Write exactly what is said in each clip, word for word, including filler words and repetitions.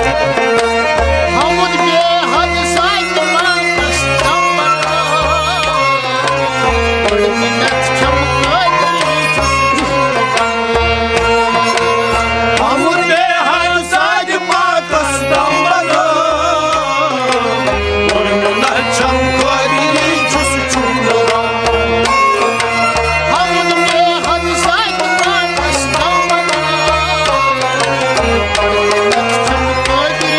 حمد بے حد ساتہِ پاکس تمبرا، بٔڑ منت چھم قٲدری چھُس چون بندہ۔ حمد بے حد ساتہِ پاکس تمبرا، بٔڑ منت چھم قٲدری چھُس چون بندہ۔ حمد بے حد ساتہِ پاکس تمبرا، بٔڑ منت چھم قٲدری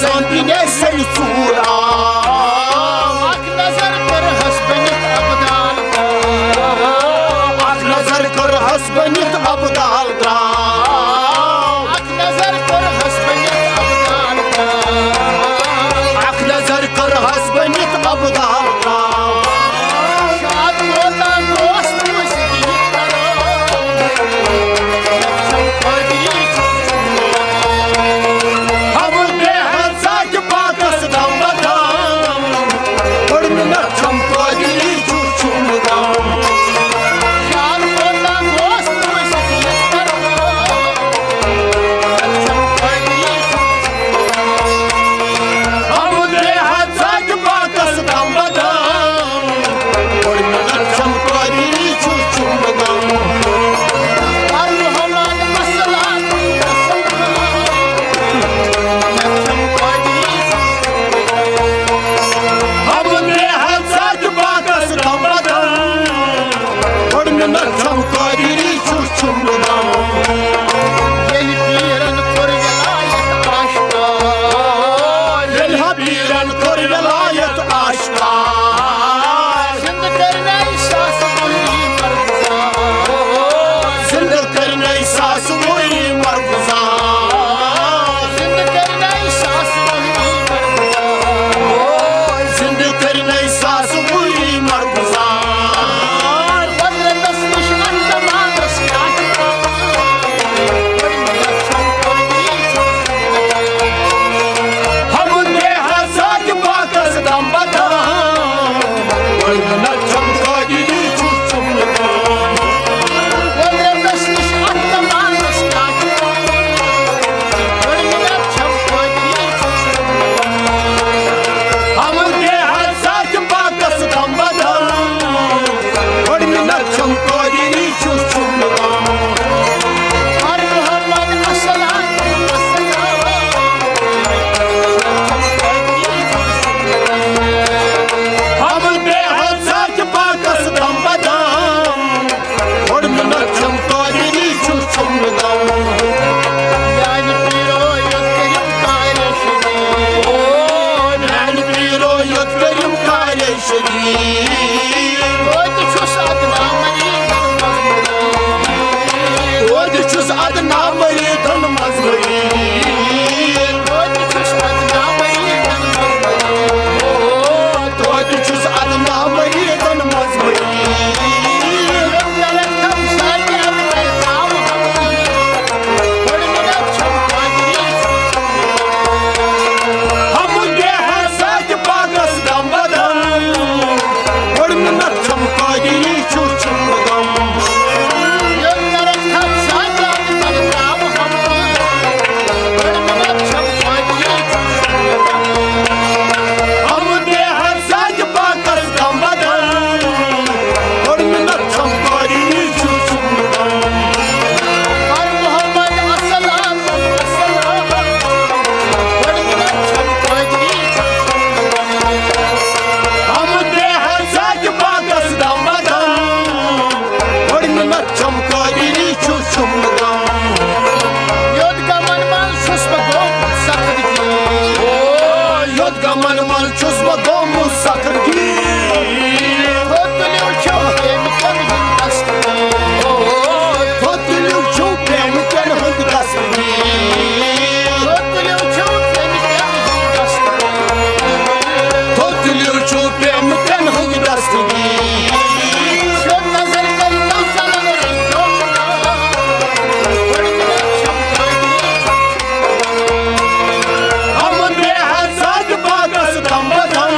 سندِ نیہِ سیٚلہِ ژوٗر آو۔ اکھ نظر کٔرہَس بٔنِتھ ابدال ترٛاو۔ اکھ نظر کٔرہَس بٔنِتھ ابدال ترٛاو۔ اکھ نظر کٔرہَس بٔنِتھ ابدال ترٛاو۔ اکھ نظر کٔرہَس بٔنِتھ ابدال ترٛاو۔ شاد کوتاہ گوس بوٗزِتھ یہِ قرار۔ ہم بے حد ذاتِ پاکس دم بدم۔ بٔڑ مِنت چھم قٲدری چھُ چھُم غم۔ شاد کوتاہ گوس بوٗزِتھ یہِ قرار۔ ہم بے حد ذاتِ پاکس دم بدم۔ بٔڑ مِنت چھم قٲدری چھُ چھُم غم۔ ہر محمد مسلات ہم بے حد ذاتِ پاکس دم بدم۔ بٔڑ مِنت چھم قٲدری چھُ چھُم غم۔ ییٚلہِ پیٖرن کوٚر ولایت آشکار۔ ییٚلہِ ہا پیٖرن کوٚر ولایت آشکار۔ زِندٕ کٔرنَے ساس ؤری مرگزار۔ زِندٕ کٔرنَے ساس ؤری مرگزار۔ زِندٕ کٔرنَے ساس ؤری مرگزار۔ زِندٕ کٔرنَے ساس ؤری مرگزار۔ قۄدرتس نِش اَتھ زمانس کیٛاہ چھُ؟ ہم بے حد ذاتِ پاکس دم بدم۔ بٔڑ مِنت چھم قٲدری چھُ چھُم غم۔ قۄدرتس نِش اَتھ زمانس کیٛاہ چھُ؟ بٔڑ مِنت چھم قٲدری چھُ چھُم غم۔ ہم بے حد ذاتِ پاکس دم بدم۔ بٔڑ مِنت چھم قٲدری چھُ چھُم غم۔ ہر محمد السلام۔ ہم بے حد ذاتِ پاکس دم بدم۔ بٔڑ مِنت چھم قٲدری چھُ چھُم غم۔ میانہِ پیٖرو یوت کٔرِم کارِ شریٖف۔ او میانہِ پیٖرو یوت کٔرِم کارِ شریٖف۔ توتہِ چھُس ادنا مریٖضن منٛز مریٖض۔ توتہِ چھُس ادنا مریٖضن منٛز مریٖض۔ توتہِ چھُس ادنا مریٖضن منٛز مریٖض۔ او توتہِ چھُس ادنا مریٖضن منٛز مریٖض۔ غلط کم ساقی اکبر تام ہم۔ بٔڑ مِنت چھم قٲدری۔ ہم بے حد ذاتِ پاکس دم بدم۔ بٔڑ مِنت چھم قٲدری چھُ چھُم غم۔ یوٚت کرکھ تھپھ سجاد تَتہِ ترٛاوٕ ہم۔ بٔڑ مِنت چھم قٲدری چھُ چھُم غم۔ ہم بے حد ذاتِ پاکس دم بدم۔ بٔڑ مِنت چھم قٲدری چھُ چھُم غم۔ ہر محمد السلام۔ ہم بے حد ذاتِ پاکس دم بدم۔ بٔڑ مِنت چھم قٲدری چھُ چھُم غم۔ یوٚت غمن منٛز چھُس بہٕ گوٚمُت سخت گیٖر۔ او یوٚت غمن منٛز چھُس بہٕ گوٚمُت سخت گیٖر۔ تُلِو چھِو پرٛیمکٮ۪ن ہُنٛد دستگیٖر۔ تُلِو چھِو پرٛیمکٮ۪ن ہُنٛد دستگیٖر۔ تُلِو چھِو پرٛیمکٮ۪ن ہُنٛد دستگیٖر۔ تُلِو چھِو پرٛیمکٮ۪ن ہُنٛد دستگیٖر۔ سیوٚد نظر کٔرِتو ژلن رٔنٛگیو۔ گۄڈٕ مِلان چھَم قٲدری۔ ہم بے حد ذاتِ پاکس دم بدم۔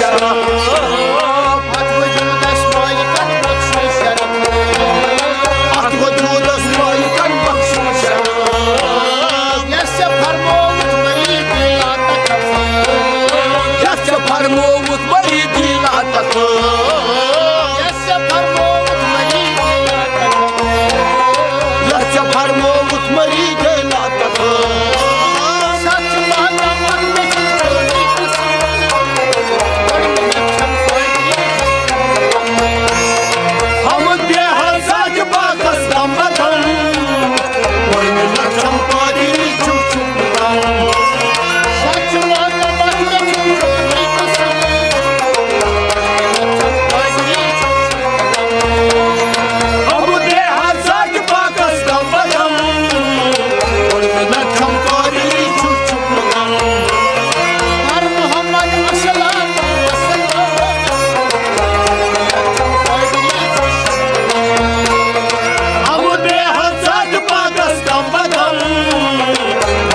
شراب۔ اتھ وجودس مٲلکن بخشے شرف۔ اتھ وجودس مٲلکن بخشے شراب۔ یس ژےٚ فرمووُتھ مریدی لا تخف۔ یس ژےٚ فرمووُتھ مریدی لا تخف۔ یس ژےٚ فرمووُتھ مریدی لا تخف۔ یس ژےٚ فرمووُتھ مریدی لا تخف۔ سچ وعدہ وعدہ مےٚ چھُ چٲنی قسم۔ گۄڈٕ مےٚ چھَم پٲدری۔ ہم بے حد سچ باغس دم بدم۔ گۄڈٕ مےٚ چھَم پٲدری چھُ چھُم دم۔ سچ وعدہ وعدہ مےٚ چھُ چٲنی قسم۔ گۄڈٕ مےٚ چھَم پٲدری چھُ چھُم دم۔ ہم بے حد سچ باغس دم بدم۔ گۄڈٕ مےٚ چھَم پٲدری چھُ چھُم دم۔ ہر محمد السلام۔ ہم بے حد سچ باغس دم بدم۔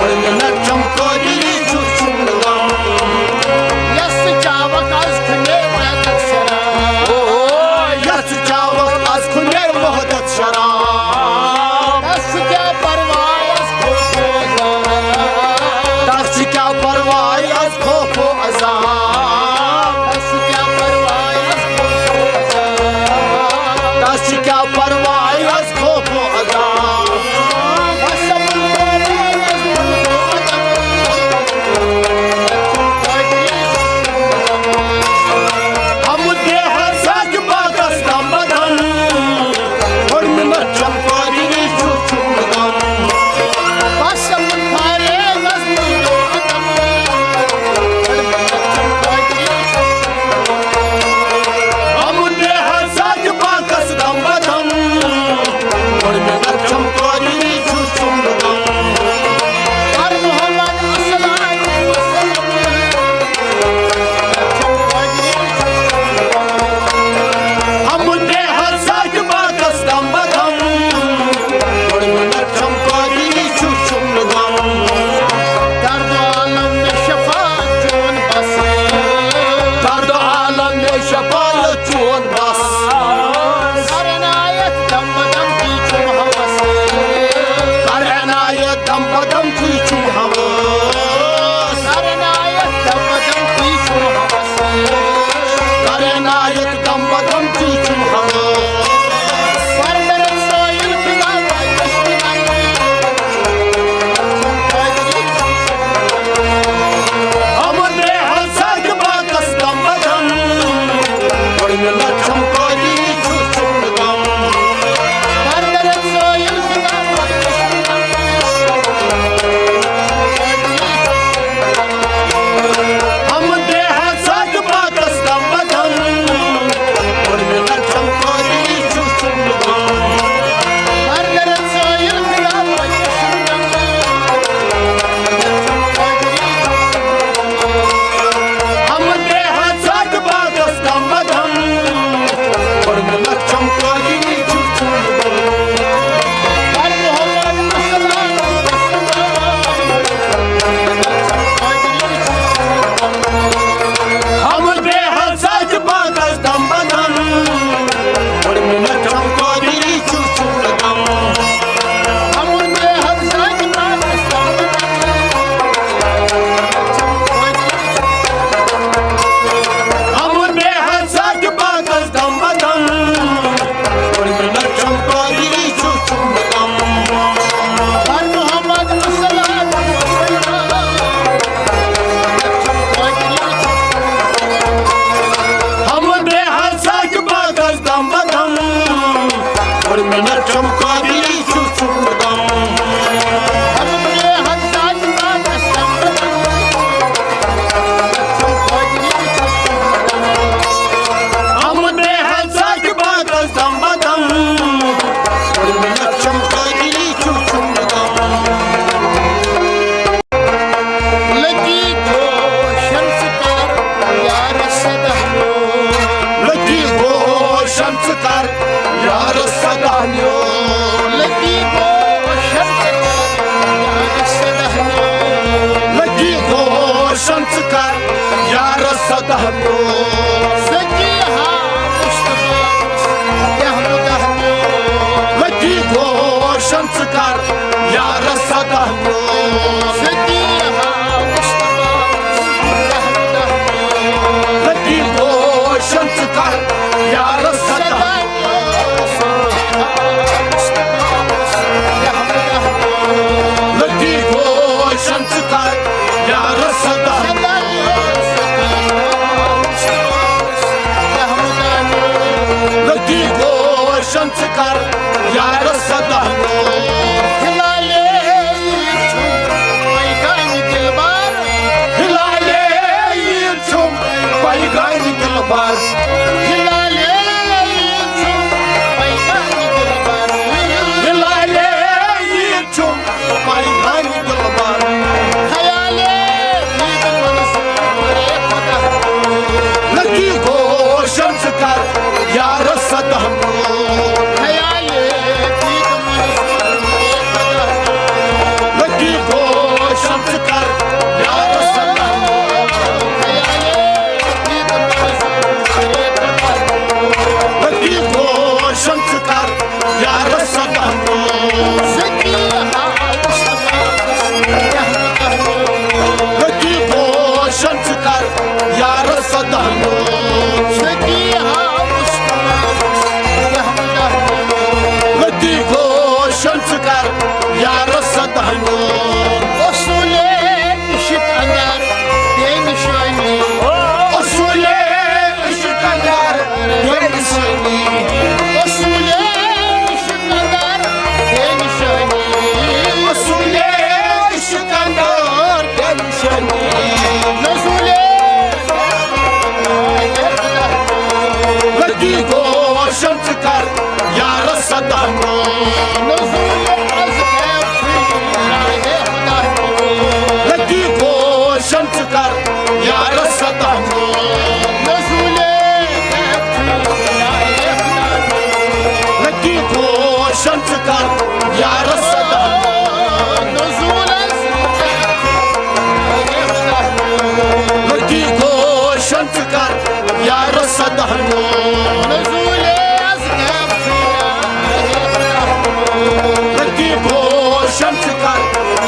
گۄڈٕ مےٚ چھَم پٲدری چھُ چھُم دم۔ یس چاوک از کھنے وحدت شراب۔ او، یس چاوک از کھنے وحدت شراب۔ تس کیٛاہ پرواے از خوف و عذاب۔ تس کیٛاہ پرواے از خوف و عذاب۔ تس کیٛاہ پرواے از خوف و عذاب۔ تس کیٛاہ پرواے از خوف و عذاب۔ بس ہم بے حد سچ باغس دم بدم۔ گۄڈٕ مےٚ چھَم پٲدری چھُ چھُم دم۔ بس ہم فارغ از مُلک۔ ہم بے حد سچ باغس دم بدم۔ گۄڈٕ مےٚ چھَم پٲدری چھُ چھُم دم۔ ہر محمد السلام۔ ہم بے حد سچ باغس دم بدم۔ گۄڈٕ مےٚ چھَم پٲدری چھُ چھُم دم۔ درد عالم مےٚ شفا چون بس۔ درد عالم مےٚ شفا چون بس۔ کر عنایت دم بدم تُے چھُم ہوس۔ کر عنایت دم بدم تُے چھُم ہوس۔ کر عنایت دم بدم تُے چھُم ہوس۔ کر عنایت دم بدم تُے چھُم ہوس۔ پر میرے سائل فدا پاکستان۔ ہم بے حد سچ باغس دم بدم۔ گۄڈٕ مےٚ چھَم پٲدری چھُ چھُم دم۔ ہم بے حد سچ باغس دم بدم۔ گۄڈٕ مےٚ چھَم پٲدری چھُ چھُم دم۔ ہم بے حد سچ باغس دم بدم۔ گۄڈٕ مےٚ چھَم پٲدری چھُ چھُم دم۔ ہم بے حد سچ باغس دم بدم۔ گۄڈٕ مےٚ چھَم پٲدری چھُ چھُم دم۔ ہم بے حد سچ باغس دم بدم۔ ہم بے حد سچ باغس دم بدم۔ گۄڈٕ مےٚ چھَم پٲدری چھُ چھُم دم۔ ہر محمد السلام۔ ہم بے حد سچ باغس دم بدم۔ گۄڈٕ مےٚ چھَم پٲدری چھُ چھُم دم۔ ہم بے حد سچ باغس دم بدم۔ ہم بے حد سچ باغس دم بدم۔ گۄڈٕ مےٚ چھَم پٲدری چھُ چھُم دم۔ لٔکی گوشن ژٕ کر یارس سداہ میون۔ لٔکی گوشن ژٕ کر یارس سداہ میون۔ لٔکی گوشن ژٕ کر یارس سداہ میون۔ لٔکی گوشن ژٕ کر یارس سداہ میون۔ ذکی ہا مصطفیٰ، کیٛاہ مداہ میون۔ لطیف گوشن ژٕ کر یارس سداہ میون۔ ذکی ہا مصطفیٰ، کیٛاہ مداہ میون۔ لطیف گوشن ژٕ کر یارس سداہ میون۔ لطیف گوشن ژٕ کر یارس سداہ۔ لطیف گوشن ژٕ کر یارس سداہ۔ ہلالے عید چھُم پیغام دلبر۔ ہلالے عید چھُم پیغام دلبر۔ ہلالے عید چھُم پیغام دلبر۔ ہلالے عید چھُم پیغام دلبر۔ خیالے عید منصور خدا۔ لطیف گوشن ژٕ کر یارس سداہ۔ خیالے عید منصور خدا۔ لطیف گوشن ژٕ کر یارس سداہ۔ خیالے عید منصور خدا۔ لطیف گوشن ژٕ کر یارس سداہ۔ ذکی ہا مصطفیٰ، کیٛاہ مداہ میون۔ لطیف گوشن ژٕ کر یارس سداہ میون۔ ذکی ہا مصطفیٰ، کیٛاہ مداہ میون۔ لطیف گوشن ژٕ کر یارس سداہ میون۔ اصوٗلے عشق اندر بے نشانی۔ اصوٗلے عشق اندر بے نشانی۔ اصوٗلے عشق اندر بے نشانی۔ اصوٗلے عشق اندر بے نشانی۔ نزولے لطیف گوشن ژٕ کر یارس سداہ میون۔ نزولے از غیب چھُے راہے خدا میون۔ لطیف گوشن ژٕ کر یارس سداہ میون۔ نزولے غیب چھُے راہے خدا میون۔ لطیف گوشن ژٕ کر یارس سداہ۔ نزول از غیب چھُے راہے خدا میون۔ لطیف گوشن ژٕ کر یارس سداہ میون۔ نزولے از غیب چھُے راہے خدا میون۔ لطیف گوشن ژٕ کر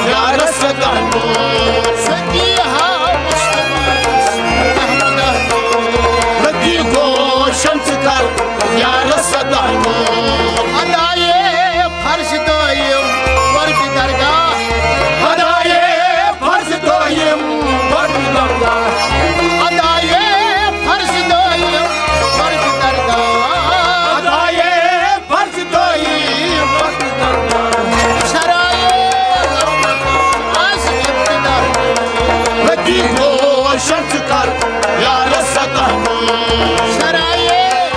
یارس سداہ میون۔ ذکی ہا مصطفیٰ، کیٛاہ مداہ میون۔ لطیف گوشن ژٕ کر یارس سداہ میون۔ ادائے فرض دٲیِم قربِ درگاہ۔ ادائے فرض دٲیِم قربِ درگاہ۔ ادائے فرض دٲیِم قربِ درگاہ۔ ادائے فرض دٲیِم قربِ درگاہ۔ سرائے از ابتدا۔ لطیف گوشن ژٕ کر یارس سداہ میون۔ سرائے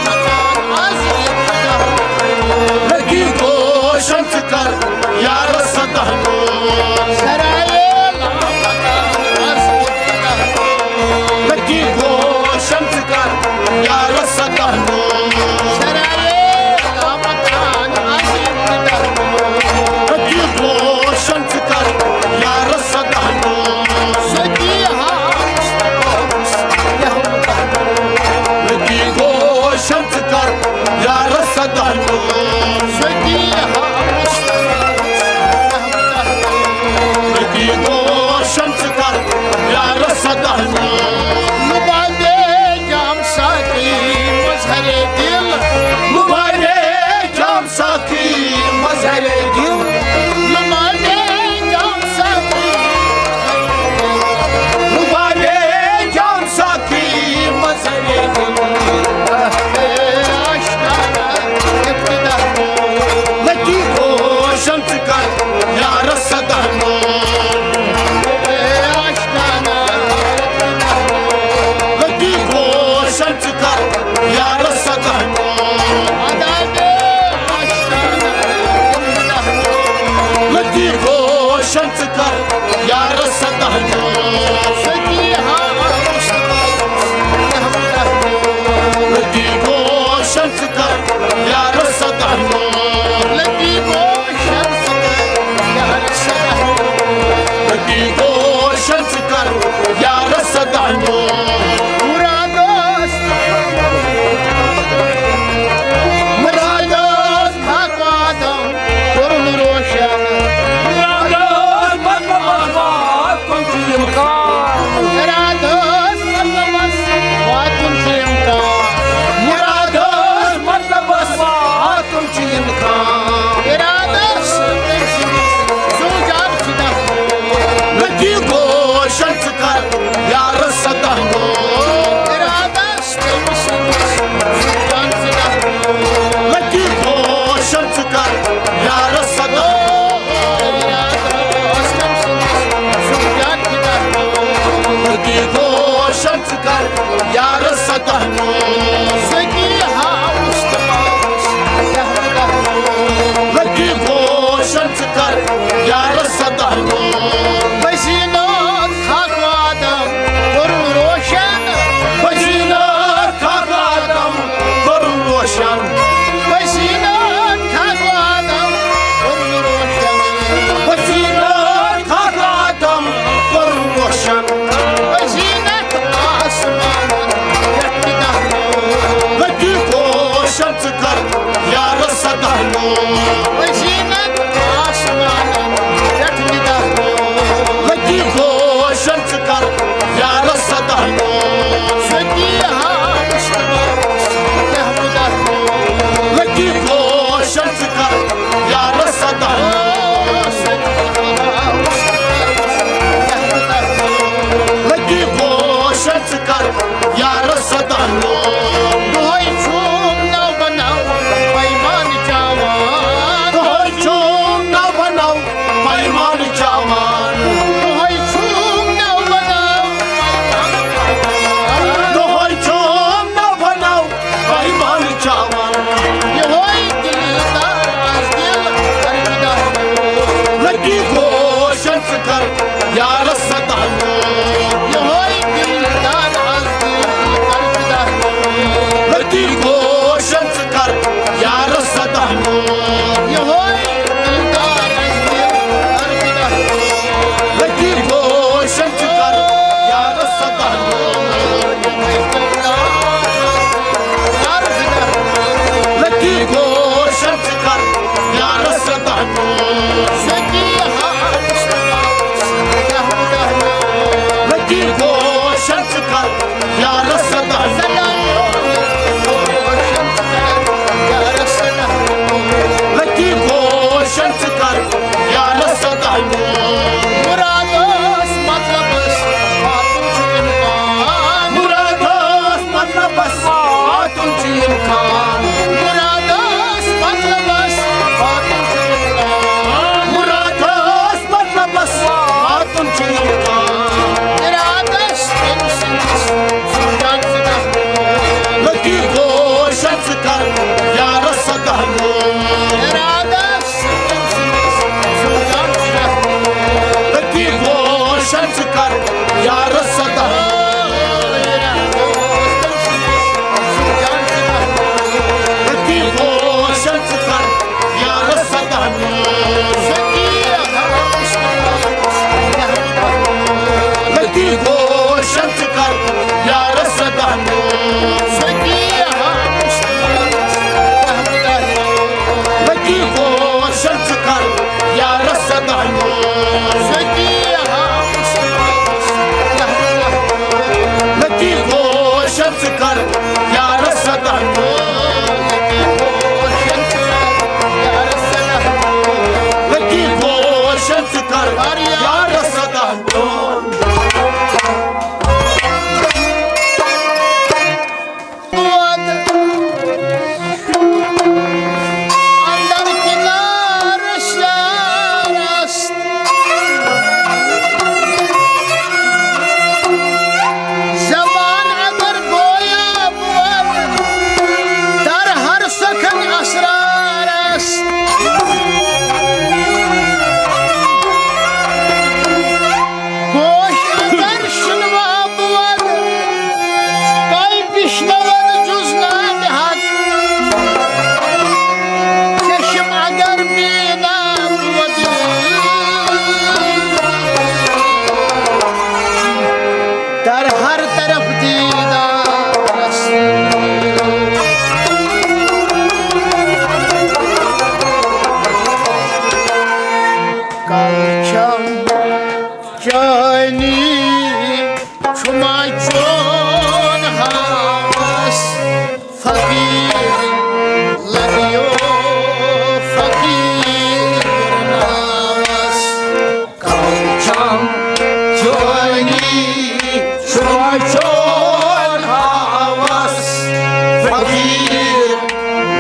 مکان از ابتدا۔ لطیف گوشن ژٕ کر یارس سداہ میون۔ سرائے مکان از ابتدا۔ لطیف گوشن ژٕ کر یارس سداہ میون۔ سرائے مکان از ابتدا۔ لطیف گوشن ژٕ کر یارس سداہ میون۔ ذکی ہا مصطفیٰ، کیٛاہ مداہ میون۔ لطیف گوشن ژٕ کر یارس سداہ میون۔ ذکی ہا مصطفیٰ، کیٛاہ مداہ میون۔ لطیف گوشن ژٕ کر یارس سداہ میون۔ لبانے جام ساقی مظہر دل۔ لبانے جام ساقی مظہر دل۔ لبانے جام ساقی۔ لبانے جام ساقی مظہر دل۔ لطیف گوشن ژٕ کر یارس سداہ میون۔ لطیف گوشن ژٕ کر یارس سداہ میون۔ لطیف گوشن ژٕ کر یارس سداہ میون۔ لطیف گوشن ژٕ کر یارس سداہ میون۔ لطیف گوشن ژٕ کر یارس سداہ میون۔ لطیف گوشن ژٕ کر یارس سداہ میون۔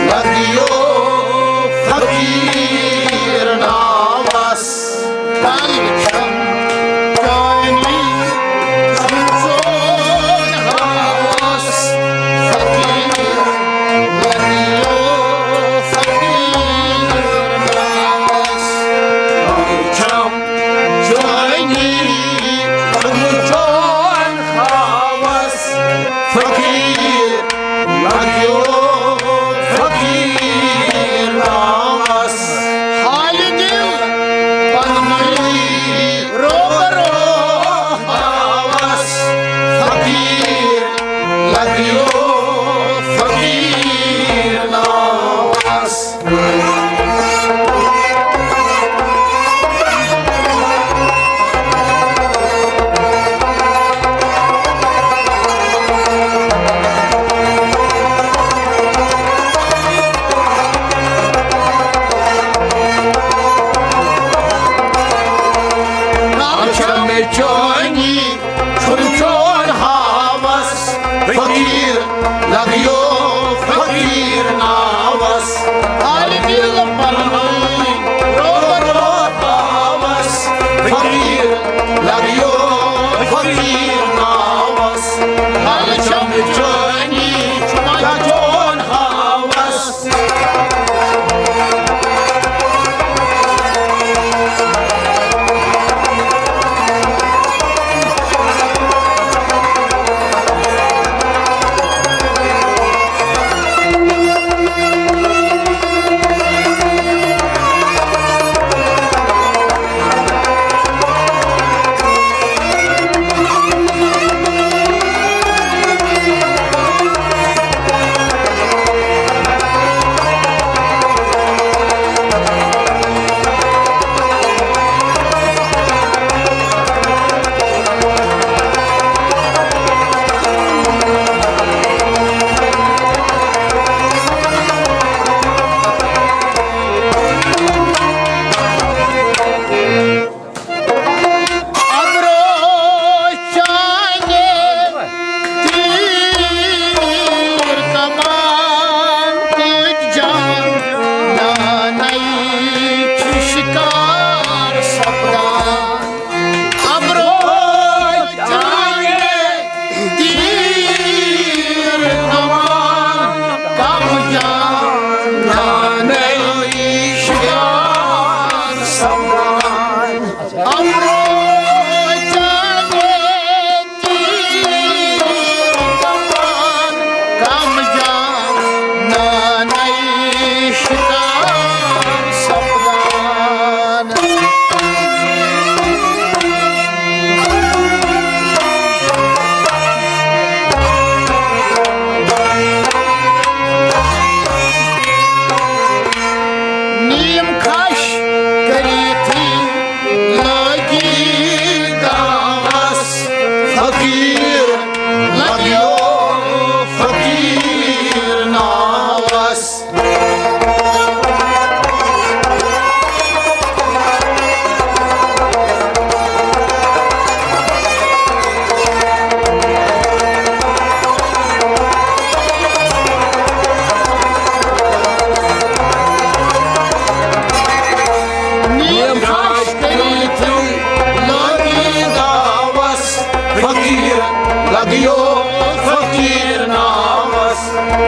لگیو فقیر ناوس، پرچم چانی چمچون ہاوس، فقیر لگیو فقیر ناوس، پرچم چانی چمچون ہاوس، فقیر لگیو فقیر ناوس۔ حالہِ دِل پننُے روبرو آوس، فقیر لگیو فقیر ناوس۔ چانی چمچون ہاوس، فقیر لگیو فقیر ناوس۔ حالہِ دِل پننُے روبرو آوس، فقیر لگیو فقیر ناوس۔ پرچم چانی چمچون ہاوس۔ ابرو چانہِ تیر کمان تُج جان، نانے چھِ شکار سپدان۔ ابرو چانہِ تیر کمان کم جان، نانے شکار سپدان۔ ابرو چانہِ تیر کمان کم جان، نانے شکار سپدان۔ نیم کھش کریتھی لگی داوس، فقیر لگیو فقیر ناوس۔ نیم کھش کریتھی لگی داوس، فقیر لگیو فقیر ناوس۔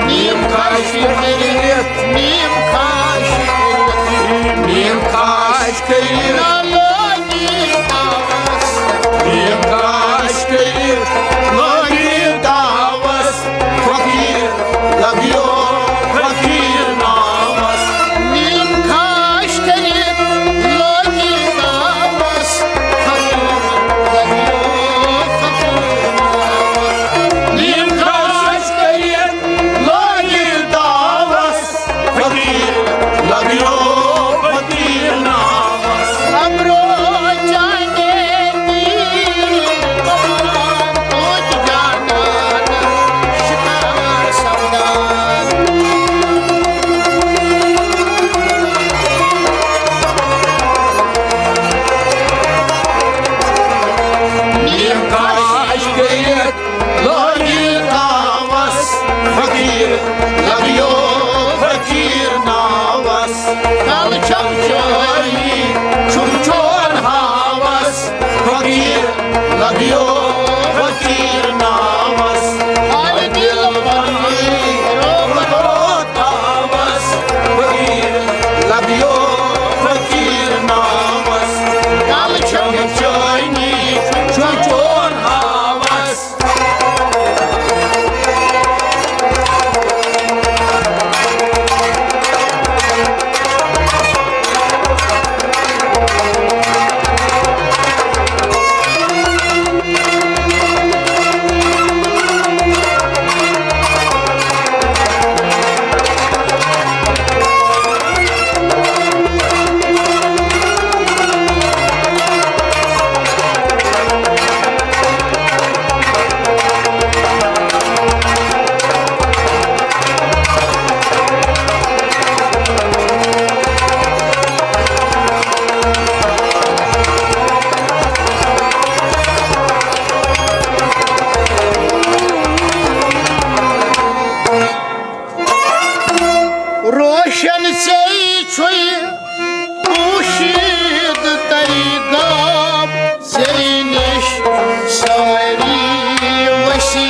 نیم کھش کریتھ، نیم کھش کریتھ، نیم کھش کریتھ۔ نہ لگی داوس۔ نیم کھش کریتھ لگی داوس، فقیر لگیو فقیر ناوس۔ نیم کھش کریتھ لگی داوس، فقیر لگیو فقیر ناوس۔ نیم کھش کریتھ لگی داوس، فقیر لگیو فقیر ناوس۔ ابرو چانے تیر کمان تُج جانان، شکار سپدان۔ نیم کھش کریتھ لگی داوس، فقیر لگیو شن ژے چھُے پوشیدٕ تَے غاب، ژے نِش سٲری ؤسی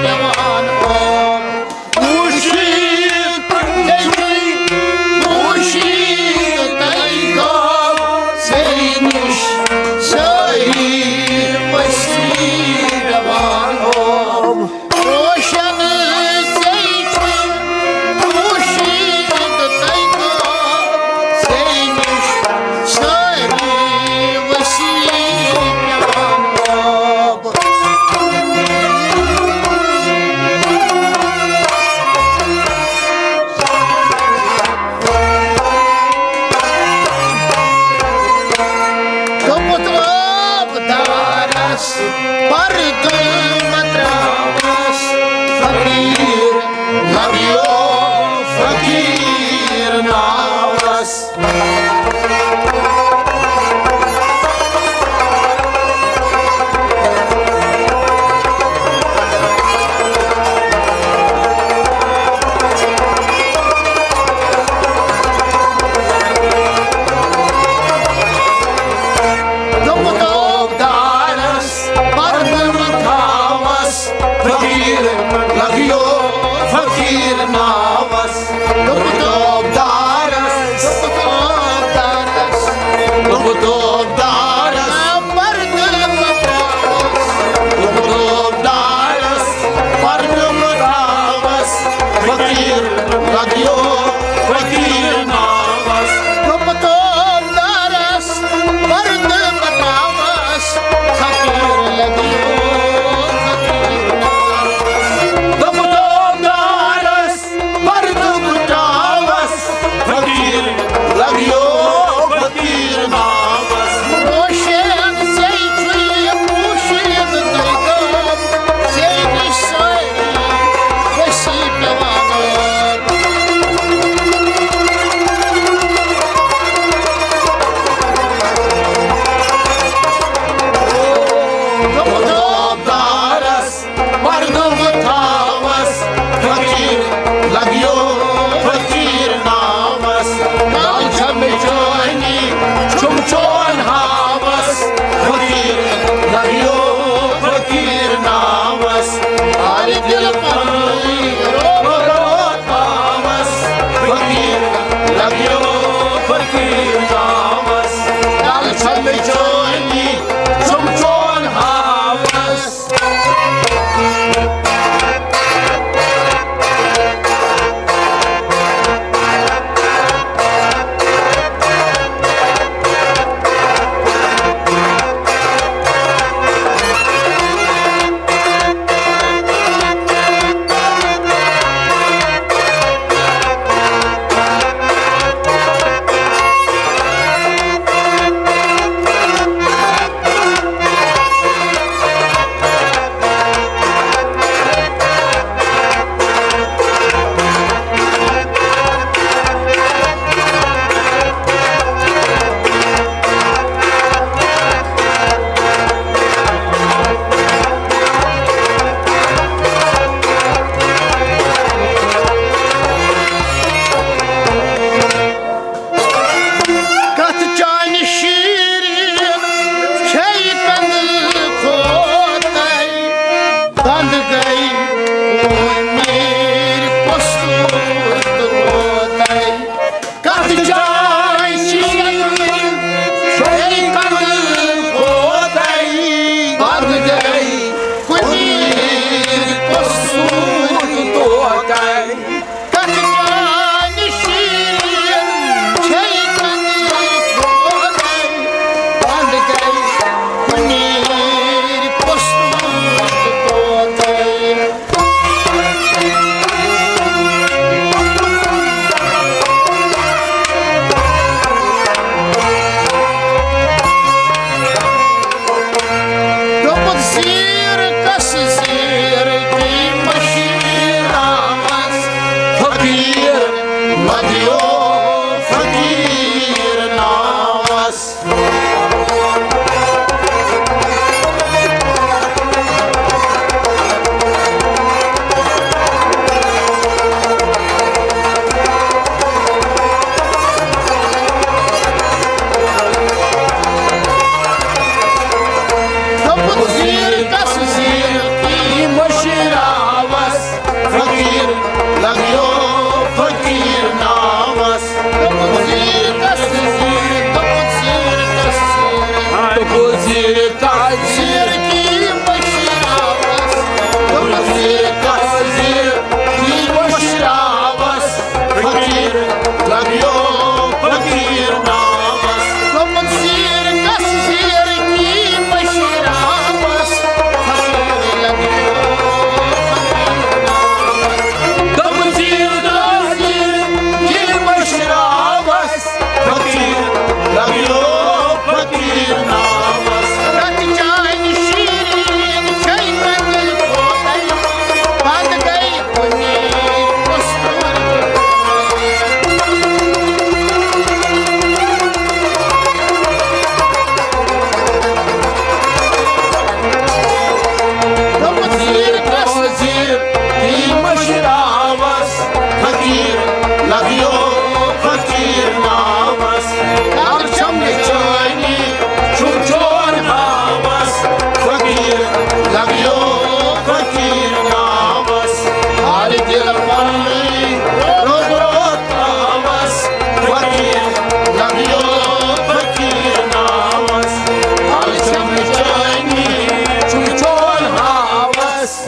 پٮ۪وان آب۔ پوشیدٕ ژے چھُے، پوشیدٕ تَے غاب، ژے نِش سٲری ؤسی پٮ۪وان آب۔ روشن ژے چھُے پوشیدٕ تَے غاب، ژے نِش سٲری ؤسی پٮ۪وان آب۔ دوٚپُت آبدارس، پردٕ مہ تراوس، فقیٖر لگیو فقیٖر ناوس۔ دوٚپُت آبدارس، پردٕ مہ تھاوس، فقیٖر لگیو فقیٖر ناوس۔ دوٚپُت آبدارس، دوٚپُت آبدارس، دوٚپُت آبدارس، پردٕ مہ تھاوس۔ دوٚپُت آبدارس، پردٕ مہ تھاوس، فقیٖر لگیو فقیٖر ناوس۔ دوٚپُت آبدارس، پردٕ مہ تھاوس، فقیٖر لگیو فقیٖر ناوس۔ دوٚپُت آبدارس، پردٕ مہ تھاوس، فقیٖر لگیو فقیٖر ناوس۔ روشن ژے چھُے پوشیدٕ تَے غاب، ژے نِش سٲری ؤسی پٮ۪وان آب۔ دوٚپُت آبدارس، پردٕ مہ تھاوس، فقیٖر لگیو فقیٖر ناوس۔ کل چھم چٲنی، چھُم چون ہاوس، فقیٖر لگیو فقیٖر ناوس۔ آلہِ دِل پنٕنۍ رو رو تھاوس، فقیٖر لگیو فقیٖر ناوس۔ کل چھم چٲنی، چھُم چون ہاوس۔ لگیو فقیر ناوس، کل چھم چٲنی چھُم چون ہاوس۔ فقیر لگیو فقیر ناوس، حال دل پننی روٚگ روٚگ تھاوس۔ فقیر لگیو فقیر ناوس، کل چھم چٲنی چھُم چون ہاوس۔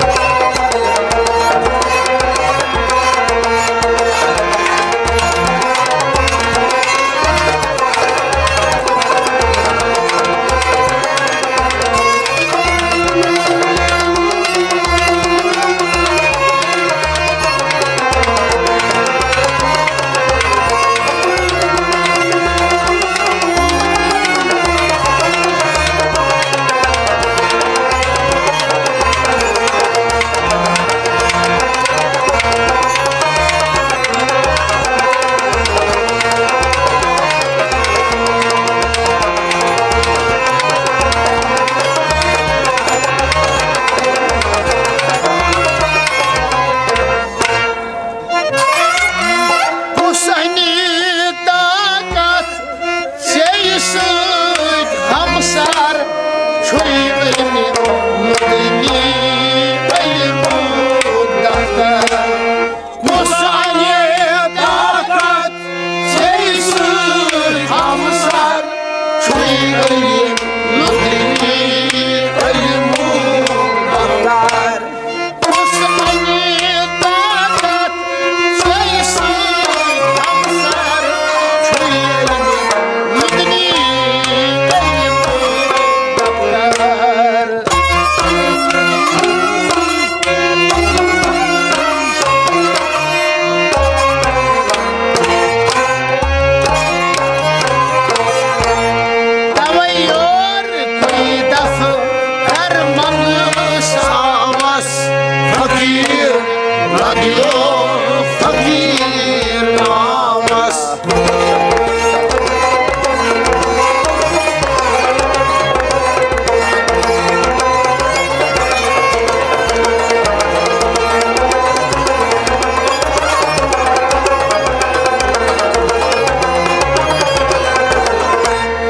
حسینی طاقت ژےٚ سۭتۍ ہمسار چھُے علمِ مدنی علمُک دفتر۔ کُس اَنہِ طاقت ژےٚ سۭتۍ ہمسار چھُے علمِ مدنی علمُک دفتر۔ توے یور کوئی دف کر من ساوس، فقیر لگیو فقیر ناوس۔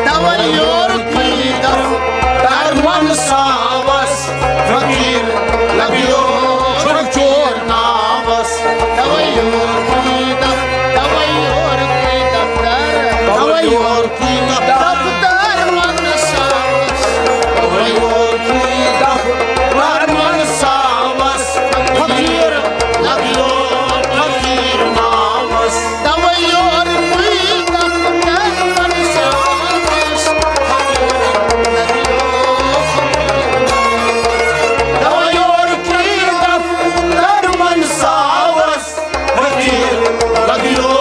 توے یور کوئی دف کر من ساوس، فقیر لگیو فقیر ناوس۔ توے یور کوئی دف، توے یور کوئی دفتر، توے یور کوئی دفتر من ساوس، توے یور کوئی دفتر من ساوس۔ فقیر لگیو فقیر ناوس۔ توے یور کوئی دفتر من ساوس، فقیر لگیو فقیر ناوس۔ توے یور کوئی دفتر من ساوس، فقیر لگیو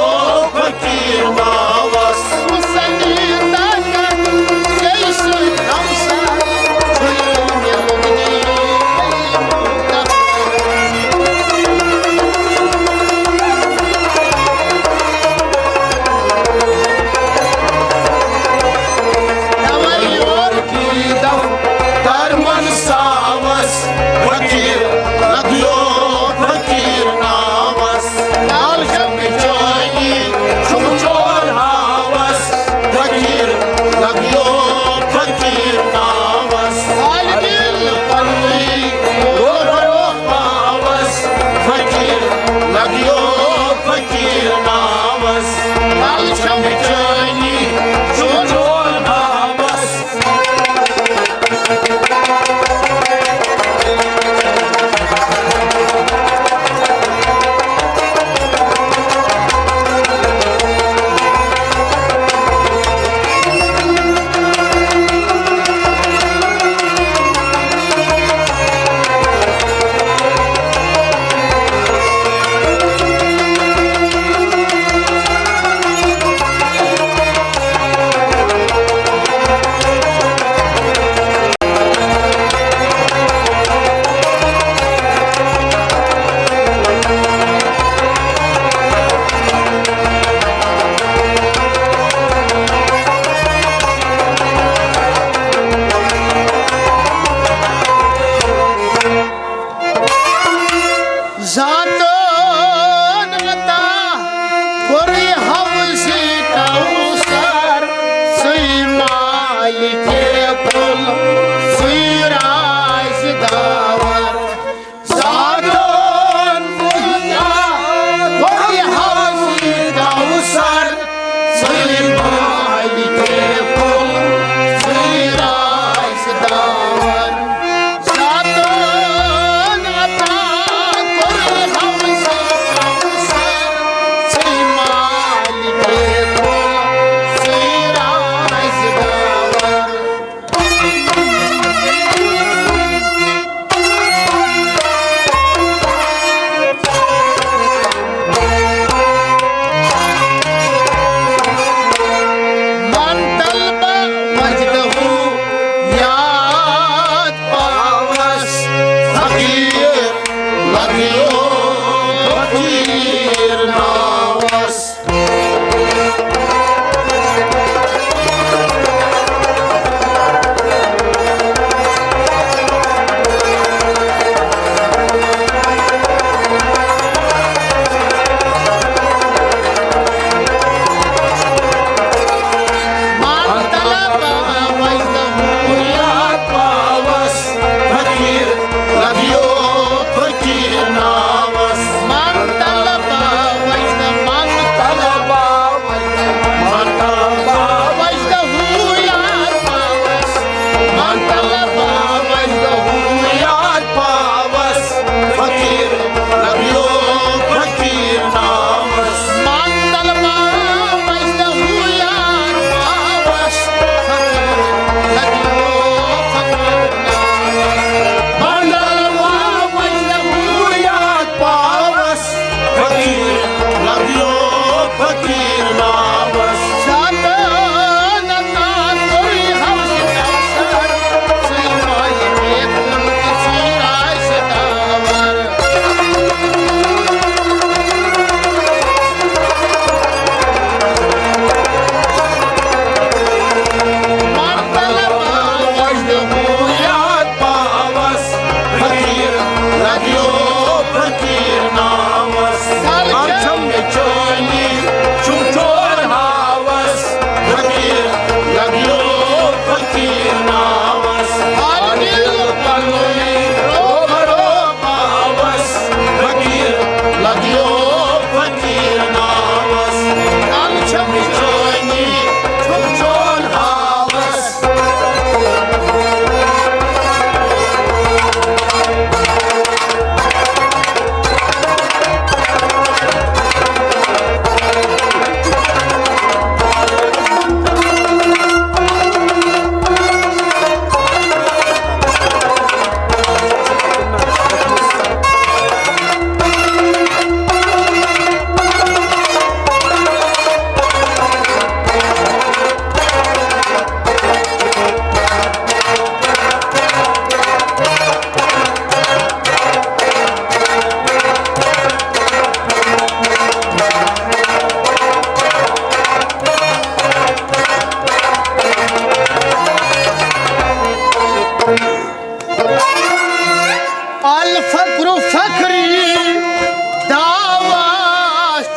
فقیر ناوس۔ حسینی طاقت ژےٚ سۭتۍ ہمسار چھُے علمِ مدنی علمُک دفتر۔ توے یور کوئی دفتر من ساوس، فقیر لگیو فقیر ناوس۔ کل چھم چٲنی چھُم چون ہاوس، فقیر لگیو فقیر ناوس۔ حال دل پننی روٚگ روٚگ تھاوس، فقیر لگیو فقیر ناوس۔ کل چھم چٲنی چھُم چون ہاوس۔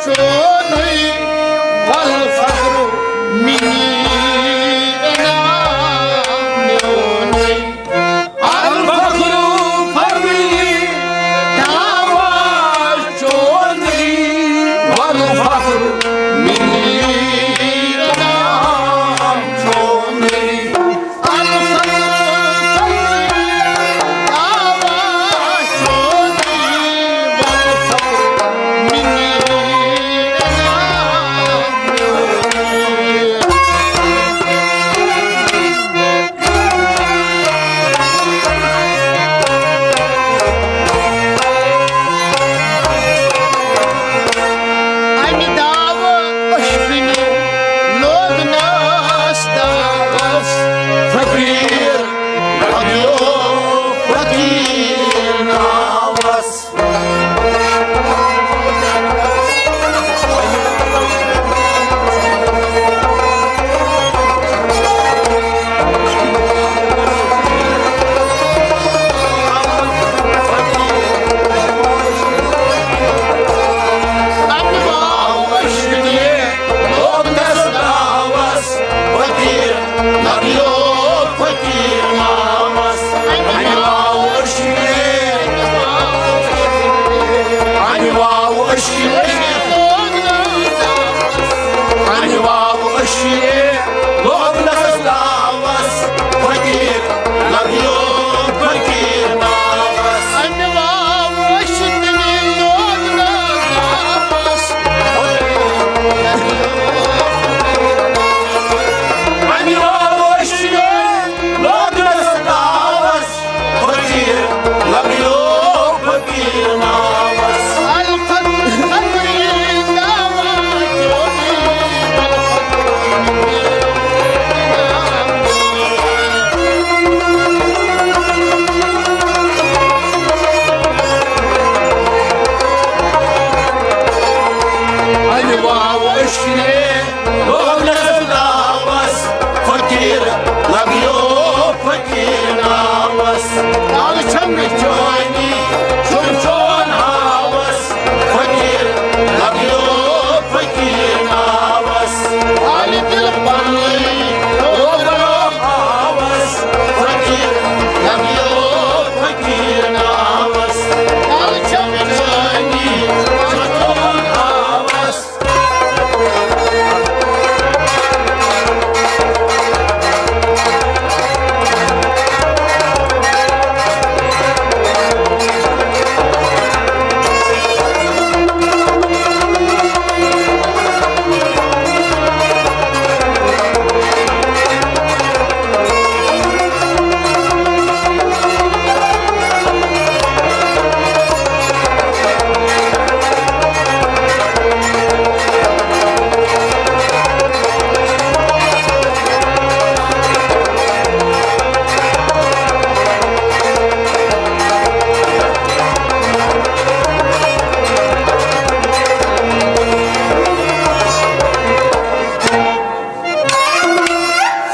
چونُے، والفخر منی انعام میونُے۔ الفخر فخری دعویٰ چونُے، والفخر منی انعام چونُے۔ امہِ دعوٕ ٲشکِنہِ لوگنس دعوس، فقیٖر لگیو فقیٖر ناوس۔ امہِ واو ٲشکِنہِ لوگنس دعوس، فقیٖر لگیو فقیٖر ناوس۔ کل چھم چٲنی، چھُم چون ہاوس، فقیٖر لگیو فقیٖر ناوس۔ حالہِ دِل پنٕنۍ روبرو ہاوس، فقیٖر لگیو فقیٖر ناوس۔ کل چھم چٲنی، چھُم چون ہاوس۔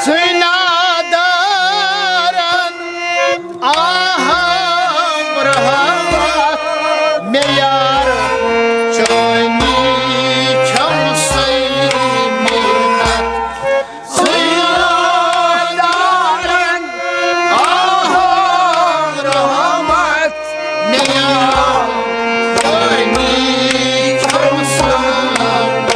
سُے نادارن آہام رحمت، مےٚ یار چٲنی چھم سُے مِنت۔ سُے نادارن آہام رحمت، مےٚ یار چٲنی چھم سُے مِنت۔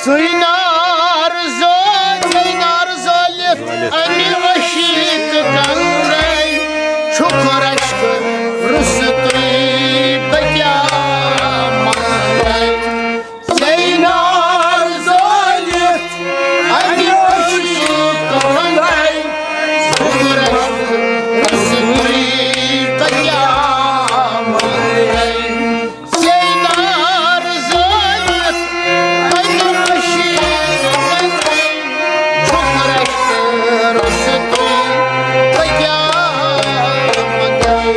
ژٕے نار زٲلِتھ، ژٕے نار زٲلِتھ اَمہِ عشیٖق کنگے، چھُکھ رشکہٕ رُستُے بہٕ کیٛاہ منگے۔ ژٕے نار زٲلِتھ اَمہِ عشیٖق کنگے، چھُکھ رشکہٕ رُستُے بہٕ کیٛاہ منگے۔ سیدار زٲلِتھ اَمہِ عشیٖق کنگے، چھُکھ رشکہٕ رُستُے بہٕ کیٛاہ منگے۔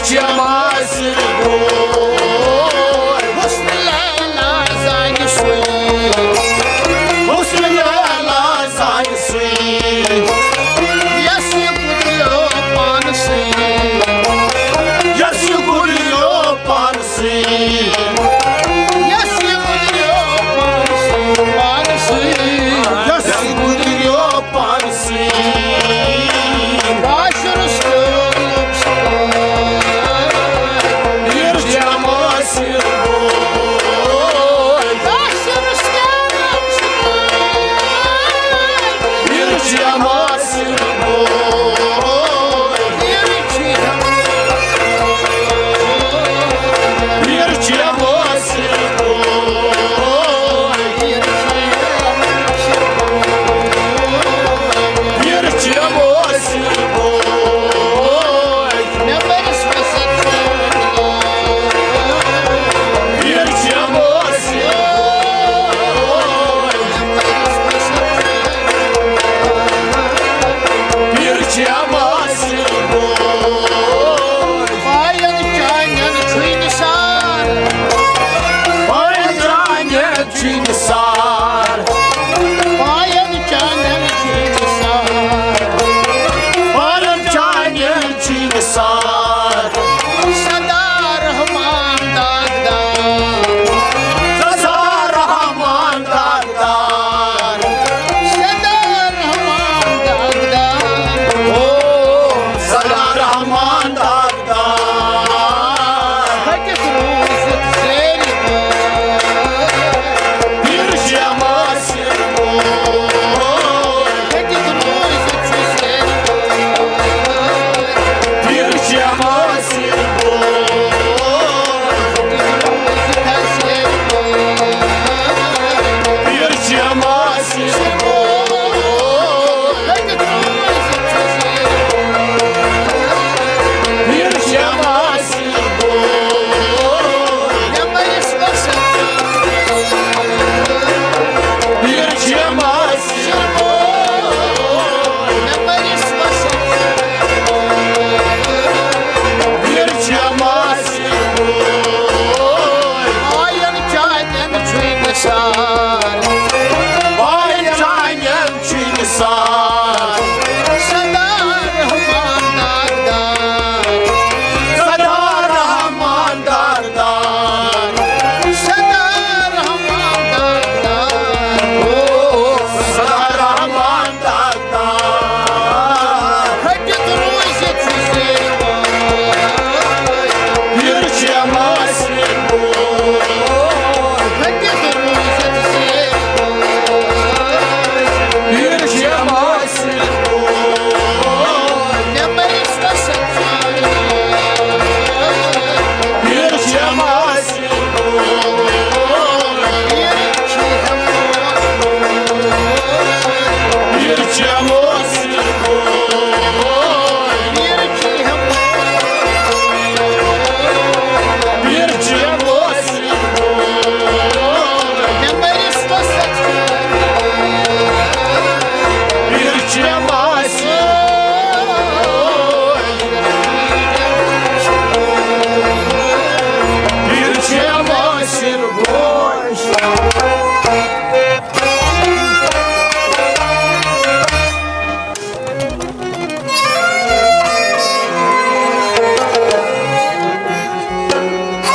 جمع سر بوے، حسن لیلا زانہِ سُے، حسن لیلا زانہِ سُے، یس یہِ گُزریو پانسٕے، یس یہِ گُزریو پانسٕے، یس یہِ گُزریو پانسٕے، پانسٕے، یس یہِ گُزریو پانسٕے۔ کاشرس تہٕ لوٗکس تہٕ۔ پیر جمع سر بوے۔ کاشرس تہٕ لوٗکس تہٕ۔ پیر جمع سر بوے۔ پیر جمع سر بوے۔ پیر جمع سر بوے۔ پیر جمع سر بوے۔ پیر جمع سر بوے۔ پیر جمع سر بوے۔ پاین چانین چھُے نثار۔ پاین چانین چھُے نثار۔ پاین چانین چھُے نثار۔ پاین چانین چھُے نثار۔ صدا رحمان داغدار۔ صدا رحمان داغدار۔ صدا رحمان داغدار۔ او صدا رحمان داغدار۔ ہٹِتھ روٗزِتھ زیرِ بٲے۔ پیر جمع سر بوے۔ ہٹِتھ روٗزِتھ زیرِ بٲے۔ پیر جمع سر بوے۔ ہٹِتھ روٗزِتھ زیرِ بٲے۔ پیر جمع سر بوے۔ ہٹِتھ روٗزِتھ زیرِ بٲے۔ پیر جمع سر بوے۔ پیر جمع سر بوے۔ پیر جمع سر بوے۔ پاین چانین چھُے نثار۔ پاین چانین چھُے نثار۔ صدا رحمان داغدار۔ صدا رحمان داغدار۔ صدا رحمان داغدار۔ او صدا رحمان داغدار۔ ہٹِتھ روٗزِتھ چھُ زیرِ بٲے۔ پیر جمع سر بوے۔ ہٹِتھ روٗزِتھ زیرِ بٲے۔ پیر جمع سر بوے۔ مےٚ مٔرِس نہٕ سَتھ۔ پیر جمع سر بوے۔ پیر جمع سر بوے۔ پیر جمع سر بوے۔ پیر جمع سر بوے۔ پیر جمع سر بوے۔ پیر جمع سر بوے۔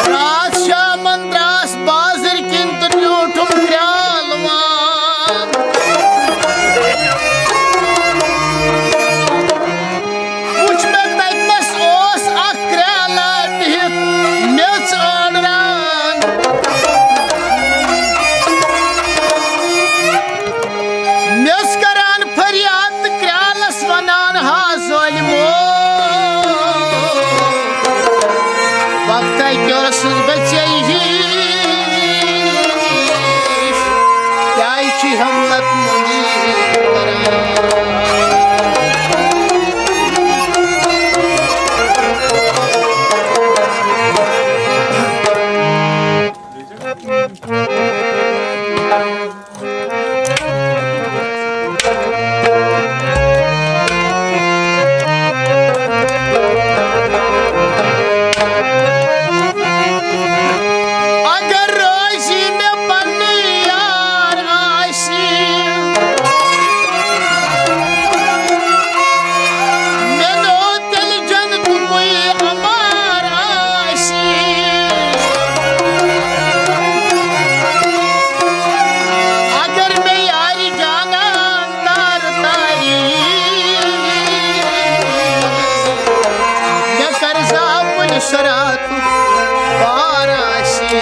راتھ شامن درٛاس بازٕرۍ کِنۍ تہٕ بیوٗٹھُم کرٛالوان۔ وُچھ مےٚ تَتِنَس اوس اکھ کرٛالا بِہِتھ میٚژ آنٛڈران۔ میٚژ کران فریاد تہٕ کرٛالَس وَنان، ہا ظٲلمو، وقتہ کیٛاہ اوسُس بہٕ ژےٚ ہِش، کیٛازِ چھِ ہمت مٔنٛزی کران؟ صراطُک پار آسہِ۔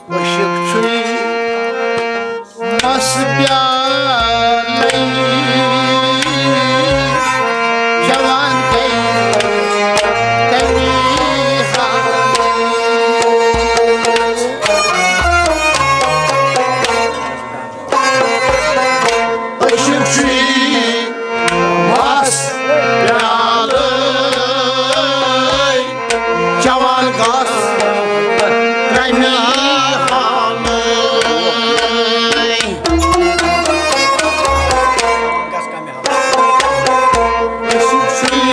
عشق چھُے مَس پیالَے، جوان گٔے کمی حالَے۔ عشق چھُے مَس پیالَے، جوان گژھ کمہِ حالٕے۔ عشق چھُے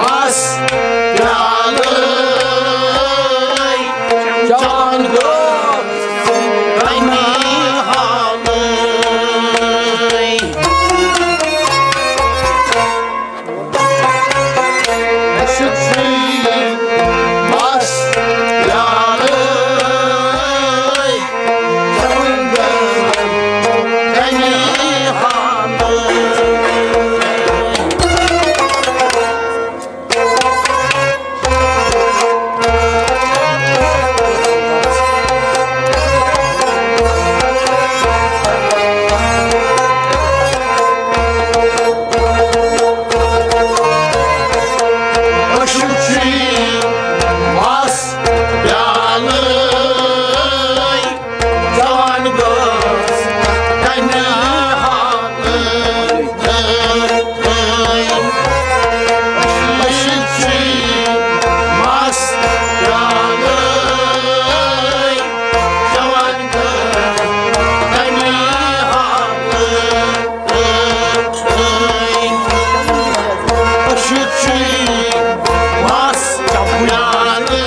مَس پیالَے، جوان گژھ کمہِ حالٕے۔ عشق چھُے مَس پیالَے، جوان گژھ کمہِ حالٕے۔ عشق چھُے مَس پیالَے، جوان گژھ کمہِ حالٕے۔ عشق چھُے مَس پیالَے، جوان گژھ کمہِ حالٕے۔ عشق چھُے مَس پیالَے۔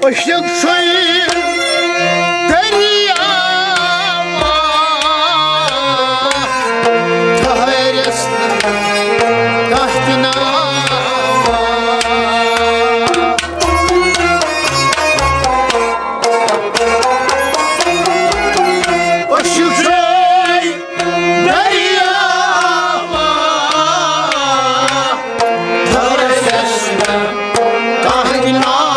عشق چھُے دٔریاوا ٹھہرِس نہٕ کانٛہہ تہِ ناوا۔ عشق چھُے دٔریاوا ٹھہرِس نہٕ کانٛہہ تہِ ناوا۔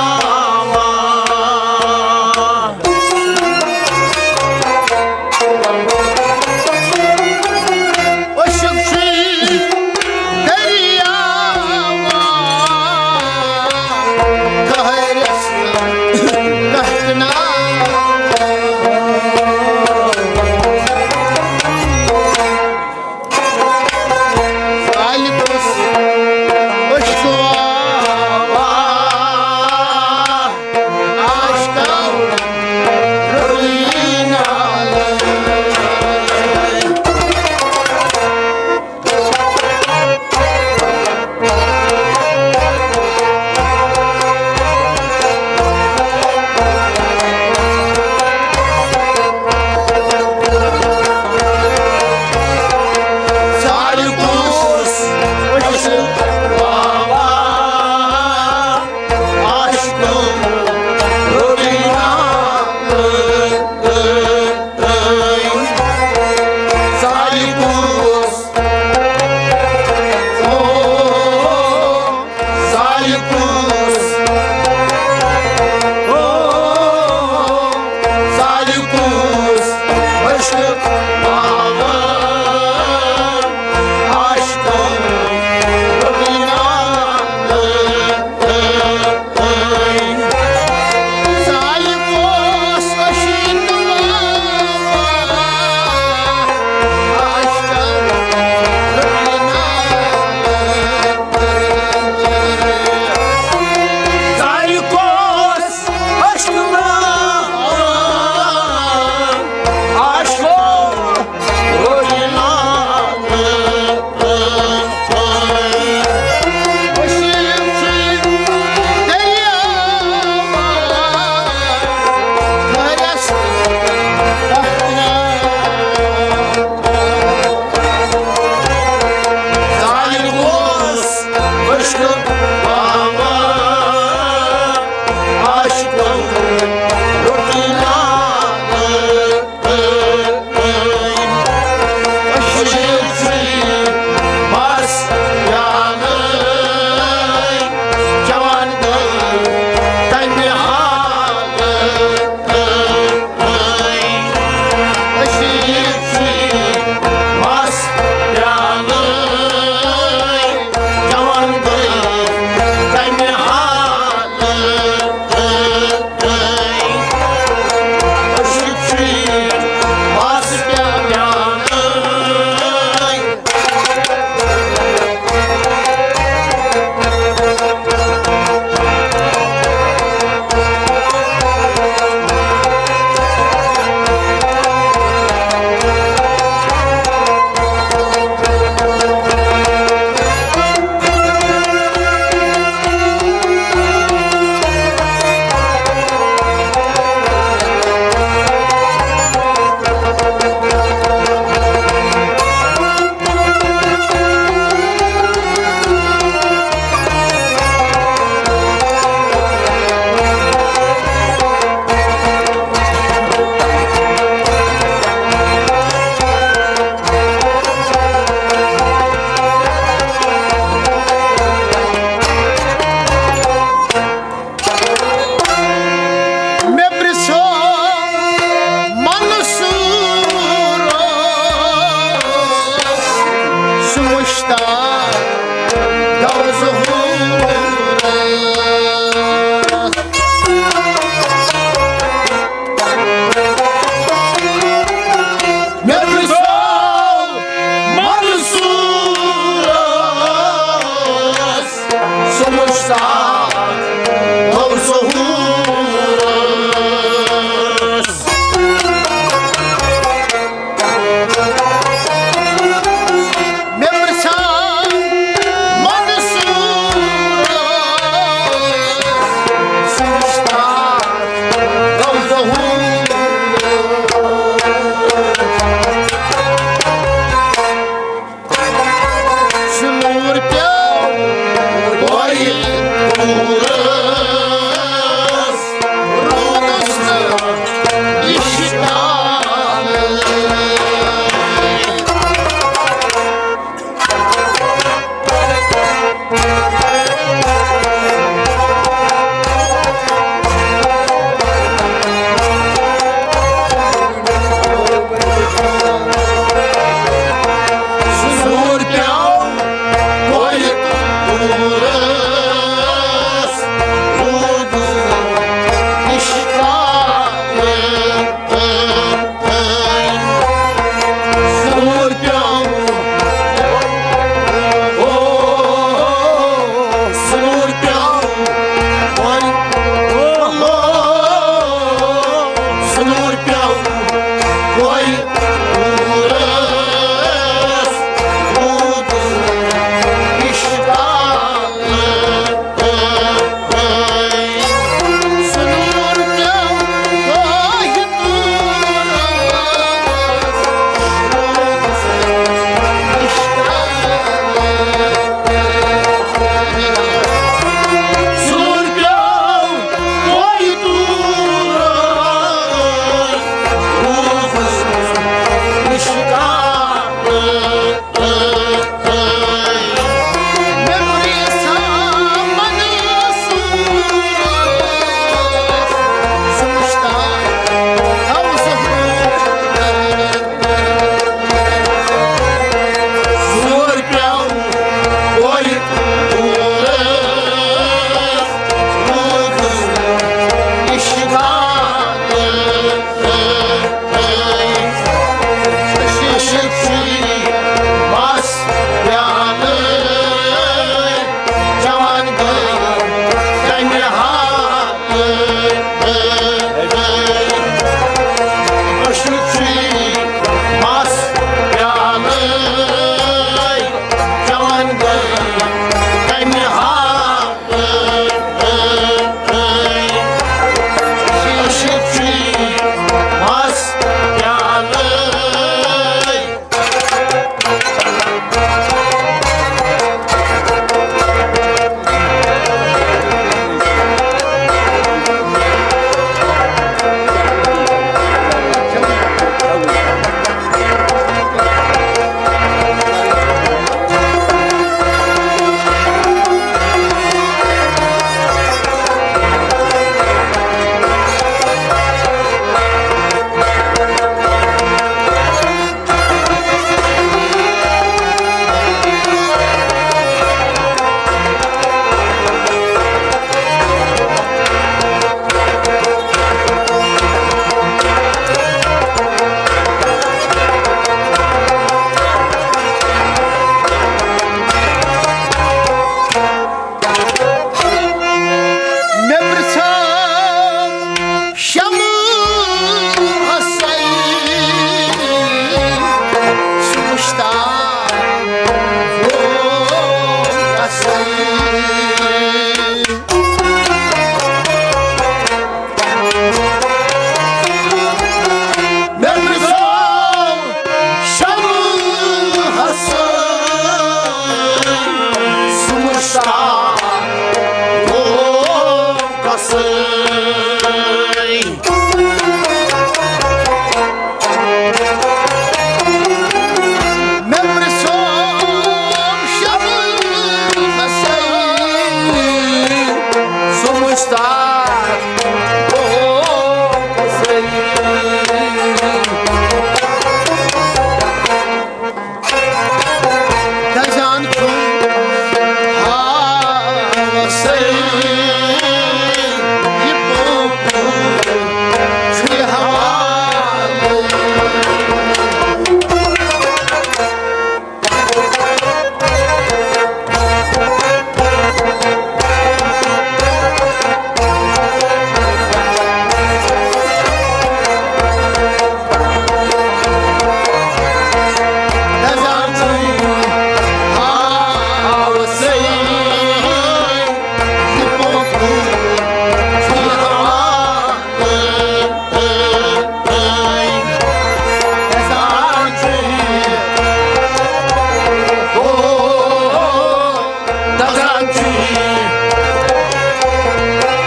دزان چھی،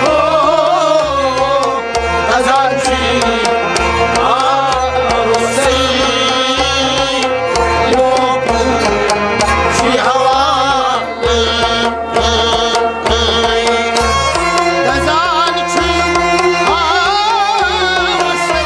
او، دزان چھی، آ، روسے، یوکُن چھی ہوا۔ دزان چھی، آ، روسے،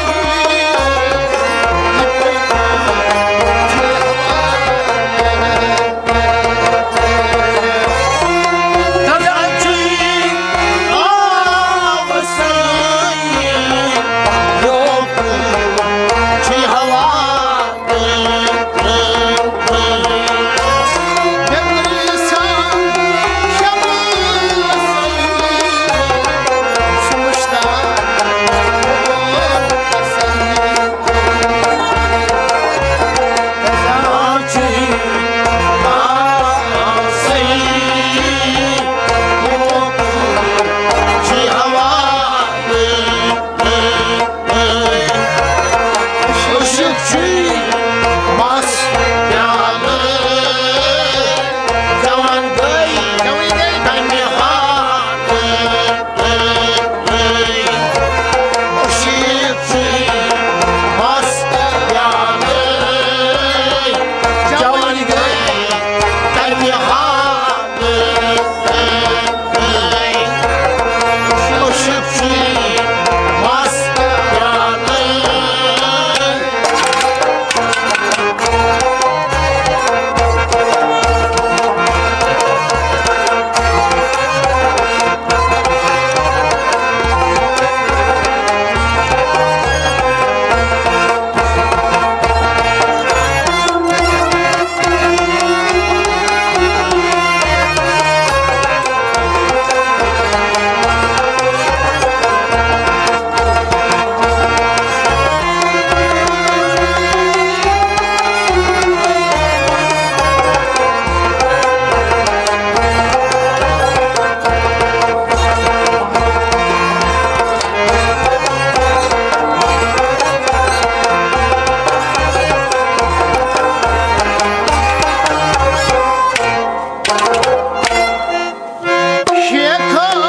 شیخن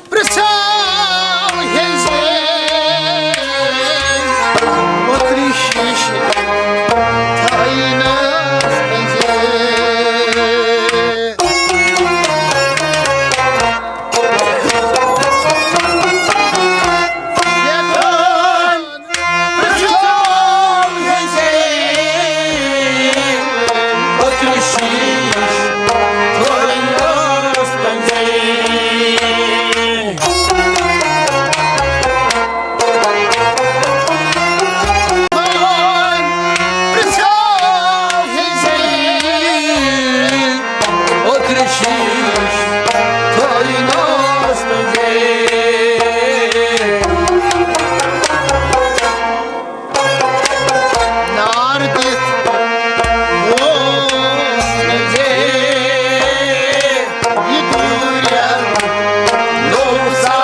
پرٛژھاو ہیٚزے، اوترٕ شیٖشہٕ تھٲینَس پَزے۔ نار دِتھ اوس نہٕ زِ یہِ دوٗرٮ۪ن نۄقصان۔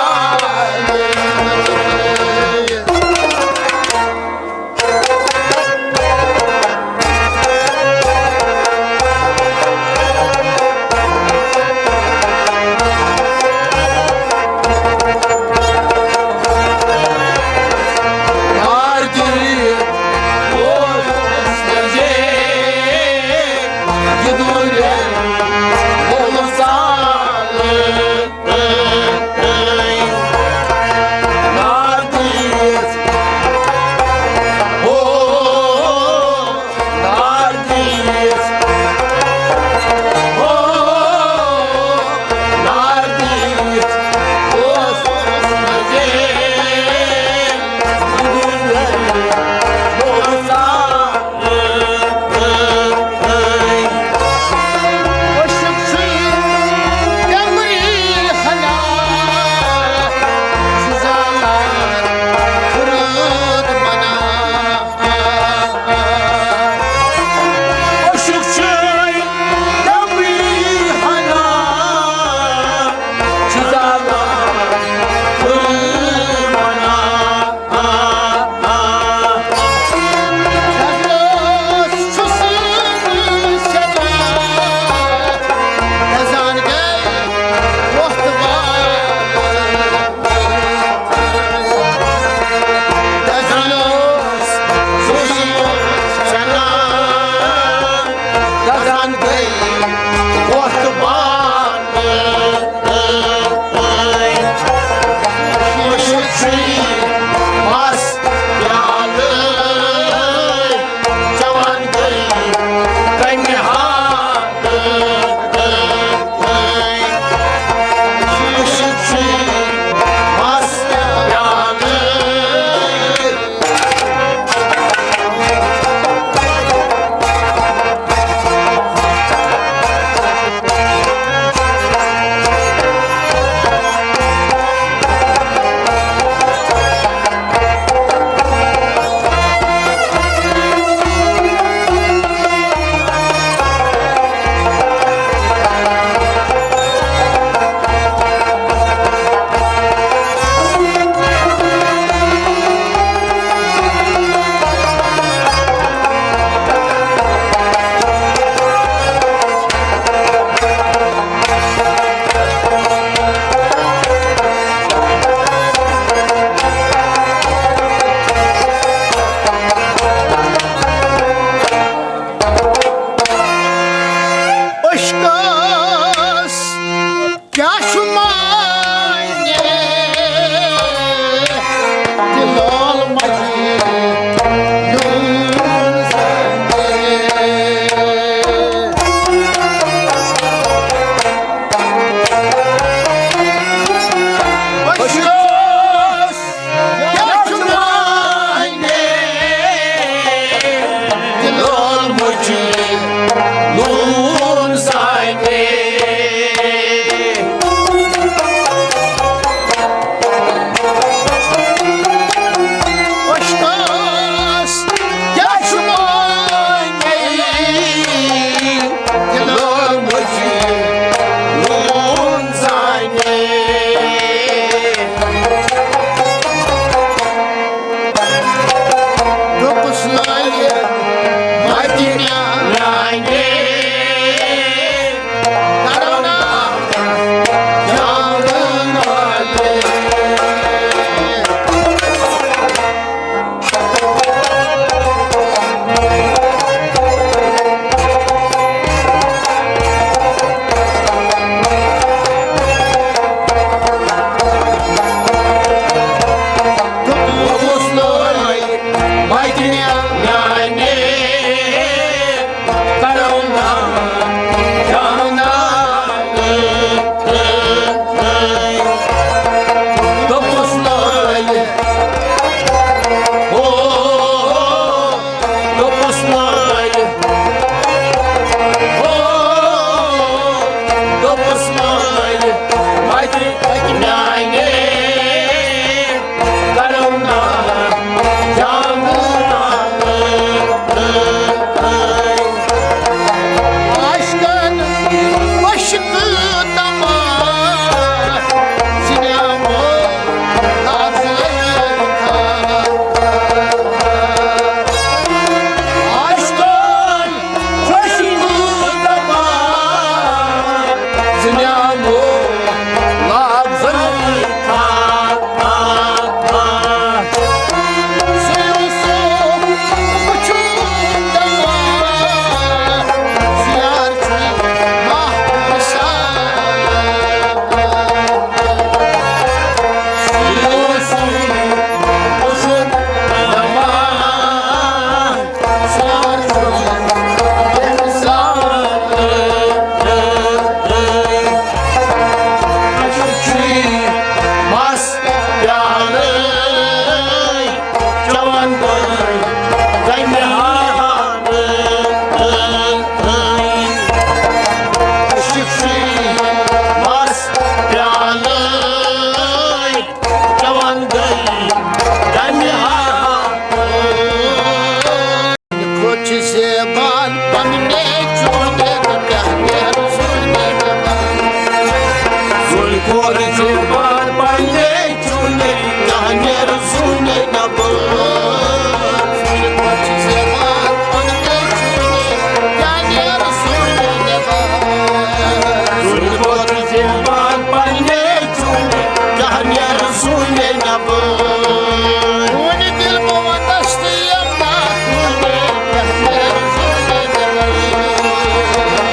عثمان، وتہِ میانہِ کرم نام جانو نام۔ عاشقن عشق تمام زنیامو لفظ۔ عاشقن عشق تمام زنیامو لفظ۔ مس پیالے چٮ۪وان گٔے گنہِ ہار۔ عشق چھی مس پیالے چٮ۪وان گٔے گنہِ ہار۔ کھوٚت چھِ زیبان پننے چونہِ تہٕ کیٛاہ نیرٕ زُنہِ نٮ۪بر۔ زُنہِ کھوٚت زیبان پننے چونہِ، کیٛاہ نیرٕ زُنہِ نٮ۪بر۔ زُنہِ کھوٚت چھِ زیبان پننے چونہِ، کیٛاہ نیرٕ زُنہِ نٮ۪بر۔ زُنہِ کھوٚت چھِ زیبان پننے چونہِ، کیٛاہ نیرٕ زُنہِ نٮ۪بر۔ چونہِ دِل بہٕ وَنَس تہِ یِم ناتھونہِ، کیٛاہ نیرٕ زُنہِ نٮ۪بر۔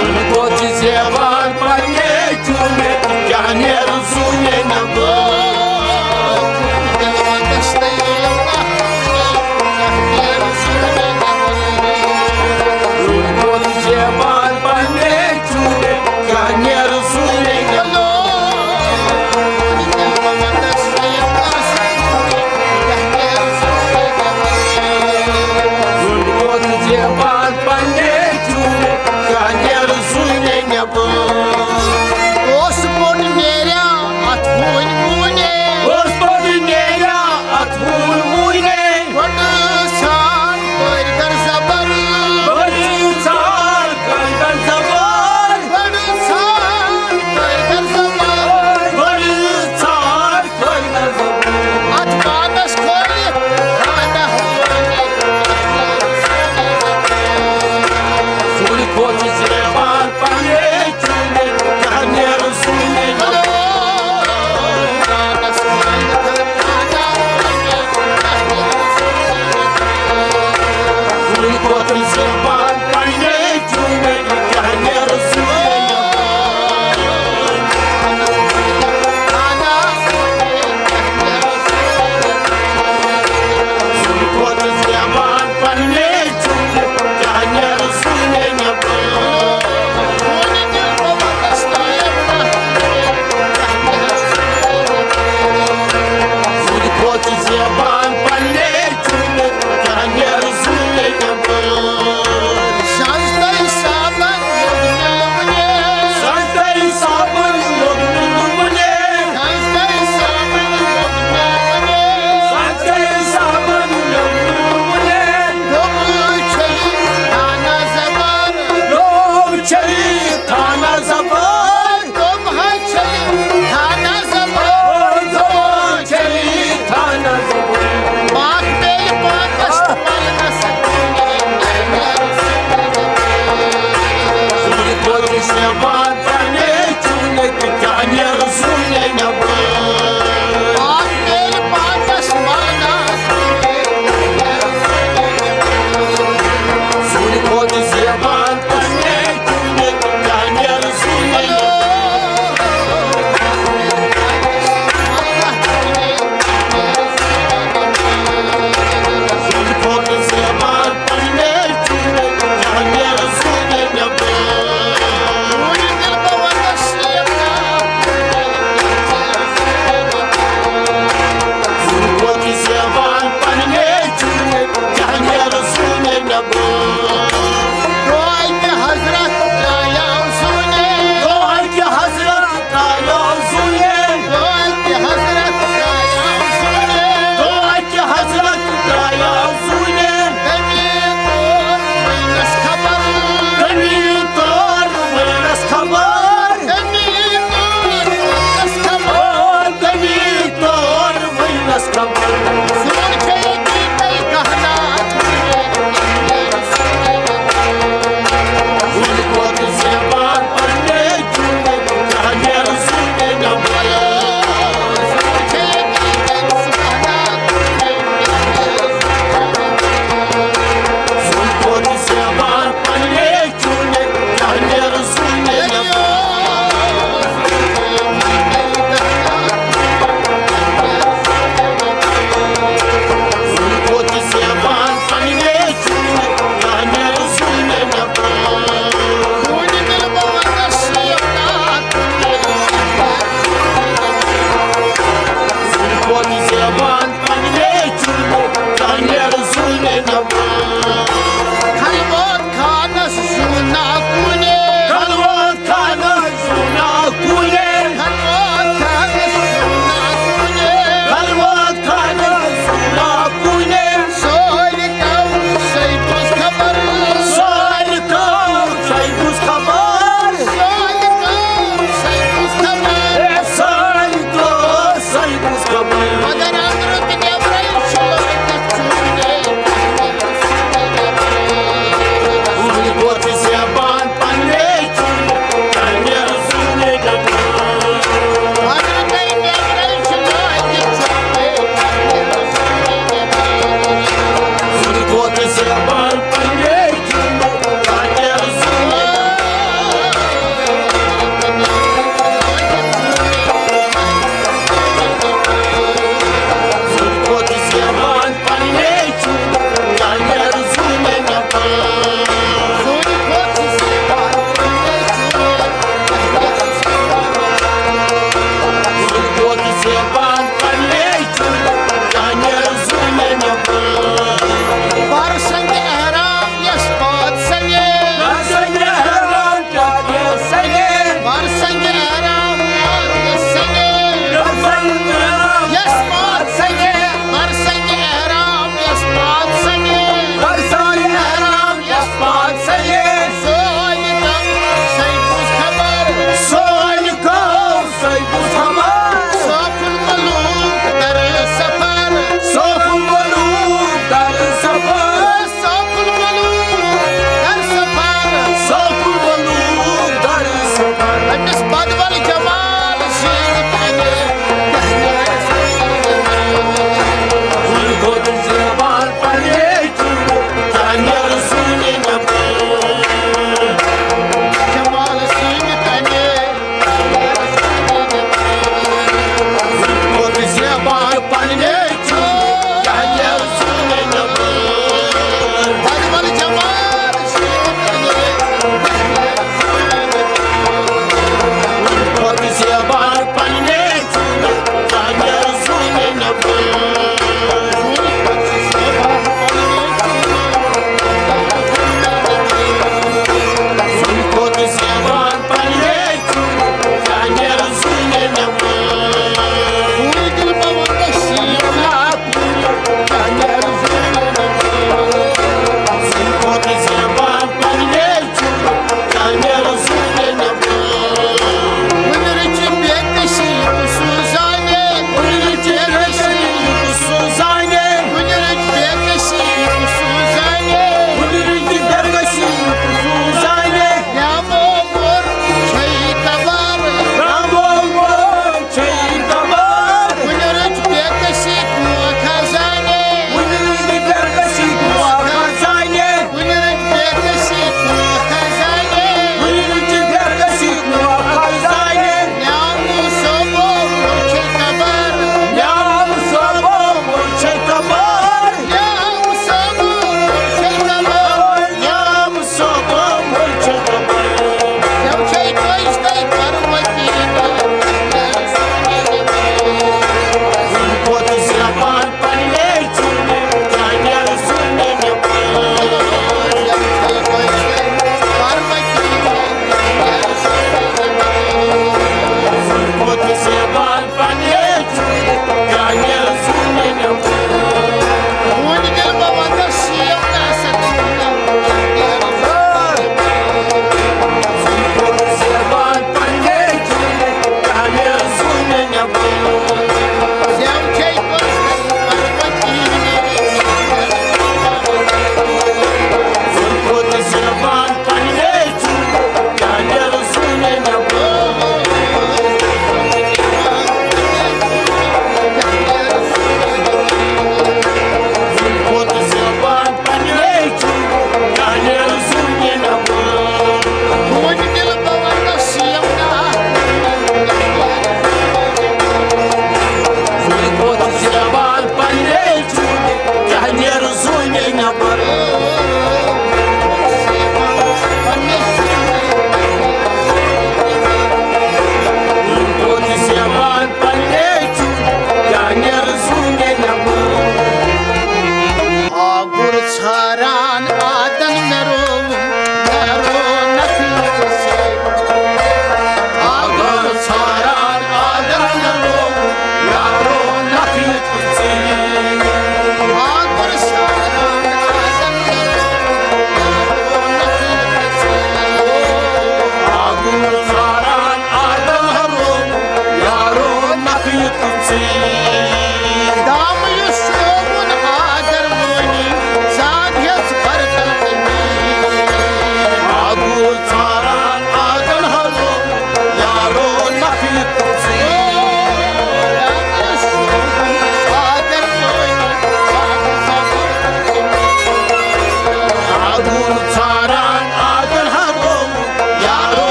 زُنہِ کھوٚت چھِ زیبان پننے چونہِ، کیٛاہ نیرٕ زُنہِ نٮ۪بر۔ دِل وَنَس تہِ یِم ناتھونہِ، کیٛاہ نیرٕ زُنہِ نٮ۪بر۔ زُنہِ کھوٚت چھِ زیبان پننے چونہِ، کیٛاہ نیرٕ زُنہِ نٮ۪بر۔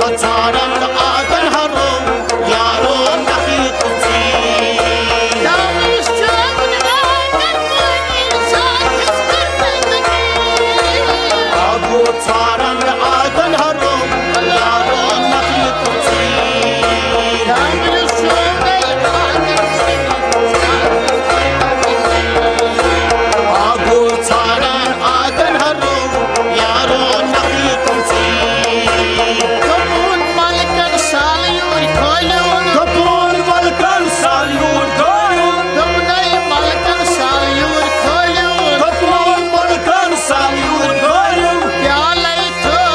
ژھانڈن آدن ہرو، یارو نخل تُژی۔ آگو ژھانڈن آدن ہرو، یارو نخل تُژی۔ آگو ژھانڈن آدن ہرو، یارو نخل تُژی۔ دوٚپُن ملکن سال یوٗرۍ کھٲلِو۔ دوٚپُن ملکن سال یوٗرۍ کھٲلِو۔ دوٚپنَے ملکن سال یوٗرۍ کھٲلِو۔ دوٚپُن ملکن سال یوٗرۍ کھٲلِو۔ پیالَے تھٲو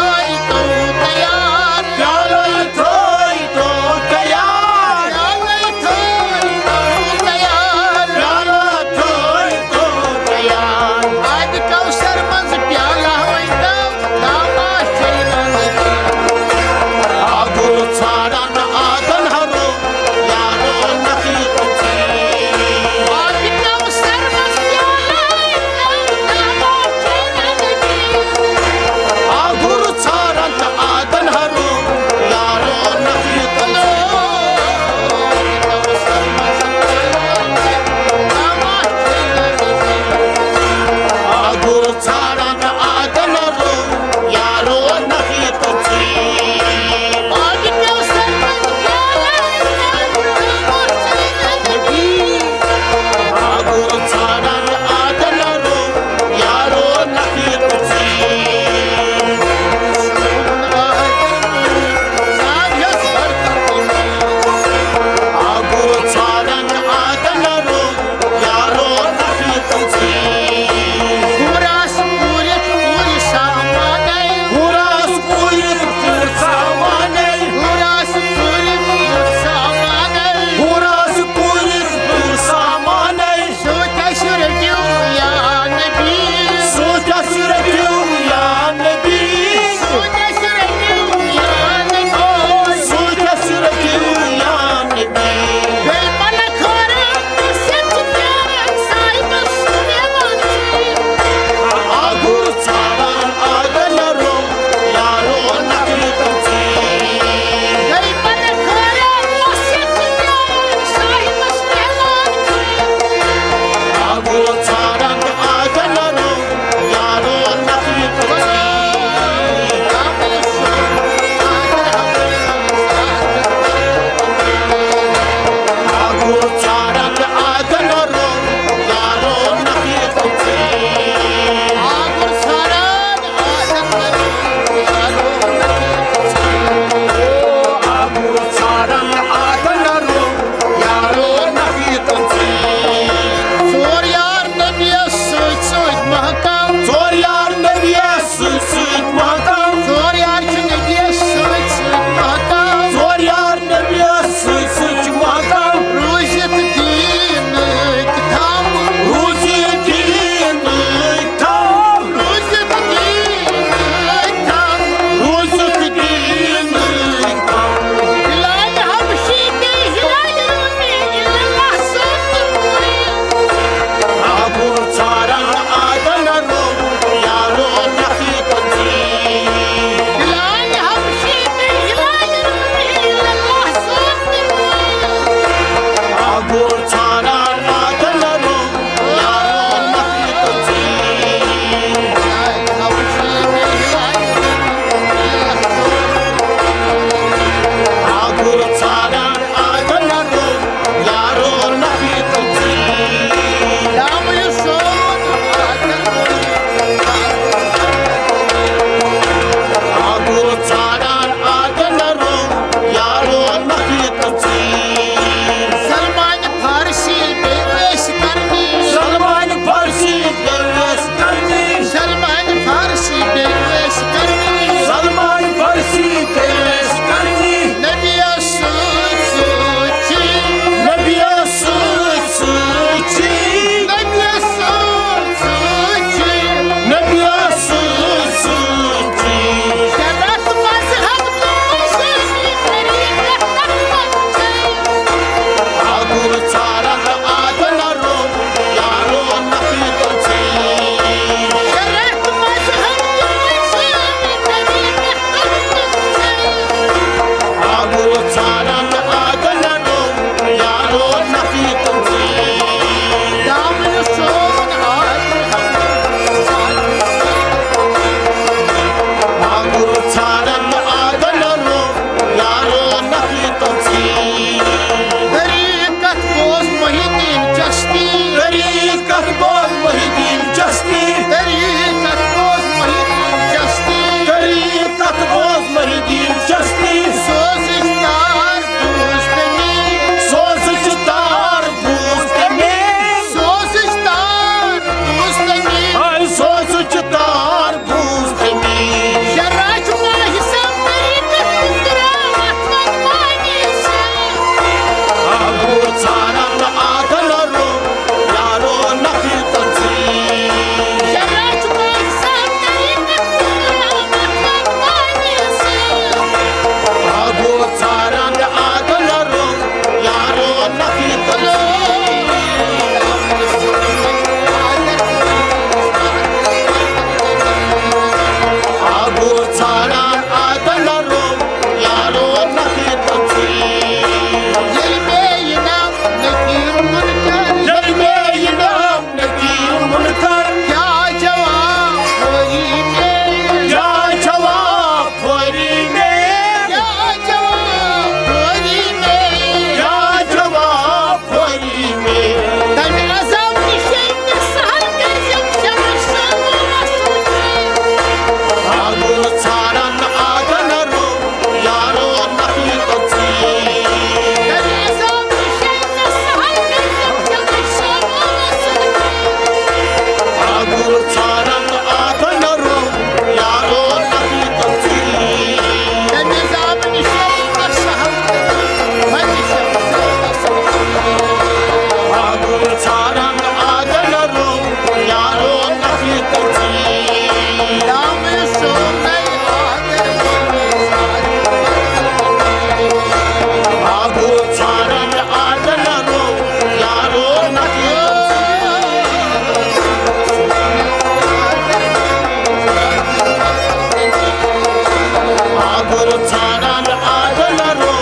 ژھانڈان آدل رو،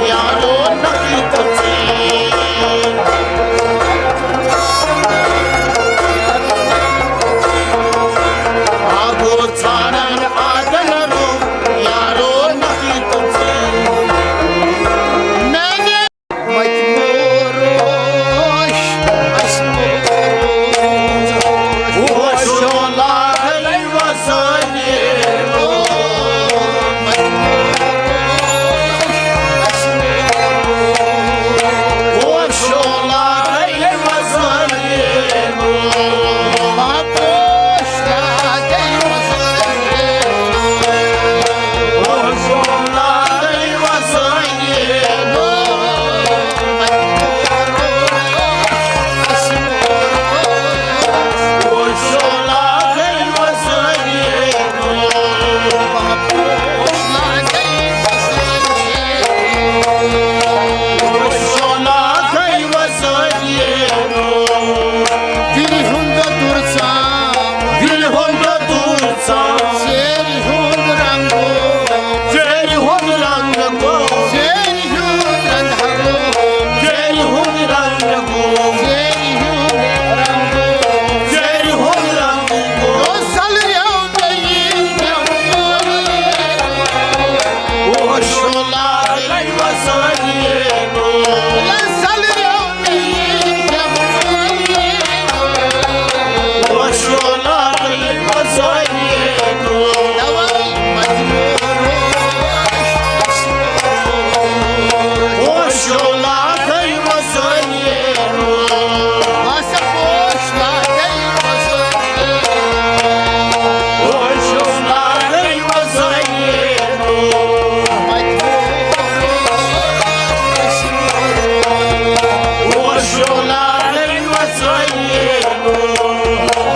یارو نقل تہٕ ژیٖر۔ آ گوٚو ژھانڈان آدل رو، یارو نقل تہٕ ژیٖر۔ میانہِ متہِ موروش، اسہِ موروش۔ وۄشو لاگے وۄزٲلۍ۔ وۄشو لاگے وۄزٲلۍ۔ وِرِ ہُنٛد دۄدُر ژام۔ وِرِ ہُنٛد دۄدُر ژام۔ سیرِ ہُنٛد رنٛگ گوٚو۔ سیرِ ہُنٛد رنٛگ گوٚو۔ سیرِ ہُنٛد رنٛگ گوٚو۔ سیرِ ہُنٛد رنٛگ گوٚو۔ سیرِ ہُنٛد رنٛگ گوٚو۔ سیرِ ہُنٛد رنٛگ گوٚو۔ سلریو مےٚ یہِ جمٲلۍ۔ وۄشو لاگے وۄزٲلۍ۔ سلریو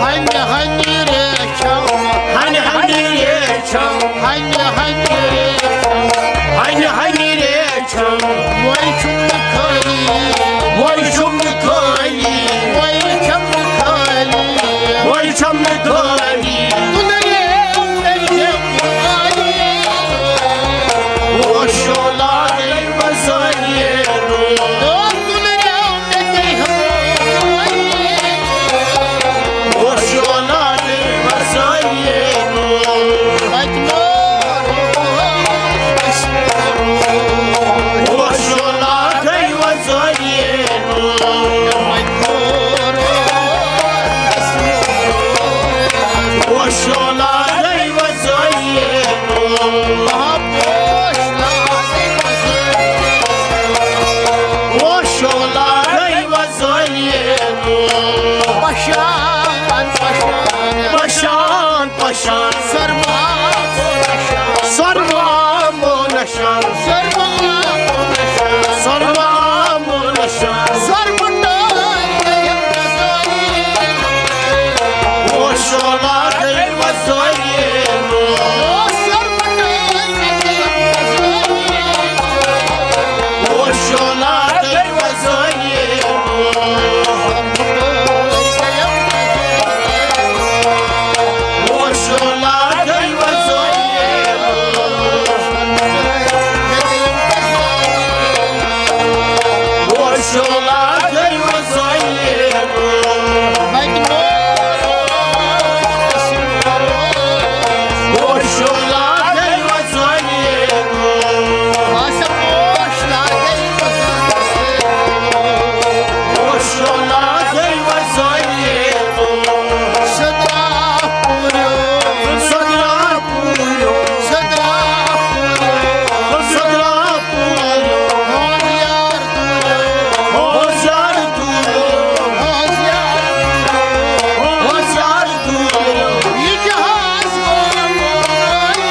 ہنہِ ہنہِ ریچھم۔ ہنہِ ہنہِ ریچھم۔ ہنہِ ہنہِ ریچھم۔ ہنہِ ہنہِ ریچھم۔ وۄنۍ چھُم نہٕ خٲلی۔ وۄنۍ چھُم نہٕ خٲلی۔ وۄنۍ چھَم نہٕ خٲلی۔ وۄنۍ چھَم نہٕ خٲلی۔ تُلریو مےٚ یہِ خٲلی۔ وۄشو لاگے وۄزٲلۍ۔ پشان، پشان۔ پشان، پشان۔ سرما، سرما، مونشان۔ سرما، مونشان۔ سرما، مونشان۔ سرما، وۄشو لاگے وۄزٲلۍ۔ وۄشو لاگے وۄزٲلۍ۔ وۄشو لاگے وۄزٲلۍ۔ وۄشو لاگے وۄزٲلۍ۔ وۄشو لاگے وۄزٲلۍ۔ وۄشو لاگے وۄزٲلۍ۔ سدرا پوٗریو۔ سدرا پوٗریو۔ سدرا پوٗریو۔ سدرا پوٗریو۔ ہونیار دوٗریو۔ ہونیار دوٗریو۔ ہونیار دوٗریو۔ ہونیار دوٗریو۔ یہِ جہاز گوٚو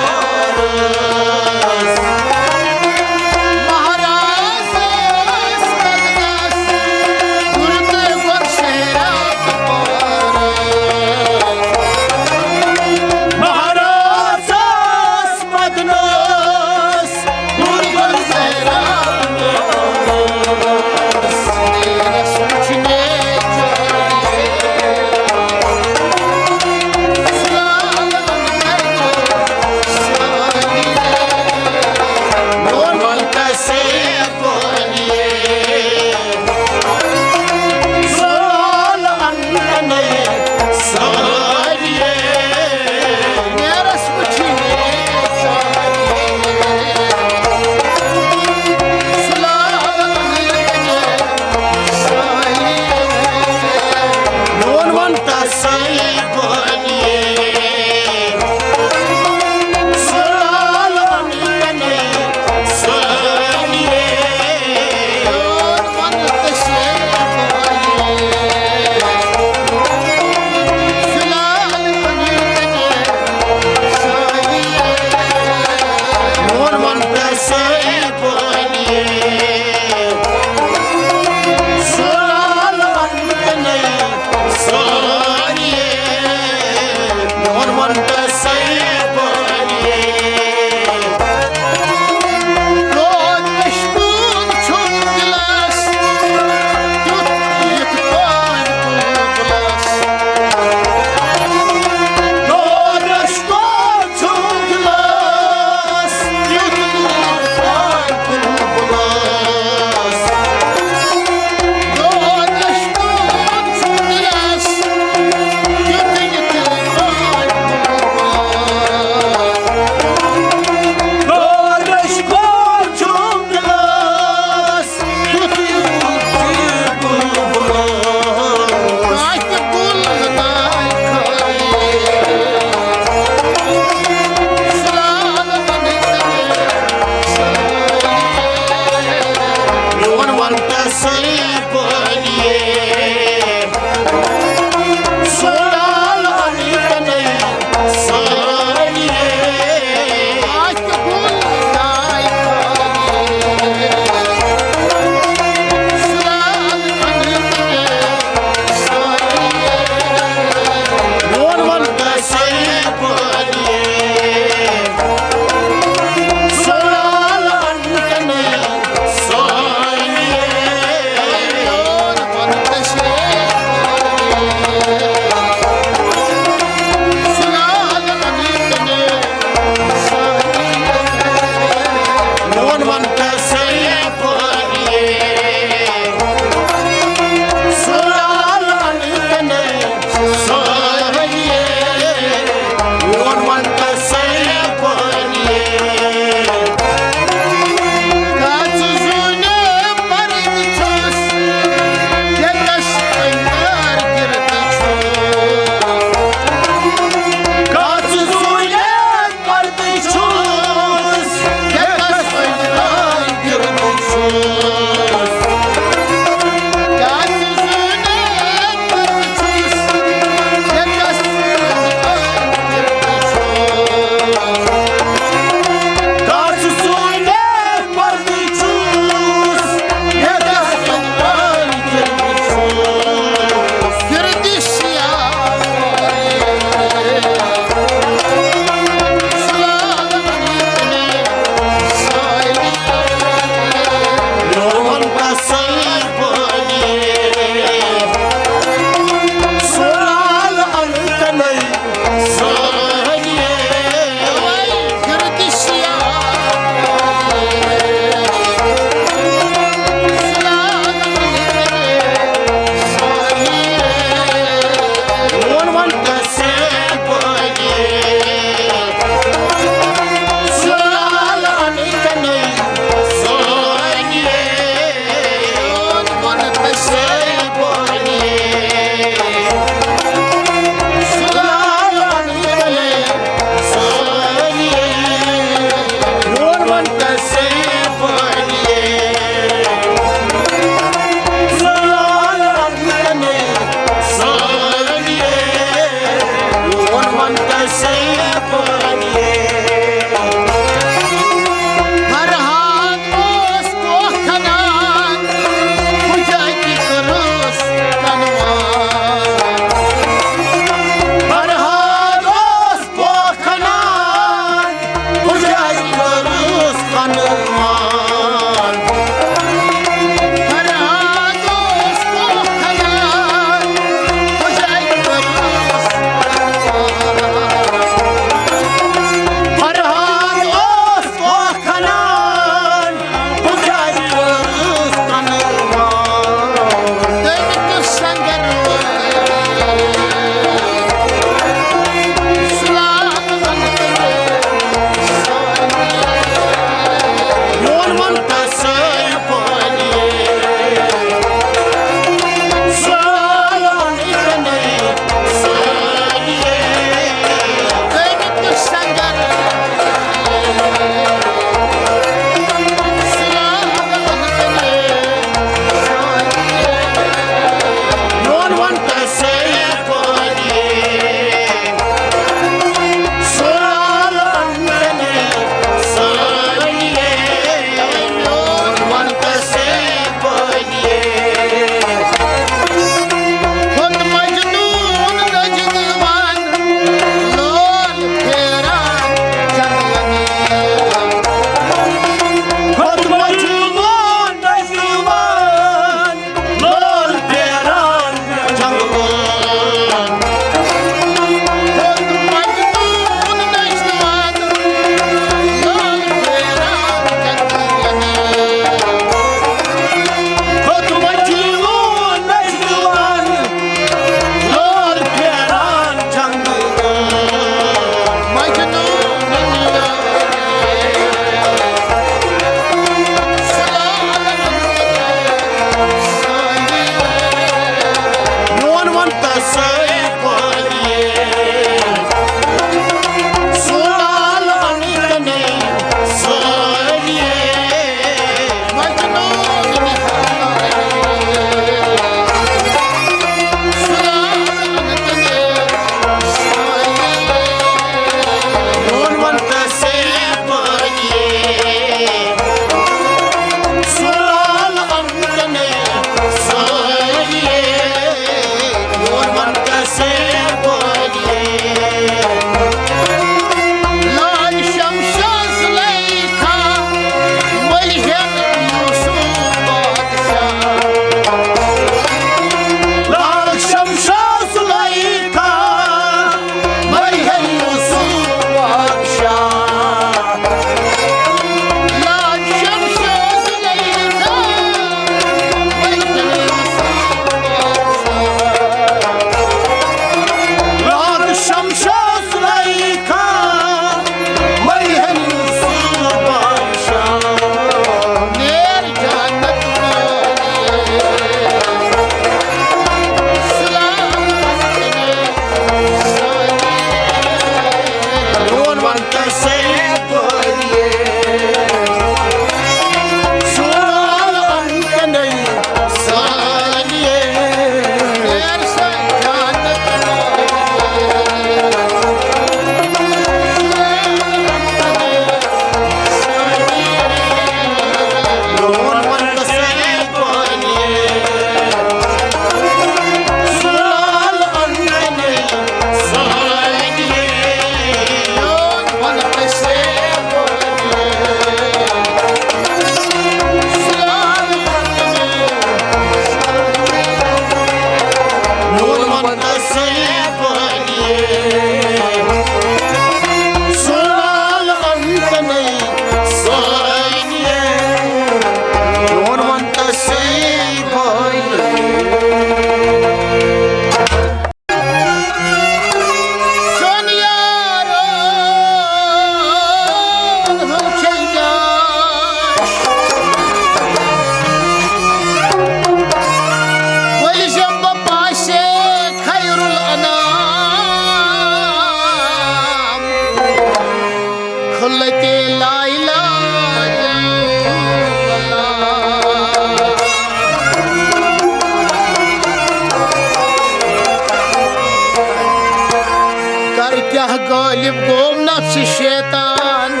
گوم نفس شیطان،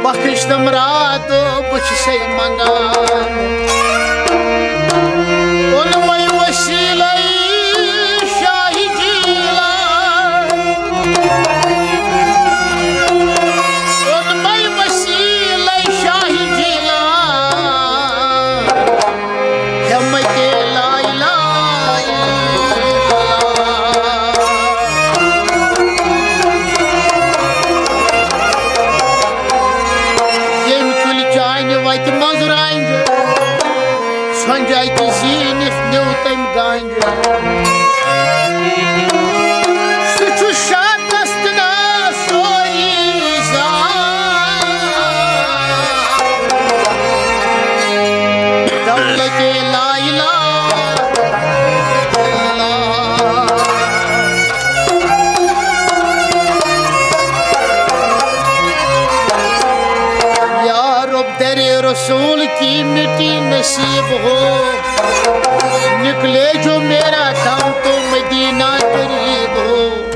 بخش تم رات بہٕ چھُسے منگان۔ اوٚنمَے وسیلے شاہی جیلان، اوٚنمَے وسیلے شاہی جیلان۔ ہیمتے لا الہ الا اللہ۔ ییٚمۍ تُلۍ چانہِ وتہِ منٛز رنٛگہِ، ژھۄنٛجہِ اَتہِ زیٖنِتھ نیوٗ تٔمۍ گنٛگہِ۔ سُہ چھُ شاہ دستنا سوری زان۔ دولت لا الہ الا اللہ۔ یا رب در رسول کی مٹی نصیب ہو، نکلے جو میرا دم تو مدینہ قریب ہو۔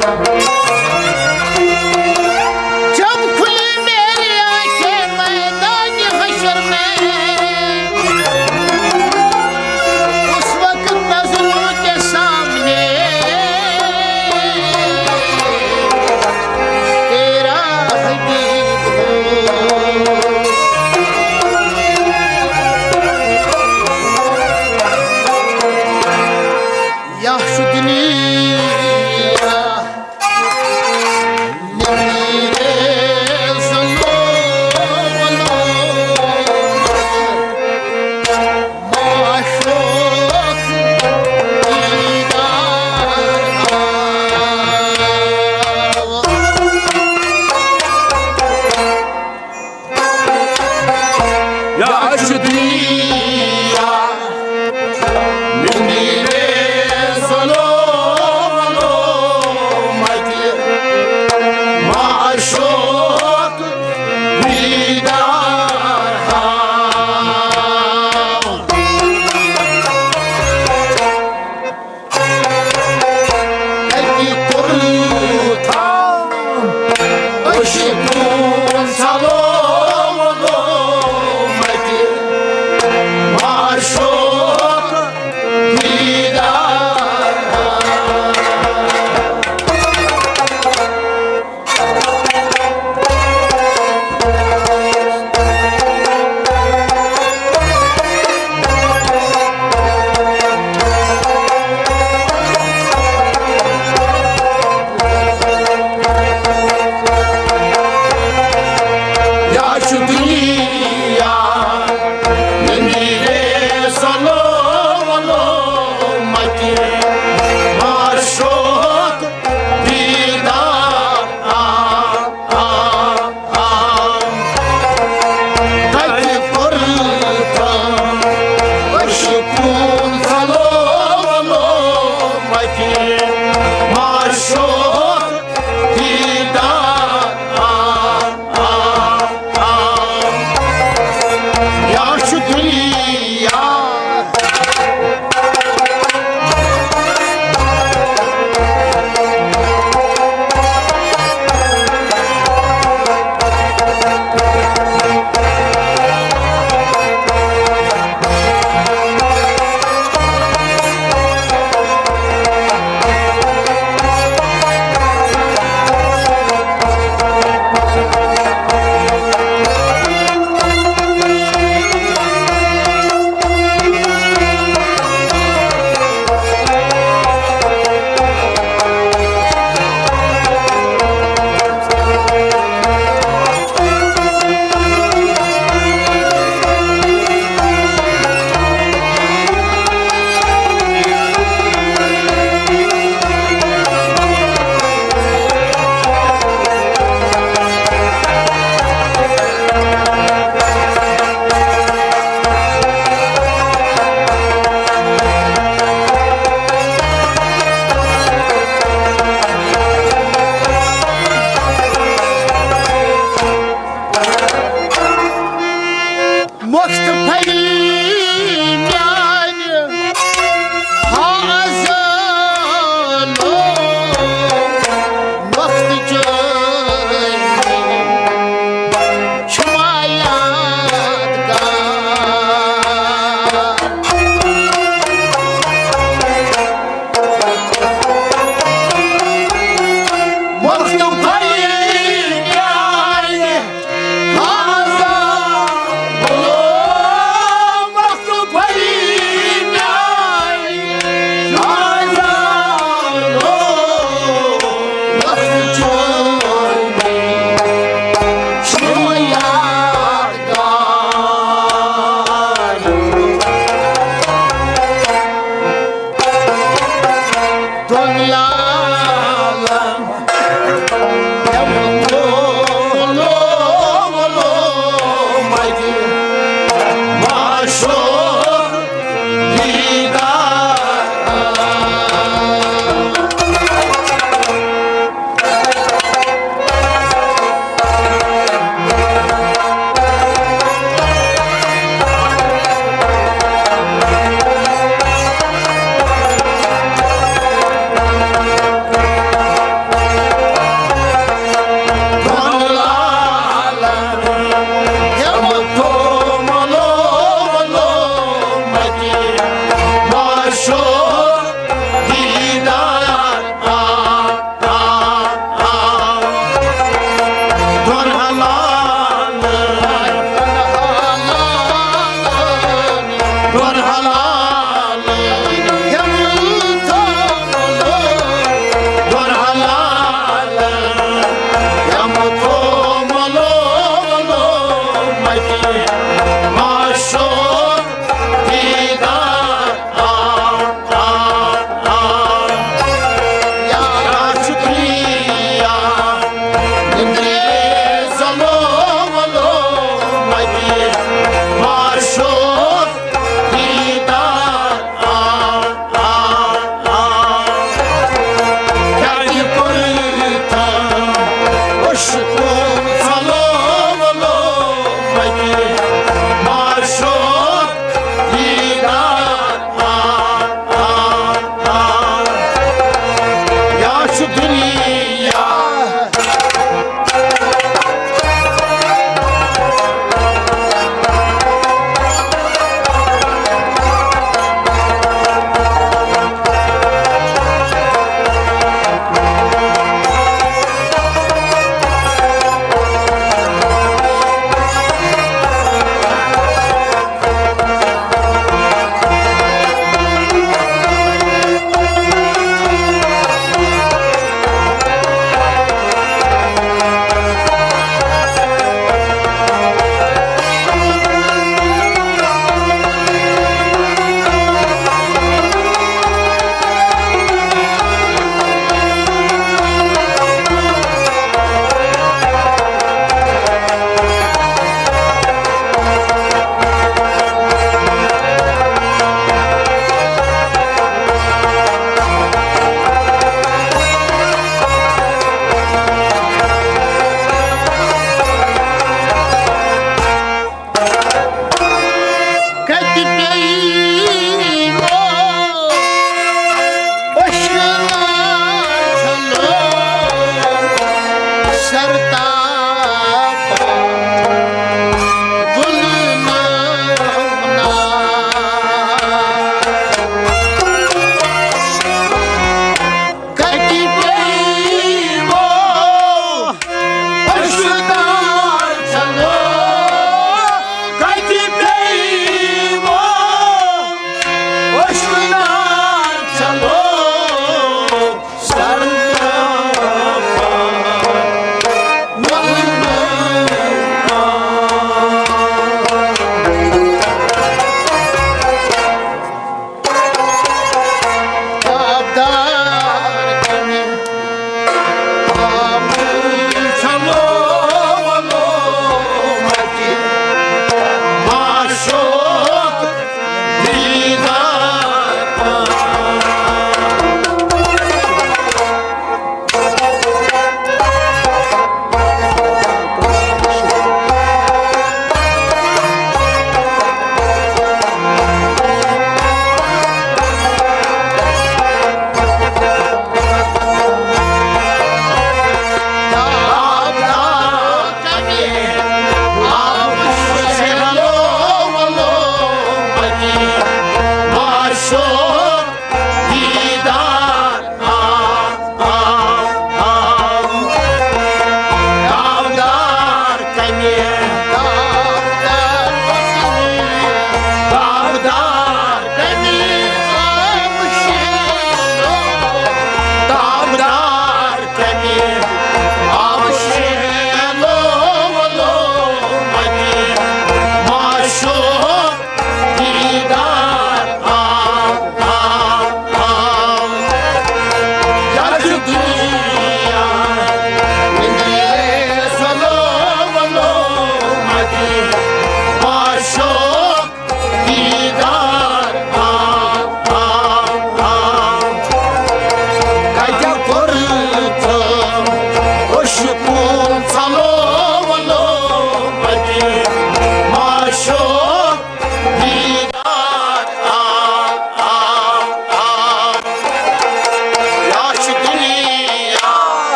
جب کھلی میری آنکھیں میدان حشر میں، اس وقت نظروں کے سامنے تیرا حبیب ہو۔ یا شدنی یا شدنی یا میرے ظلم مت معشوق دیدار ہاں۔ اَتہِ کوٚرمُت عاشقن سلام، مَتہِ معشوق دیدار۔ یا شدنی یا میرے سلام، مَتہِ معشوق دیدار۔ آ، آ، آ۔ تَتہِ کوٚرمُت عاشقن سلام، مَتہِ معشوق دیدار۔ آ، آ، آ۔ یا شدنی یا مۄخت پھلہِ میانہِ ہا ازلو، مۄخت چو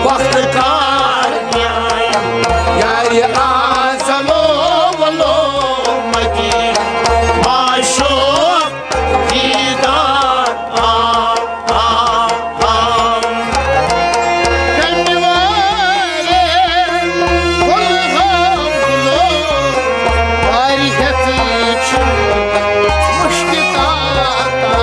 وقت کار یارِ اعظم و لومتی، معشوق دیدار آ، آ، آ۔ کمہِ وارِ گُلہٕ گام گُلو وارِ ہٮ۪تھ چھُ مُشکِتاتا۔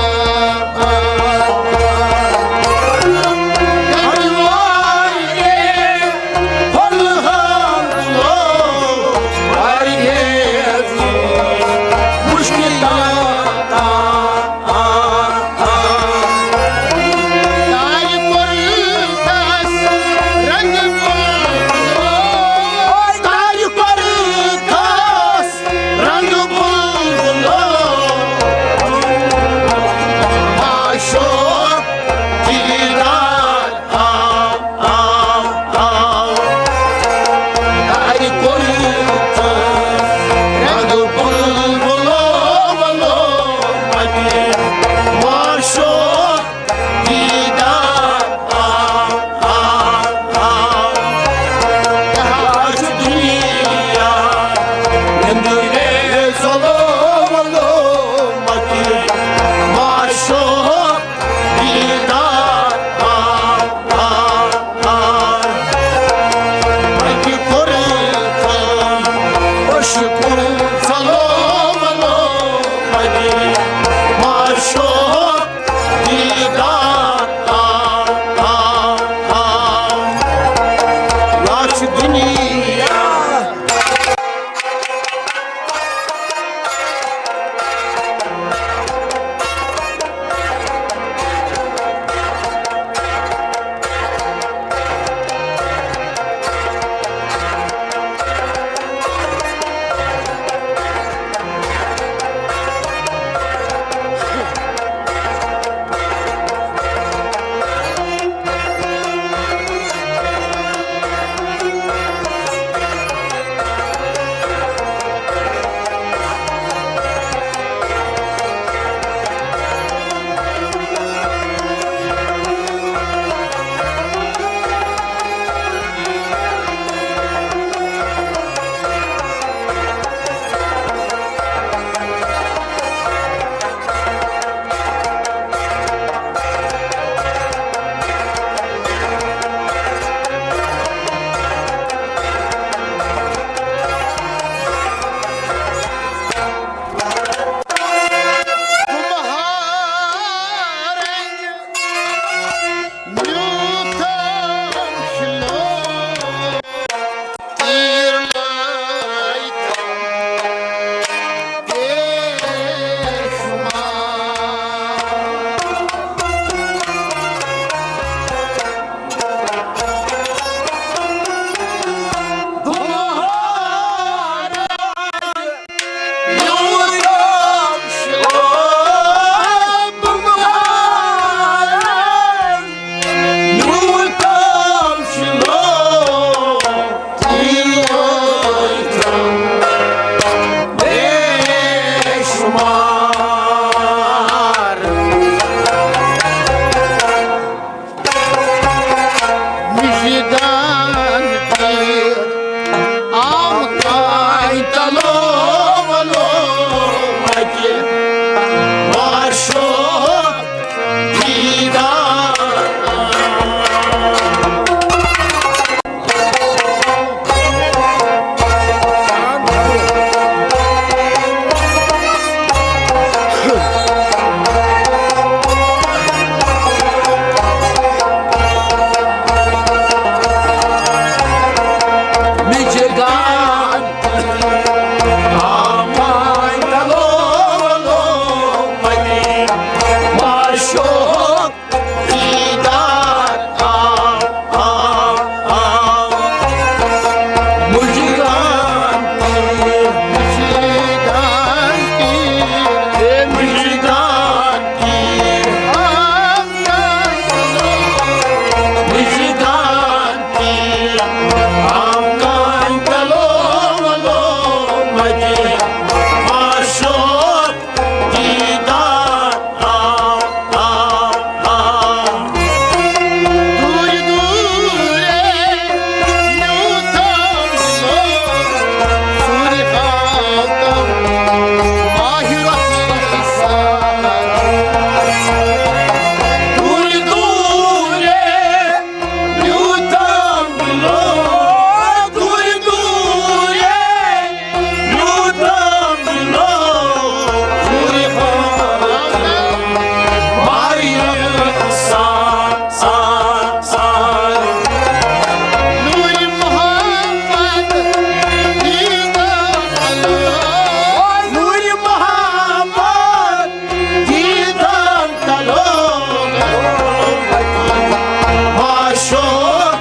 شوق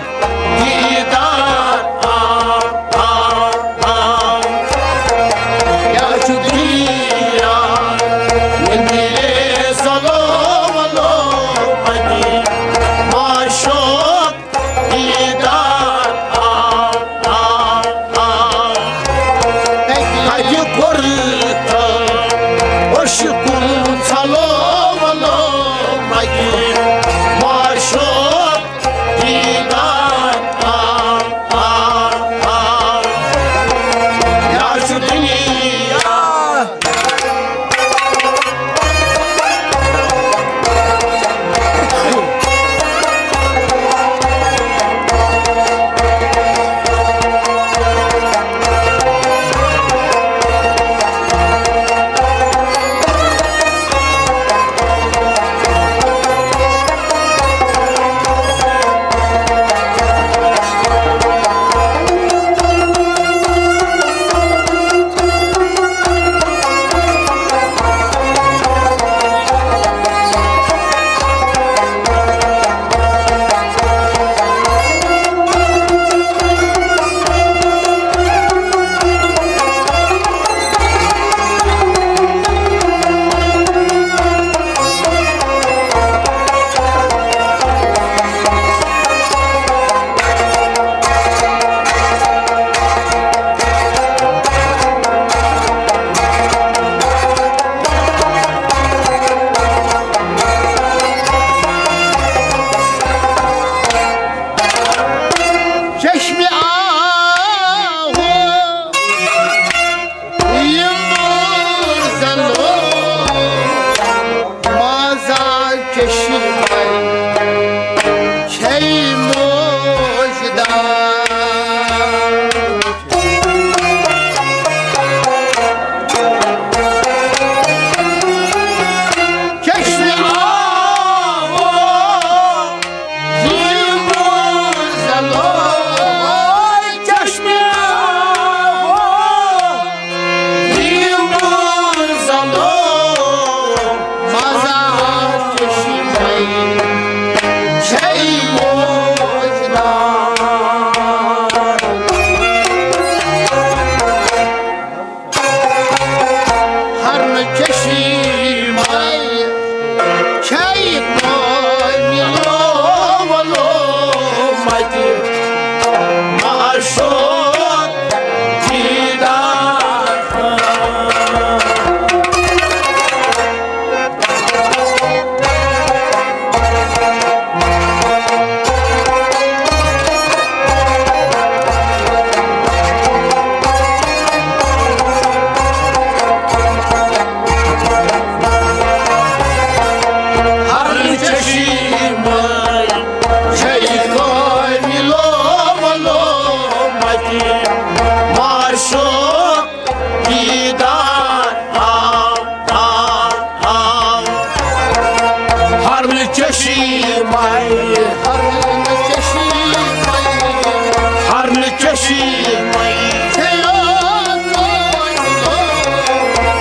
دیدار آو، آو، آو۔ یا چھُ دُنیا نندرِ زلو ولو مدی، ما شوق دیدار آو، آو، آو۔ اَتہِ کوٚر تہٕ عشقُن ژھلو ولو مدی، ما شوق دیدار آو، آو، آو۔ یا چھُ دُنیا۔ چشمِ آہو یِم زَن مازا چشمَے چھے موجدار۔ چشمِ آہو یِم زَن چشمِ آہو یِم زَن مازا چشمَے چھے موجدار۔ ہر نہٕ چشمَے چھے کٲمِلو ولو مدی، ما شوق دیدار۔ ہر چشمَے چھے کٲمِلو ولو مدی، ما شوق دیدار آو، آو، آو۔ ہر نہٕ چشمَے، ہر نہٕ چشمَے، ہر نہٕ چشمَے،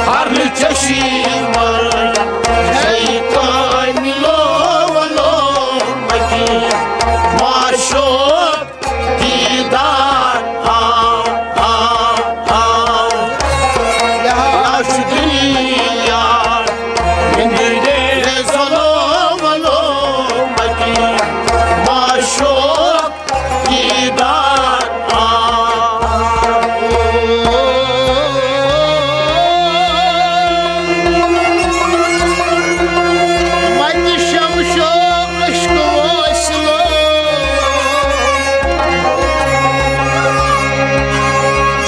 ہر نہٕ چشمَے چھے کٲمِلو ولو مدی، ما شوق دیدار آو، آو، آو۔ یا چھُ دُنیا نندرِ زلو ولو مدی، ما شوق دیدار آو۔ متہِ شمشو عشق وٲصلو،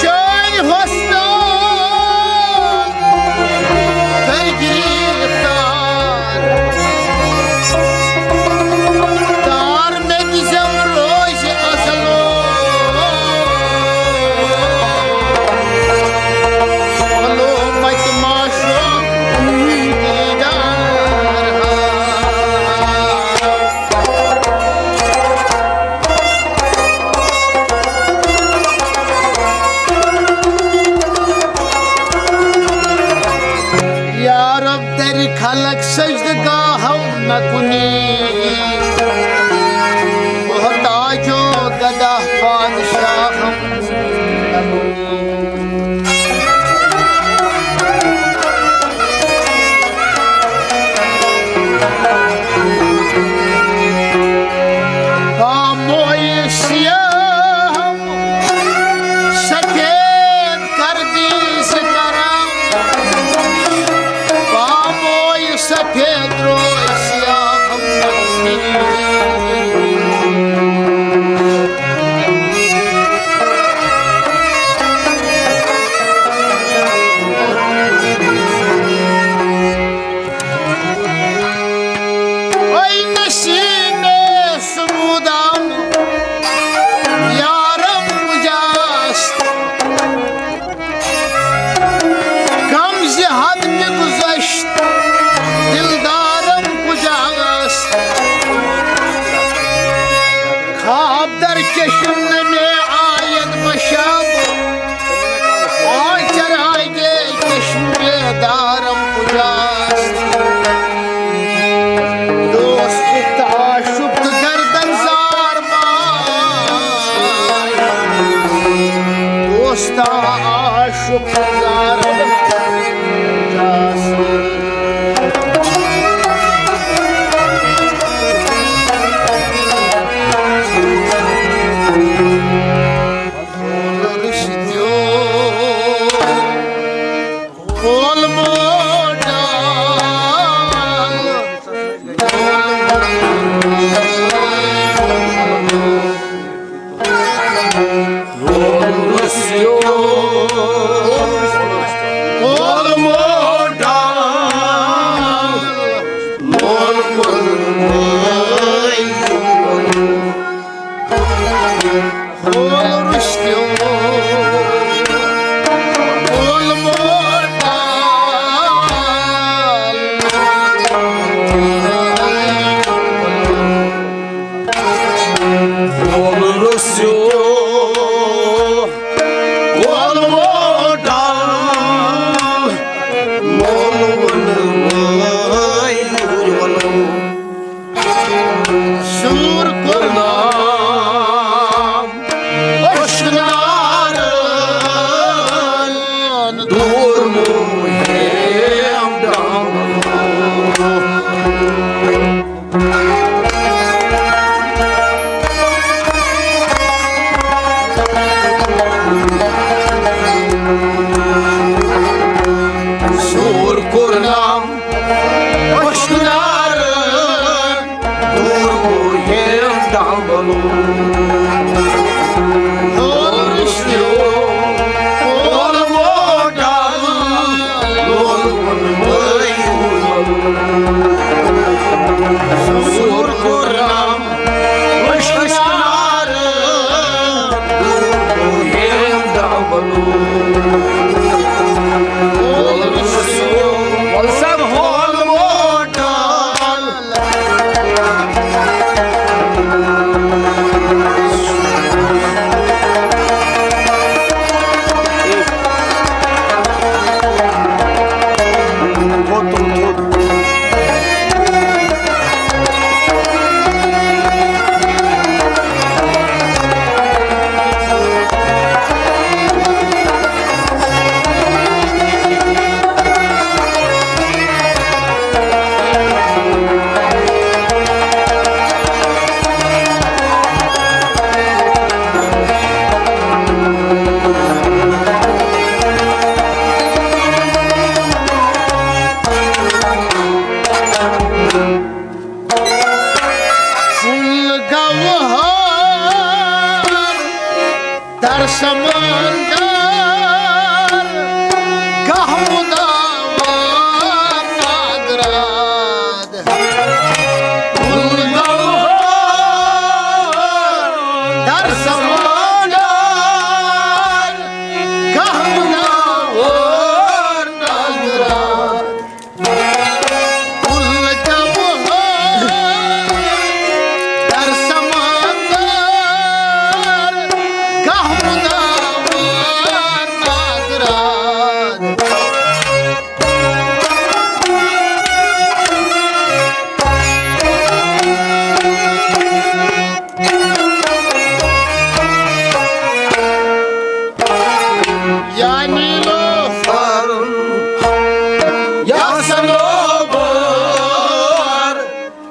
چٲنۍ حسنو کٔرۍ گرفتار۔ تار مےٚ دِژٮ۪م روزِ ازلو، ولو متہِ ما شوق دیدار ہا۔ یا رب، تیرِ خلق سجدٕ گاہم نہ کُنی، بہر خواب در چشم نہ مےٚ آید بشاب، آ چراگے چشم بیدارم پجاست۔ دوست تہ عاشق تہ گردن زار ماے، دوست عاشق تہ زارم پجاست۔ سوٗر کوٚر نام اشنارن، دوٗر مُہِم ڈمبلو۔ سوٗر کوٚر نام اشنارن، دوٗر گوٚو یِم ڈمبلو۔ ہور شیو، ہور موٹا، ہور وُن مٲیوٗل۔ سوٗر کوٚر رام اشنارن، دوٗر گوٚو یِم ڈمبلو۔ ہور شیو، وَلسَم ہور موٹا۔ پھُل گوہر در سمندر، گاہ مُداوار نادراد۔ پھُل گوہر در سمندر، گاہ مُداوار نادراد۔ یا نیلوفر، یا صنوبر،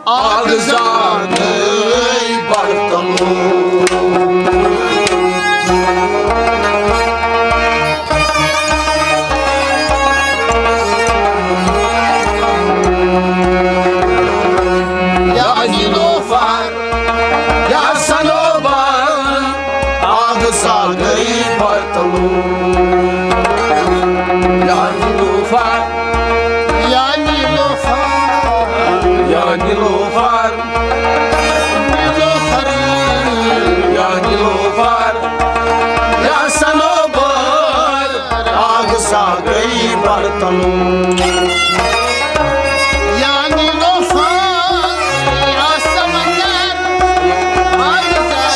آگ زاگے برتلو۔ یا نیلوفر، یا صنوبر، آگ زاگے برتلو۔ یا نیلوفر، یا نیلوفر، یا نیلوفر، نیلوفر، یا نیلوفر، یا صنوبر، آگ زاگے برتلو۔ یا نیلوفر، یا سمندر، آگ زاگے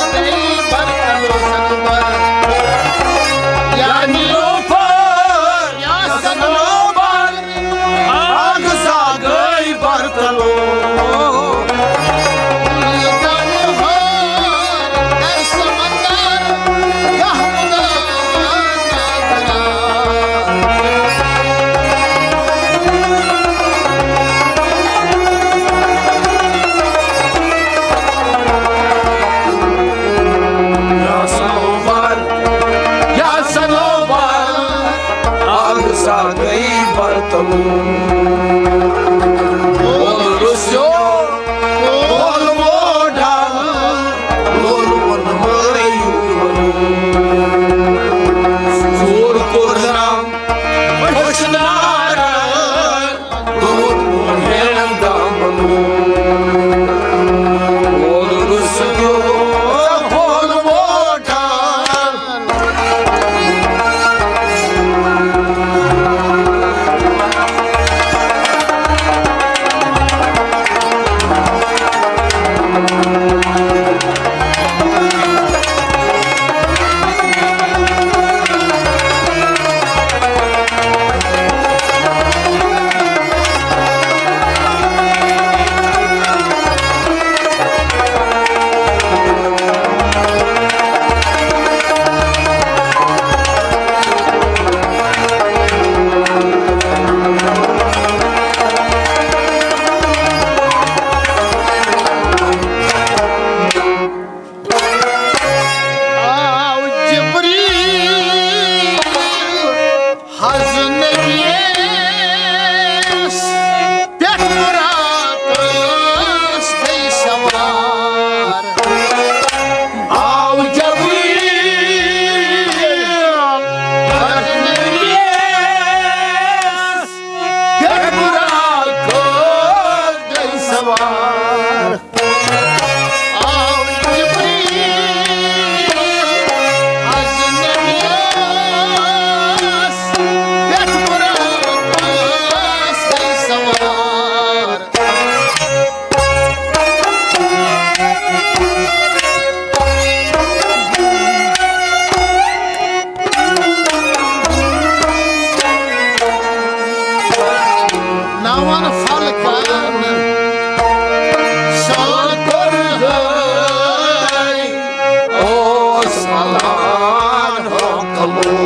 سلام ہو کلو۔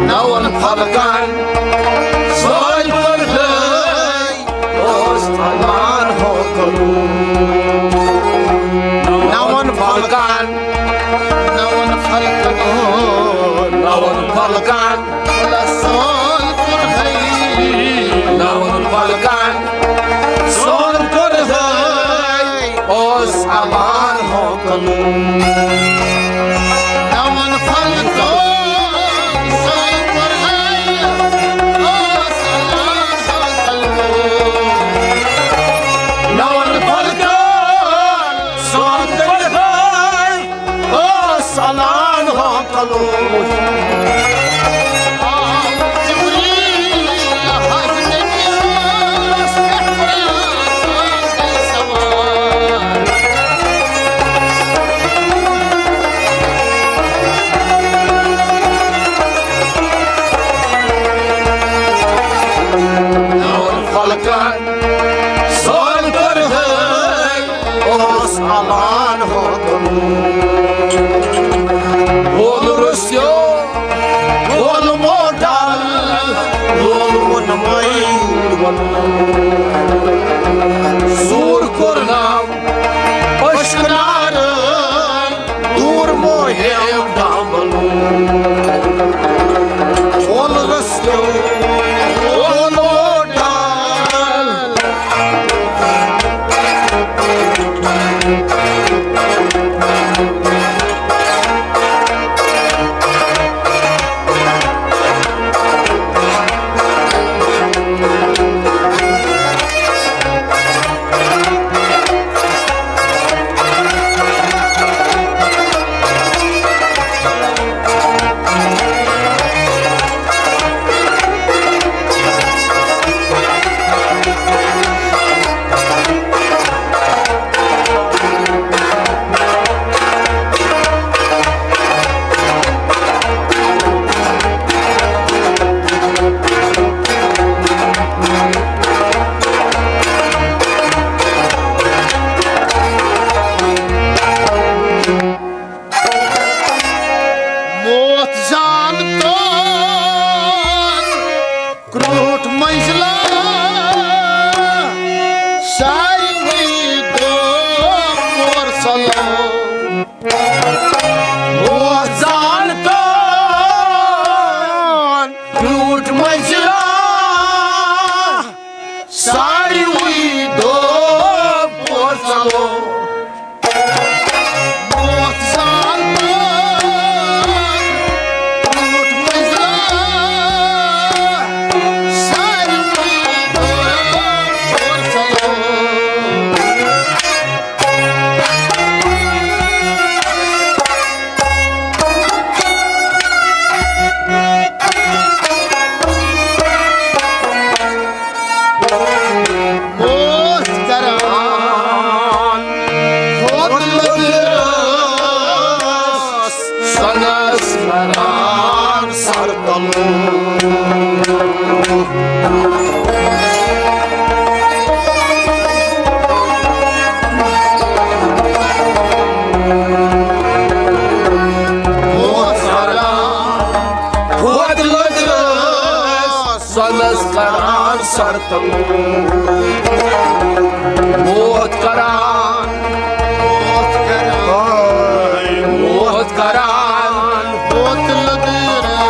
نون فلکن سوال پر گئی اوس امان ہو کلو۔ نون فلکن، نون فلکن، نون فلکن سوال پر گئی۔ نون فلکن سوال پر گئی اوس امان ہو کلو۔ نون فلکن سوال پر گئی اوس امان ہو کلو۔ نون فلکن سوال پر گئی اوس امان ہو کلو۔ فلکن سوال پر گئی اوس امان ہو کلو۔ وول رسیو، وول موٹل، وول وون مئی وول۔ سور کوٚر ناو اشکنار۔ دوٗر مو ہیو ڈامبلو۔ اولرس کیو اولو ڈال۔ موت زانتن کرٛوٗٹھ مٔنٛزلہ ساروٕے دۄہ مور سلام۔ موت زانتن کرٛوٗٹھ مٔنٛزلہ ساروٕے دۄہ مور سلام۔ موت کران، ہوت لٔدرَس، سۄنَس کران سر تلوٗ۔ موت کران، ہوت لٔدرَس، سۄنَس کران سر تلوٗ۔ موت کران، موت کران، موت کران، ہوت لٔدرَس۔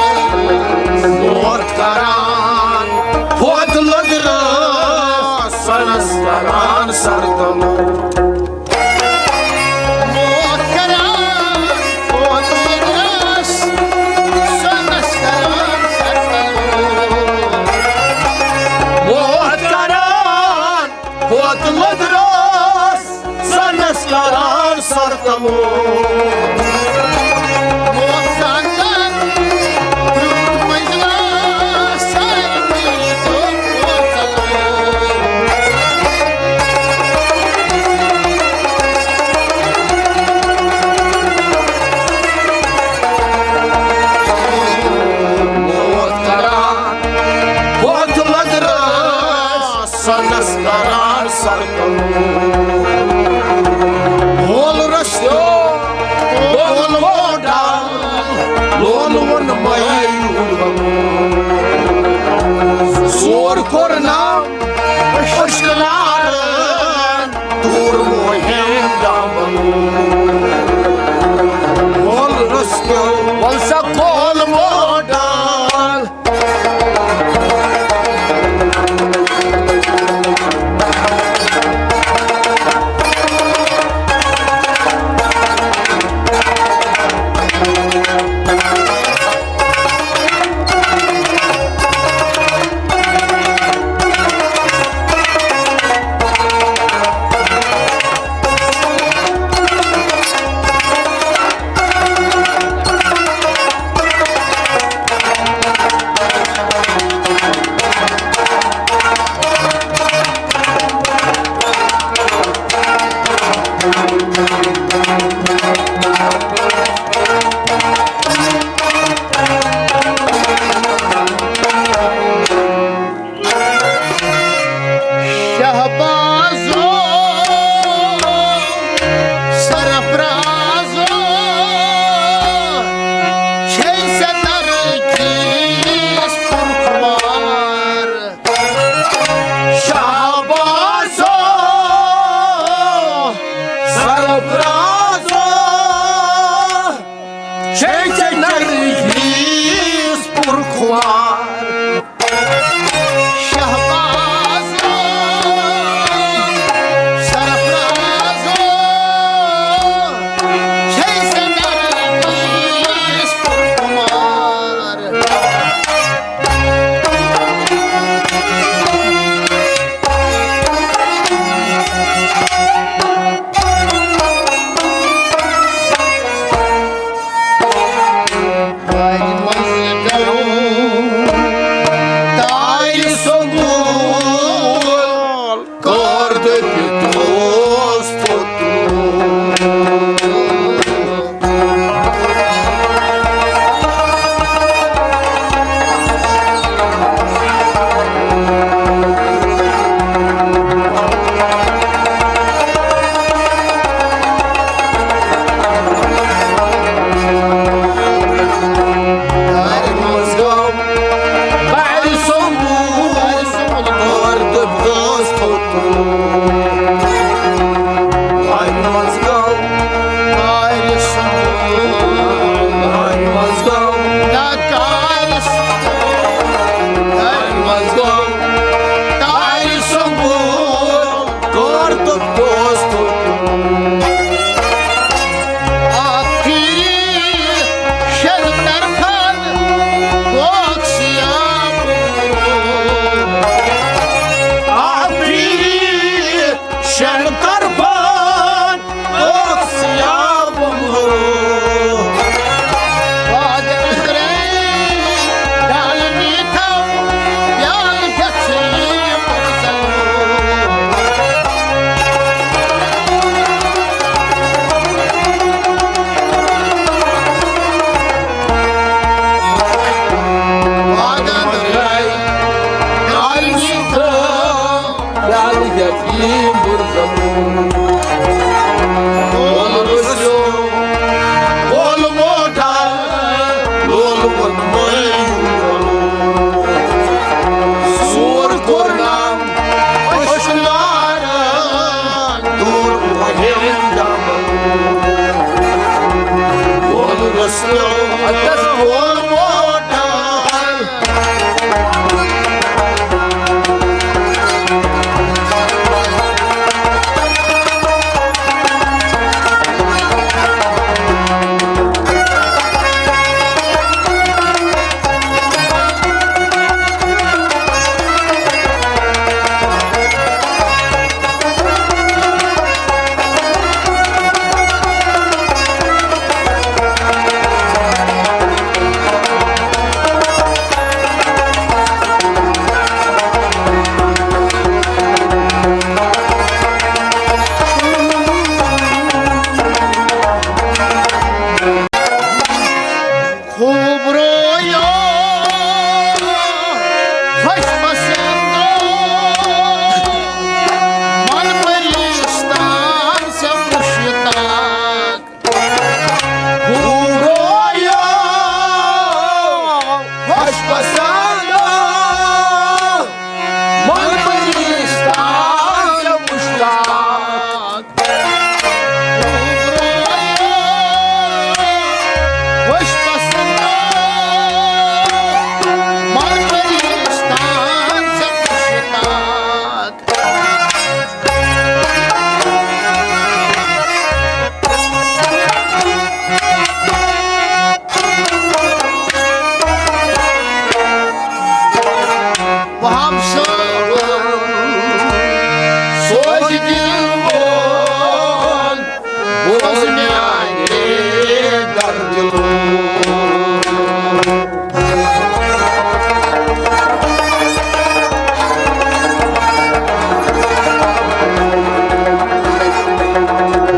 موت کران، ہوت لٔدرَس، سۄنَس کران سر تلوٗ۔ موت کران، موت لٔدرَس، سۄنَس کران سر تلوٗ۔ موت کران، ہوت لٔدرَس، سۄنَس کران سر تلوٗ۔ موت زانتن کرٛوٗٹھ مٔنٛزلہ ساروٕے دۄہ مور سلام۔ موت مول رستو، مول موٹا، لون ون مایو۔ سور کرنا اشکنارن، دور مهم دامن۔ مول رستو، مول سا، مول موٹا۔ شہبازو، سرفرازو، چھے ژےٚ ترقی یس پرخمار۔ شہبازو، سرفرازو، چھے ژےٚ ترقی یس پرخمار۔ شہبازو، سرفرازو، چھے ژےٚ ترقی یس پرخمار۔ تارِ سنبول کر دٔپِتھ اوس پوٚتُس۔ آخری شن طرفن گوکھ سیاہ بُمرو۔ آخری شن طرفن گوکھ سیاہ بُمرو۔ وعدٕ أنٛدرَے ڈالہٕ میٖٹھا پیالہٕ ہٮ۪تھ یِیہِ پرزنو۔ وعدٕ أنٛدرَے ڈالہٕ میٖٹھا پیالہٕ یتیٖم بُرزن۔ مول رسیو، مول موٹا، مول ووٚن مٲیوٗن۔ سور کوٚرنم اشنارن، دوٗر مُہِم دمن۔ مول رسیو، مول موٹا۔ خۄش پسند، من بنیس تازٕ مشتاق۔ خۄش پسند، من بنیس تازٕ مشتاق۔ وہاب صٲبن سوزِ دِل وول، بوز میانہِ دردِ لول۔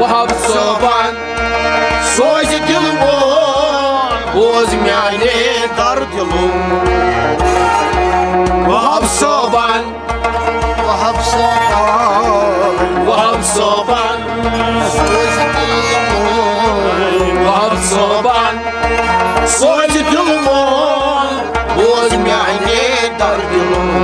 وہاب صٲبن سوزِ دِل وول، بوز میانہِ دردِ لول۔ وہاب صٲبن، وہاب صٲبن، وہاب صٲبن سوزِ دِل وول، وہاب صٲبن سوزِ دِل وول، بوز میانہِ دردِ لول۔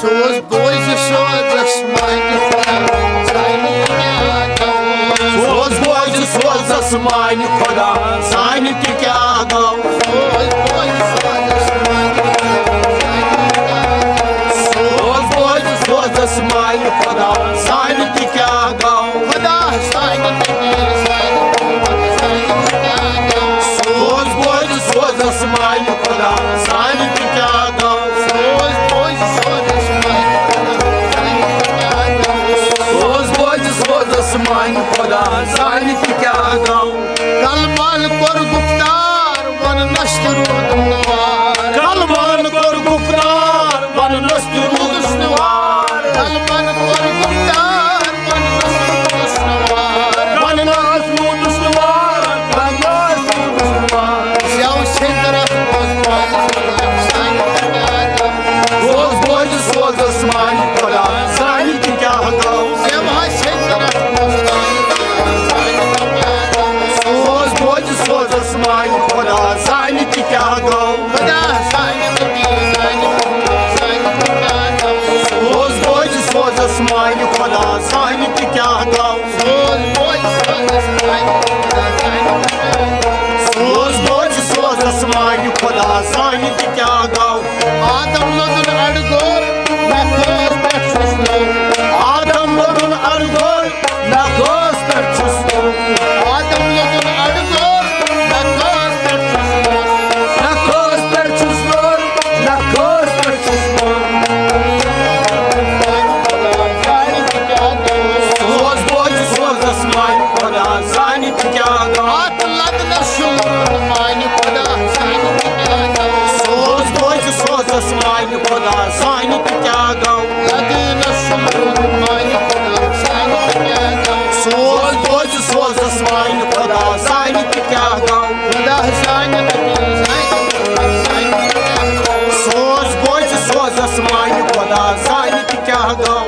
سوز بوزِ سوزس مانہِ خۄدا، سانہِ تہِ کیٛاہ گوٚو؟ سوز بوزِ سوزس مانہِ خۄدا، سانہِ تہِ کیٛاہ گوٚو؟ سوز بوزِ سوزس مانہِ خۄدا، سانہِ تہِ کیٛاہ گوٚو؟ سوز بوزِ سوزس مانہِ خۄدا، سانہِ تہِ کیٛاہ گوٚو؟ خۄدا سانہِ تہِ کیٛاہ گوٚو؟ سوز بوزِ سوزس مانہِ خۄدا، سانہِ تہِ کیٛاہ گوٚو؟ سوز بوزِ سوزس مانہِ خۄدا، سانہِ تہِ کیٛاہ گوٚو؟ سوز بوزِ سوزس مانہِ خۄدا، سانہِ تہِ کیٛاہ گوٚو؟ کلمان کوٚر گُفتار، وننس تہِ روٗدُم نوار۔ کلمان کوٚر گُفتار، وننس تہِ روٗدُس نوار۔ کلمان کوٚر گُفتار، وننس روٗدُس نوار۔ وننس روٗدُس نوار، وننس روٗدُس نوار۔ زٮ۪و سِندرس منٛز پانہٕ سانہِ تہِ کیٛاہ گوٚو؟ سوز بوزِ سوزس مانہِ خۄدا، سانہِ تہِ کیٛاہ گوٚو؟ زٮ۪و ہا سِندرس منٛز پانہٕ سانہِ تہِ کیٛاہ گوٚو؟ سوز بوزِ سوزس مانہِ خۄدا، سانہِ تہِ کیٛاہ گوٚو؟ خۄدا سانہِ تہِ کیٛاہ، سانہِ تہِ کیٛاہ گوٚو؟ سوز بوزِ سوزس مانہِ خۄدا، سانہِ تہِ کیٛاہ گوٚو؟ سوز بوزِ سوزس مانہِ خۄدا، سانہِ تہِ کیٛاہ گوٚو؟ سوز بوزِ سوزس مانہِ خۄدا، سانہِ تہِ کیٛاہ گوٚو؟ آدم لوٚگُن اَڑٕ گوٚر، نہ کٲنٛسہِ پٮ۪ٹھ چھُس نوٚر۔ آدم لوٚگُن اَڑٕ گوٚر، نہ کٲنٛسہِ پٮ۪ٹھ چھُس نوٚر۔ آدم لوٚگُن اَڑٕ گوٚر، نہ کٲنٛسہِ پٮ۪ٹھ چھُس نوٚر۔ نہ کٲنٛسہِ پٮ۪ٹھ چھُس نوٚر، نہ کٲنٛسہِ پٮ۪ٹھ چھُس نوٚر۔ سانہِ تہِ کیٛاہ گوٚو؟ سوز بوزِ سوزس مانہِ خۄدا، سانہِ تہِ کیٛاہ گوٚو؟ اَتھ لدنس شُمرُن مانہِ خۄدا، سانہِ تہِ کیٛاہ گوٚو؟ سوز بوزِ سوزس مانہِ خۄدا، سانہِ تہِ کیٛاہ گوٚو؟ لدنس شُمرُن مانہِ خۄدا، سانہِ تہِ کیٛاہ گوٚو؟ سوز بوزِ سوزس مانہِ خۄدا، سانہِ تہِ کیٛاہ گوٚو؟ خۄدا سانہِ تہِ کیٛاہ، سانہِ تہِ کیٛاہ گوٚو؟ سوز بوزِ سوزس مانہِ خۄدا، سانہِ تہِ کیٛاہ گوٚو؟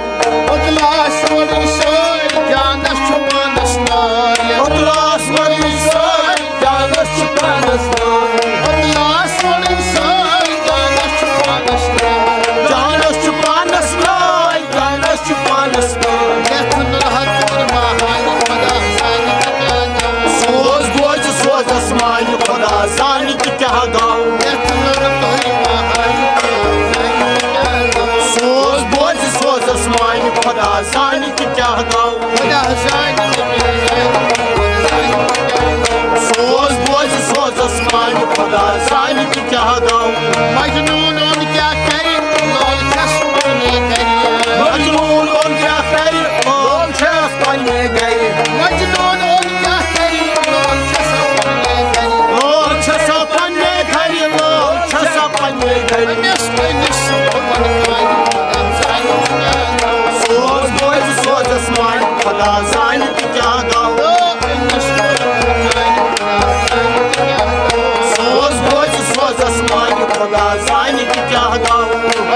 اوٚتلاس ووٚنُن سٲلۍ، جانس چھُ پانس نٲلۍ۔ اوٚتلاس ووٚنُن سٲلۍ، جانس چھُ پانس نٲلۍ۔ اوٚتلاس ووٚنُن سٲلۍ، جانس چھُ پانس نٲلۍ۔ جانس چھُ پانس نٲلۍ، جانس چھُ پانس نٲلۍ۔ یتھ نہٕ حقُر ماہانہِ خۄدا سانہِ تہِ کیٛاہ گوٚو؟ سوز بوزِ سوزس مانہِ خۄدا سانہِ تہِ کیٛاہ گوٚو؟ یتھ نہٕ تُہۍ ماہانہِ خۄدا سانہِ تہِ کیٛاہ گوٚو؟ سوز بوزِ سوزس مانہِ خۄدا سانہِ تہِ کیٛاہ گوٚو؟ خۄدا سانہِ تہِ کیٛاہ گوٚو؟ سوز بوزِ سوزس مانہِ خۄدا سانہِ تہِ کیٛاہ گوٚو؟ مجنوٗن اوٚن کیٛاہ کرِ، لول چھَس پانے گرِ۔ مجنوٗن اوٚن کیٛاہ کرِ، لول چھَس پانے گرِ۔ مجنوٗن اوٚن کیٛاہ کرِ، لول چھَس پانے گرِ۔ لول چھَس پانے گرِ، لول چھَس پانے گرِ۔ أمِس کٔمِس وَنہٕ کانہِ خۄدا سانہِ تہِ کیٛاہ گوٚو؟ سوز بوزِ سوزس مانہِ خۄدا سانہِ تہِ کیٛاہ گوٚو؟ أمِس وَنہٕ کانہِ خۄدا سانہِ تہِ کیٛاہ گوٚو؟ سوز بوزِ سوزس مانہِ خۄدا سانہِ تہِ کیٛاہ گوٚو؟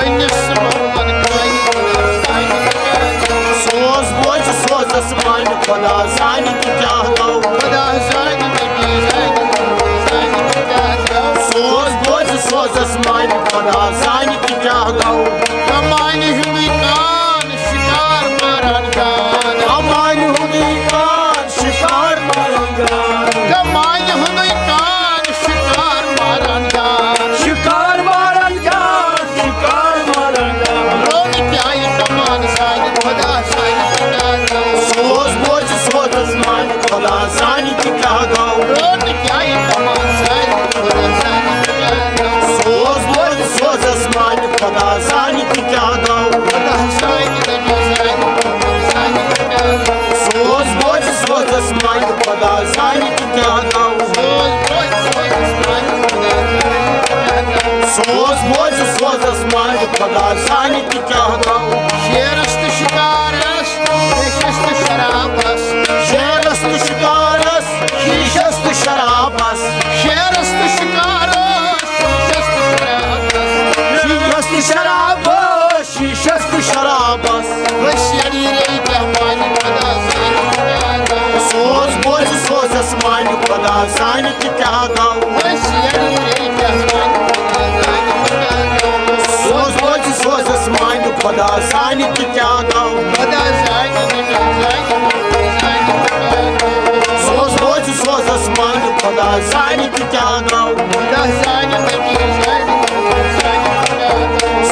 أمِس وَنہٕ کانہِ خۄدا سانہِ تہِ کیٛاہ گوٚو؟ سوز بوزِ سوزس مانہِ خۄدا سانہِ تہِ کیٛاہ گوٚو؟ خۄدا سانہِ تہِ کیٛاہ گوٚو؟ سانہِ تہِ کیٛاہ گوٚو؟ سوز بوزِ سوزس مانہِ خۄدا زانہِ تہِ کیٛاہ گوٚو۔ شیرس تہٕ شکارس، نشس تہٕ شرابس۔ شیرس تہٕ شکارس، شیشس تہٕ شرابس۔ شیرس تہٕ شکارس، نشس تہٕ شرابس۔ شیرس تہٕ شرابس، شیشس تہٕ شرابس۔ وۄنۍ شیرِ رے کیٛاہ مانہِ خۄدا زانہِ تہِ کیٛاہ گوٚو۔ سوز بوزِ سوزس مانہِ خۄدا زانہِ تہِ کیٛاہ گوٚو۔ وۄنۍ شیرِ رے کیٛاہ مانہِ خۄدا زانہِ تہِ کیٛاہ گوٚو۔ سوز بوزِ سوزس مانہِ خۄدا زانہِ تہِ کیٛاہ گوٚو۔ خۄدا زانہِ تہِ کیٛاہ گوٚو۔ سوز بوزِ سوزس مانہِ خۄدا زانہِ تہِ کیٛاہ گوٚو۔ خۄدا زانہِ تہِ کیٛاہ گوٚو۔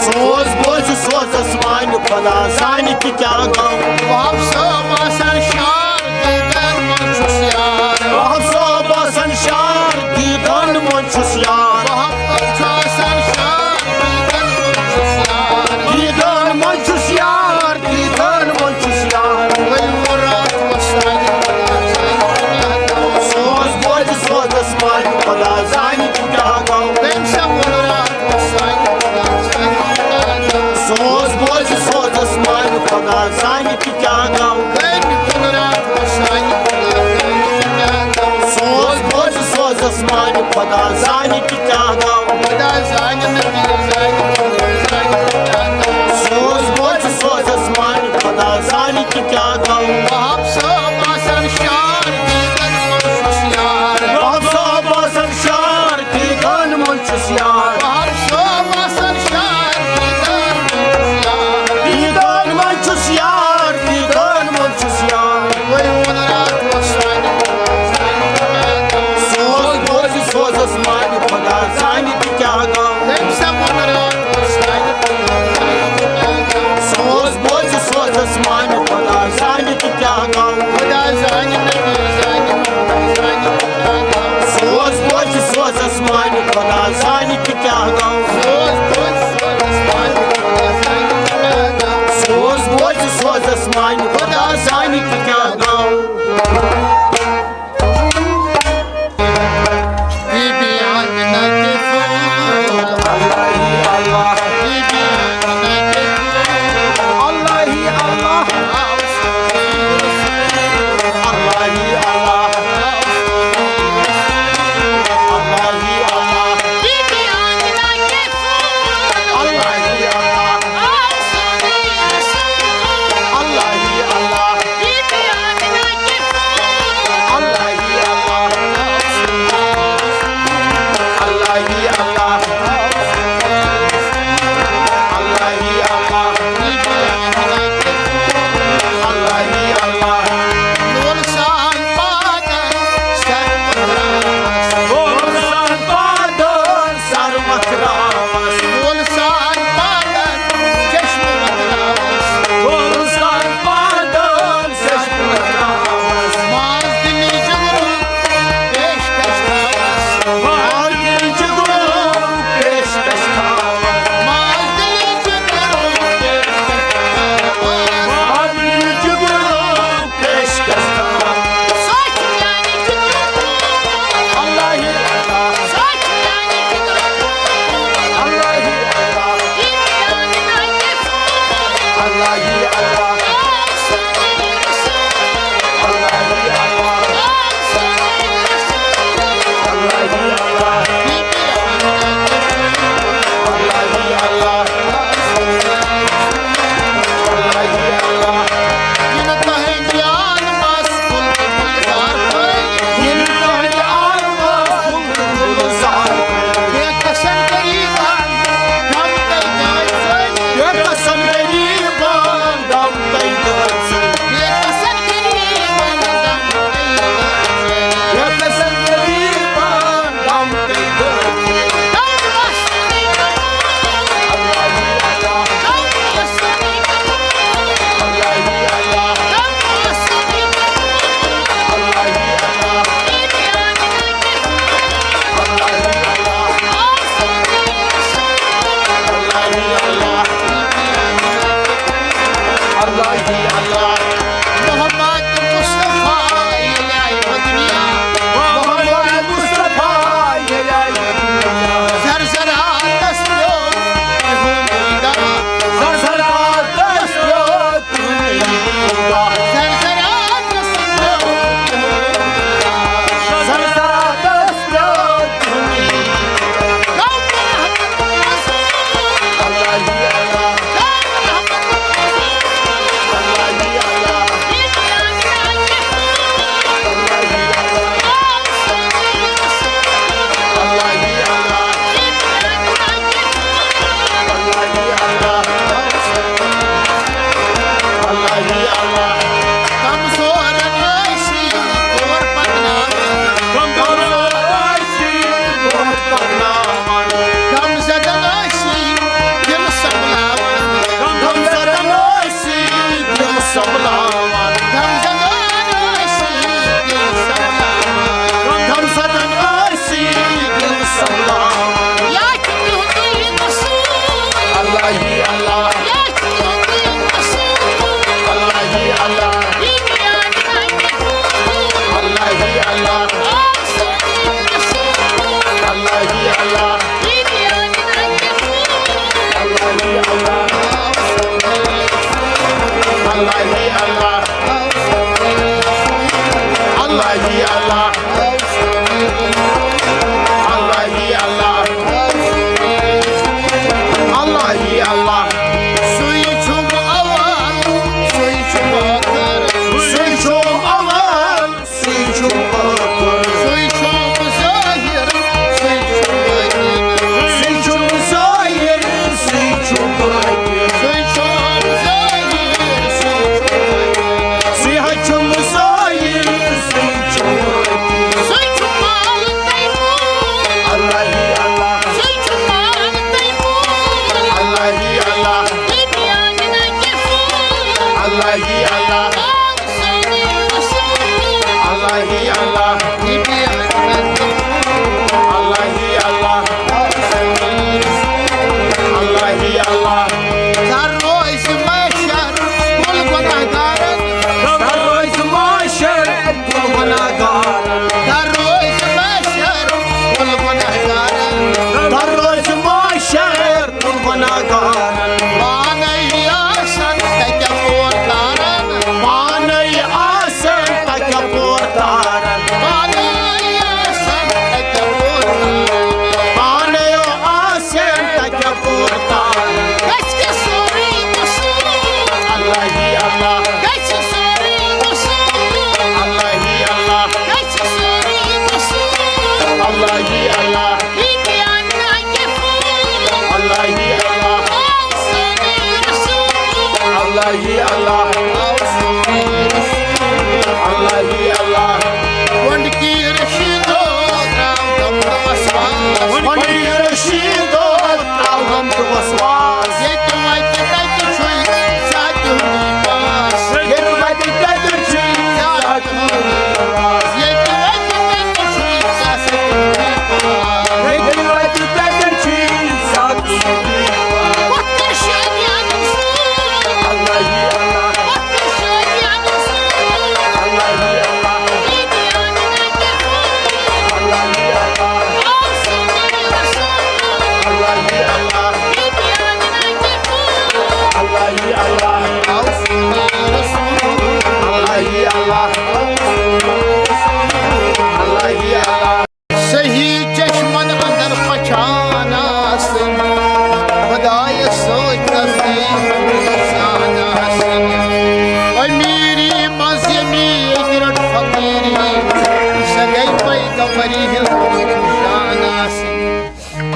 سوز بوزِ سوزس مانہِ خۄدا زانہِ تہِ کیٛاہ گوٚو۔ وہاب صٲب آسان شار، دیدن منٛز چھُس یار۔ وہاب صٲب آسان شار، دیدن منٛز چھُس یار۔ وہاب چھُ آسان شار، دیدن منٛز چھُس یار۔ دیدن منٛز چھُس یار، دیدن منٛز چھُس یار۔ وۄنۍ ووٚن راتھ وۄستانہِ خۄدا زانہِ تہِ کیٛاہ گوٚو۔ سوز بوزِ سوزس مانہِ خۄدا زانہِ تہِ کیٛاہ گوٚو۔ تٔمۍ سا ووٚن راتھ وۄستانہِ خۄدا زانہِ تہِ کیٛاہ گوٚو۔ سوز بوزِ سوزس مانہِ خۄدا زانہِ تہِ کیٛاہ گوٚو۔ کٔمۍ ووٚن راتھ وۄستانہِ خۄدا زانہِ تہِ کیٛاہ گوٚو۔ سوز بوزِ سوزس مانہِ خۄدا زانہِ تہِ کیٛاہ گوٚو۔ خۄدا زانہِ نبی زانہِ، خۄدا زانہِ تہِ کیٛاہ گوٚو۔ سوز بوزِ سوزس مانہِ خۄدا زانہِ تہِ کیٛاہ گوٚو۔ وہاب صٲب آسان شار، دیدن منٛز چھُس یار۔ وہاب صٲب آسان شار، دیدن منٛز چھُس یار۔ وہاب صٲب آسان شار، دیدن منٛز چھُس یار۔ دیدن منٛز چھُس یار، دیدن منٛز چھُس یار۔ وۄنۍ ووٚن راتھ وۄستانہِ خۄدا زانہِ تہِ کیٛاہ گوٚو۔ سوز بوزِ سوزس مانہِ خۄدا زانہِ تہِ کیٛاہ گوٚو۔ تٔمۍ سا ووٚن راتھ وۄستانہِ خۄدا زانہِ تہِ کیٛاہ گوٚو۔ سوز بوزِ سوزس مانہِ خۄدا زانہِ تہِ کیٛاہ گوٚو۔ خۄدا زانہِ نبی زانہِ، خۄدا زانہِ تہِ کیٛاہ گوٚو۔ سوز بوزِ سوزس مانہِ خۄدا زانہِ تہِ کیٛاہ گوٚو۔ سوز بوزِ سوزس مانہِ خۄدا زانہِ تہِ کیٛاہ گوٚو۔ سوز بوزِ سوزس مانہِ خۄدا زانہِ تہِ کیٛاہ گوٚو۔ بی بی آمنہ کے پھول۔ اللہ ہی اللہ۔ بی بی آمنہ کے پھول۔ اللہ ہی اللہ۔ آؤ سنیے رسول۔ اللہ ہی اللہ۔ آؤ سنیے رسول۔ اللہ ہی اللہ۔ بی بی آمنہ کے پھول۔ اللہ ہی اللہ۔ آؤ سنیے رسول۔ اللہ ہی اللہ۔ اللہ ہی اللہ۔ اللہ ہی اللہ۔ اللہ ہی اللہ۔ اللہ ہی اللہ۔ گُلزار پادن سر متراوس۔ گُلزار پادن سر متراوس۔ گُلزار پادن چشم متراوس۔ گُلزار پادن چشم متراوس۔ ماز دِلی جگرُک پیشکش تراوس۔ ماز دِلی جگرُک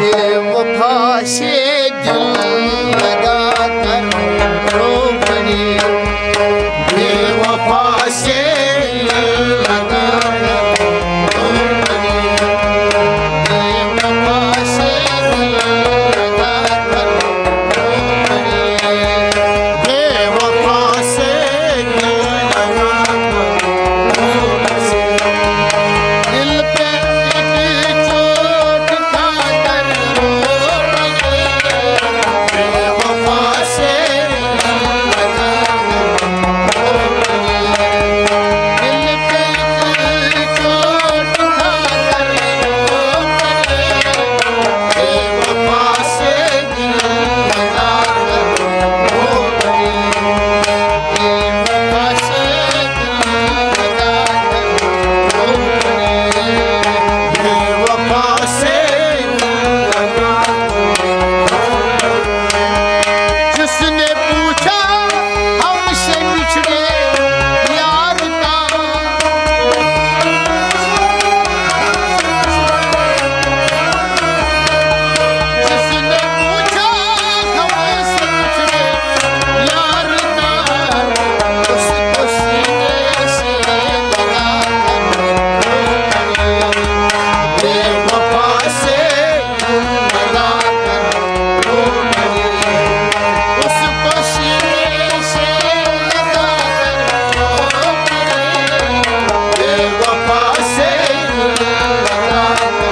بے وفا سے دل لگا کر رو پڑے، بے وفا سے دل لگا کر رو پڑے، بے وفا سے دل لگا کر رو پڑے، بے وفا سے دل لگا کر رو پڑے۔ دل پہ ایک چوٹ کھا کر رو پڑے، بے وفا سے دل لگا کر رو پڑے۔ دل پہ ایک چوٹ کھا کر رو پڑے، بے وفا سے جس نے پوچھا ہم سے بچھڑے یار کا، جس نے پوچھا ہم سے بچھڑے یار کا، اس کو سینے سے لگا کر بے وفا سے لگا کر اس کو سینے سے لگا کر بے وفا سے لگا کر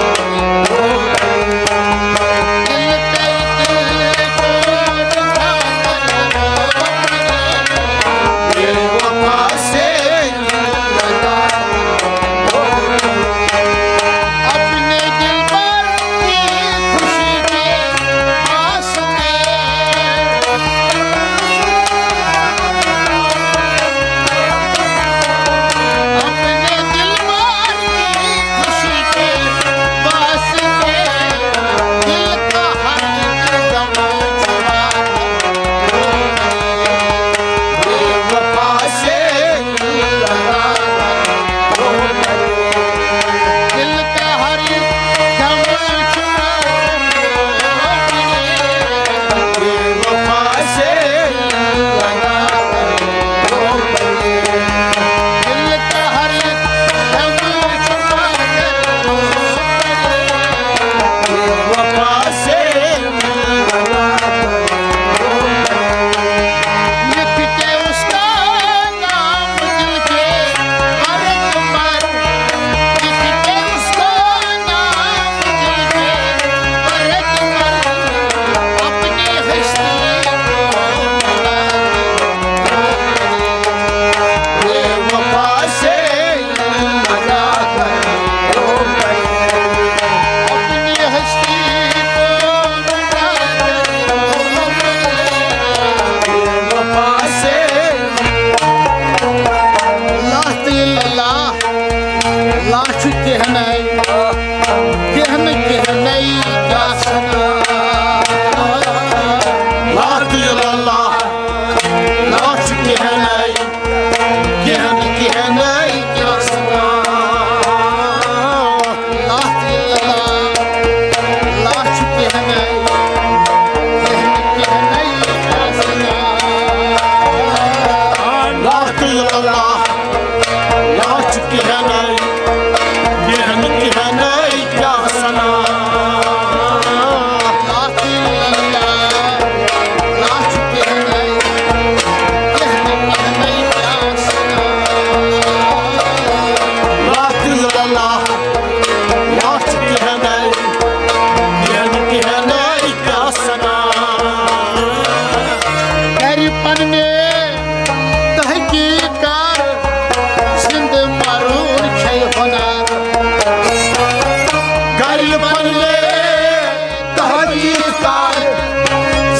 لا تیل لا، لا چھُ کینٛہہ نَے، کینٛہہ نہٕ کینٛہہ نَے کیٛاہ سَنا۔ لا تیل لا، لا چھُ کینٛہہ نَے، کینٛہہ نہٕ کینٛہہ نَے کیٛاہ سَنا۔ لا تیل لا، لا چھُ کینٛہہ نَے، کینٛہہ نہٕ کینٛہہ نَے کیٛاہ سَنا۔ لا تیل لا، لا چھُ کینٛہہ نَے، کینٛہہ نہٕ کینٛہہ نَے کیٛاہ سَنا۔ لا تیل لا، لا چھُ کینٛہہ نَے، کینٛہہ نہٕ کینٛہہ نَے کیٛاہ سَنا۔ لا تیل لا، لا چھُ کینٛہہ نَے، کینٛہہ نہٕ کینٛہہ نَے کیٛاہ سَنا۔ گَرِ پننہِ تحقیق کر، زندٕ مرُن چھے ہُنر۔ گَرِ پننہِ تحقیق کر،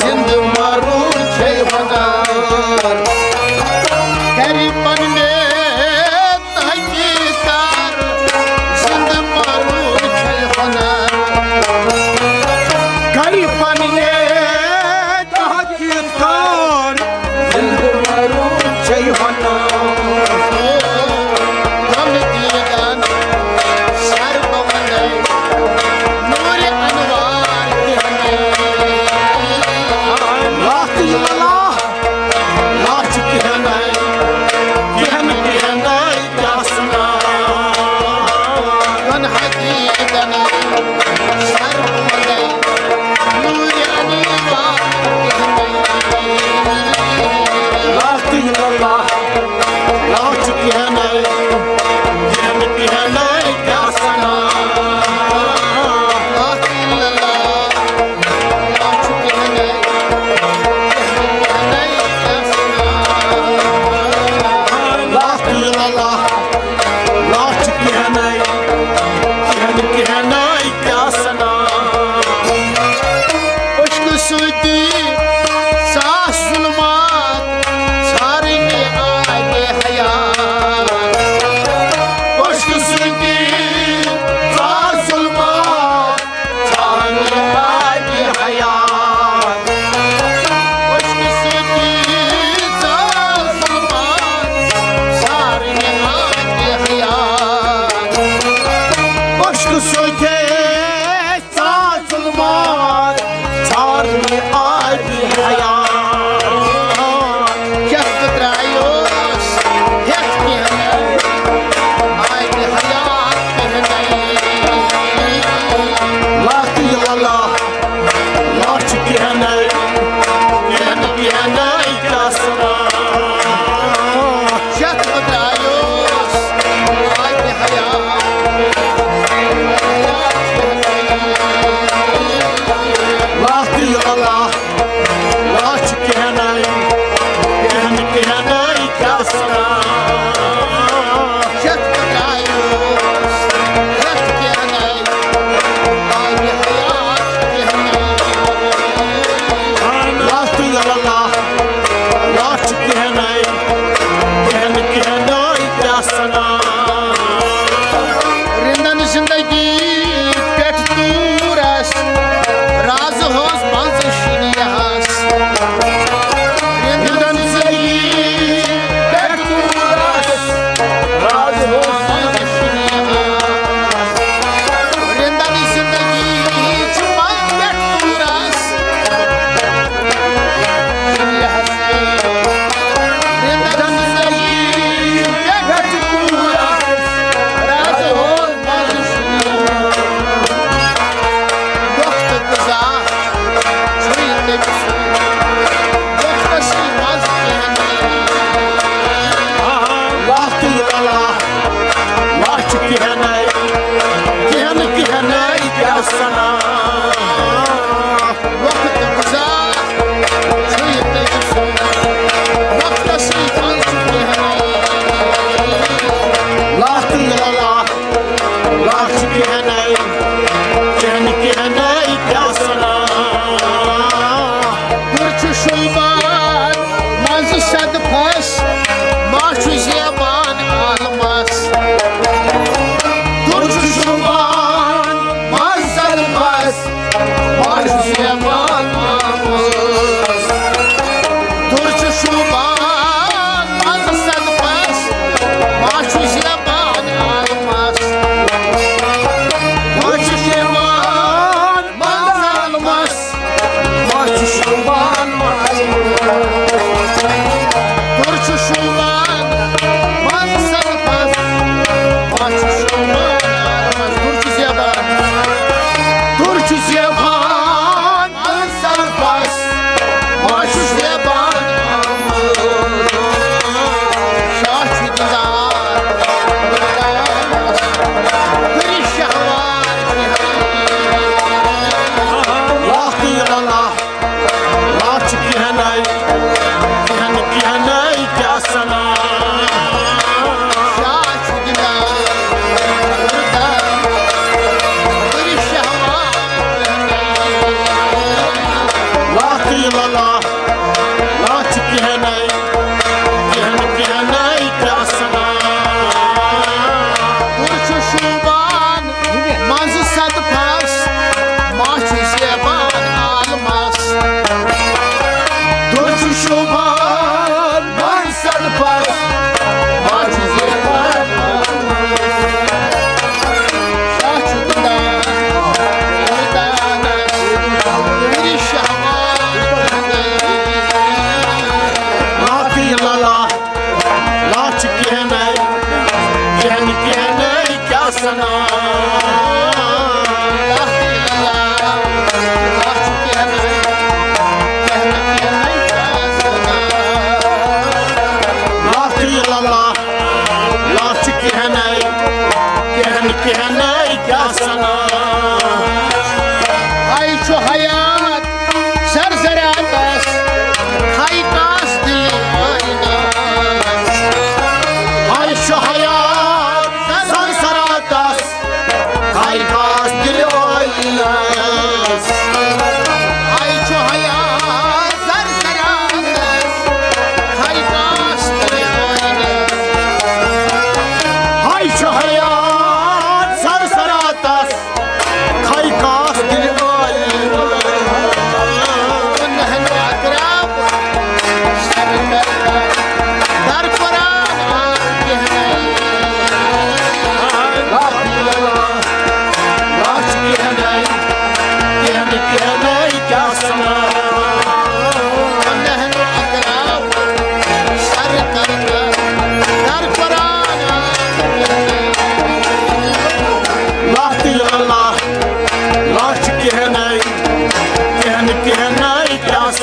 زندٕ مرُن چھے ہُنر۔ گَرِ پننہِ تحقیق کر، زندٕ مرُن چھے ہُنر۔ گَرِ پننہِ تحقیق کر، زندٕ مرُن چھے ہُنر۔ غم دیدن سر بہ وندے، نور انوار ژھار مےٚ آبِ حیات۔ یتھ بہٕ درٛایوس ہٮ۪تھ کینٛہہ نہٕ، آبِ حیات کینٛہہ نہٕ۔ لا تہٕ الا اللہ، لا چھُ کینٛہہ نہٕ، کینٛہہ نہٕ، کینٛہہ نہٕ، کیٛاہ سنا۔ یتھ بہٕ درٛایوس آبِ حیات۔ لا تہٕ الا اللہ، لا چھُ کینٛہہ نَے، کینٛہہ نہٕ، کینٛہہ نَے، کیٛاہ سنا۔ یتھ بہٕ درٛایوس ہٮ۪تھ کینٛہہ نَے، آبِ حیات کینٛہہ نَے۔ لا تہٕ الا اللہ، لا چھُ کینٛہہ نَے، کینٛہہ نہٕ، کینٛہہ نَے، کیٛاہ سنا۔ رِندن زندگی پٮ۪ٹھ دوٗرس، راز ہوس منٛز شِنیہس۔ رِندن زندگی پٮ۪ٹھ دوٗرس، راز ہوس منٛز شِنیہس۔ رِندن زندگی چھِ منٛز پٮ۪ٹھ دوٗرس۔ وقت گزار چھُ یہِ تٔمۍ سُنٛد۔ وقتَس سۭتۍ منٛز چھُ کینٛہہ نَے۔ لا تہٕ الا اللہ، لا چھُ کینٛہہ نَے، کینٛہہ نہٕ، کینٛہہ نَے، کیٛاہ سنا۔ دوٚر چھُ شوٗبان منٛزٕ صدفَس، ما چھُ زیبان عالمَس۔ دوٚر چھُ شوٗبان منٛزٕ صدفَس، ما چھُ زیبان عالمَس۔ دوٚر چھُ شوٗبان منٛزٕ صدفَس، ما چھُ زیبان عالمَس۔ دوٚر چھُ شوٗبان منٛزٕ عالمَس، ما چھُ شوٗبان عالمَس۔ دوٚر چھُ شوٗبان منٛزٕ صدفَس، ما چھُ شوٗبان عالمَس۔ دوٚر چھُ زیبان، دوٚر چھُ زیبان۔ لا تہٕ الا اللہ، لا چھُ کینٛہہ نَے، کینٛہہ نہٕ، کینٛہہ نَے، کیٛاہ سنا۔ دوٚر چھُ شوٗبان منٛزٕ صدفَس، ما چھُ زیبان عالمَس۔ دوٚر چھُ شوٗبان منٛزٕ صدفَس، ما چھُ زیبان عالمَس۔ شاہ چھُ گِنٛدان مٲدانَس، وُرِ شہوار۔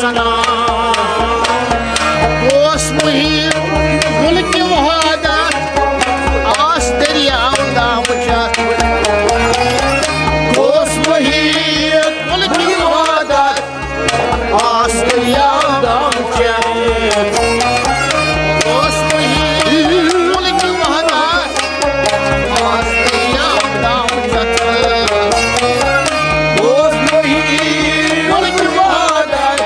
سنا۔ اوس محیط ملکہِ وحدت، آس دٔریاو دامہٕ چتھ۔ اوس محیط ملکہِ وحدت، آس دٔریاو دامہٕ چتھ۔ اوس محیط ملکہِ وحدت، آس دٔریاو دامہٕ چتھ۔ اوس محیط ملکہِ وحدت،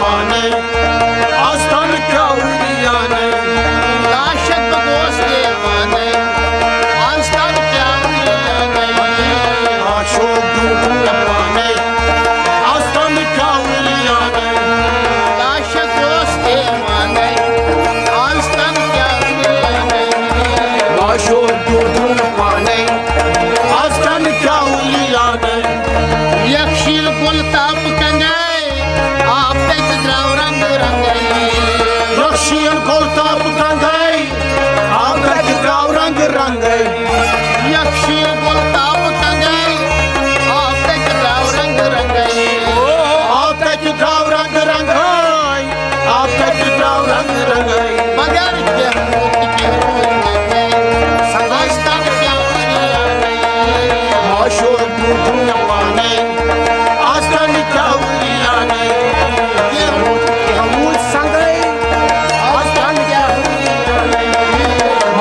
پانے، آز تام کیٛاہ وُنیانَے۔ لاشک بہٕ گوس دیوانَے، آز تام کیٛاہ وُنیانَے۔ آشوب ڈوٗنٛڈُم مےٚ پانے، آز تام کیٛاہ وُنیانَے۔ لاشک بہٕ گوس دیوانَے، آز تام کیٛاہ وُنیانَے۔ آشوب ڈوٗنٛڈُم مےٚ پانے، آز تام کیٛاہ وُنیانَے۔ یکشیٖل گُل تاپہٕ کنگے، آب تتہِ درٛاو رنٛگ رنٛگے۔ یکشیٖل گُل تاپہٕ کنگے، آب تتہِ درٛاو رنٛگ رنٛگے۔ یکشیٖل گُل تاپہٕ کنگے، آب تتہِ درٛاو رنٛگ رنٛگے۔ آب تتہِ درٛاو رنٛگ رنٛگے، آب تتہِ درٛاو رنٛگ رنٛگے۔ مگر کینٛہہ روٗد، کینٛہہ روٗد نہٕ۔ سداے تن کیٛاہ وُنیانَے۔ آشوب ڈوٗنٛڈُم مےٚ پانے، آز تام کیٛاہ وُنیانَے۔ کینٛہہ روٗد، کینٛہہ روٗد سنگے، آز تام کیٛاہ وُنیانَے۔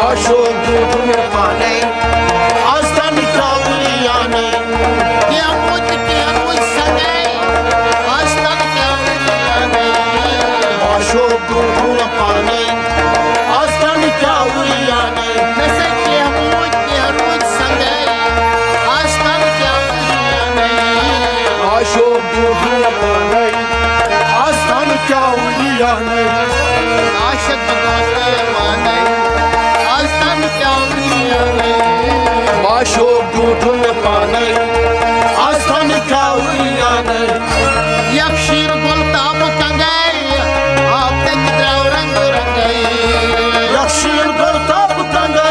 آشوب ڈوٗنٛڈُم مےٚ پانے، آز تام کیٛاہ وُنیانَے۔ کینٛہہ روٗد، کینٛہہ روٗد سنگے، آز تام کیٛاہ وُنیانَے۔ آشوب ڈوٗنٛڈُم مےٚ پانے، آز تام کیٛاہ وُنیانَے۔ مےٚ سۭتۍ کینٛہہ روٗدۍ، کینٛہہ روٗدۍ سنگے، آز تام کیٛاہ وُنیانَے۔ آشوب ڈوٗنٛڈُم مےٚ پانے، آز تام کیٛاہ وُنیانَے۔ عاشق بہٕ گوس دیوانَے، آز تام کیٛاہ وُنیانَے۔ آشوب ڈوٗنٛڈُم مےٚ پانے، آز تام کیٛاہ وُنیانَے۔ یکشیٖل گُل تاپہٕ کنگے، آب تتہِ درٛاو رنٛگ رنٛگے۔ یکشیٖل گُل تاپہٕ کنگے،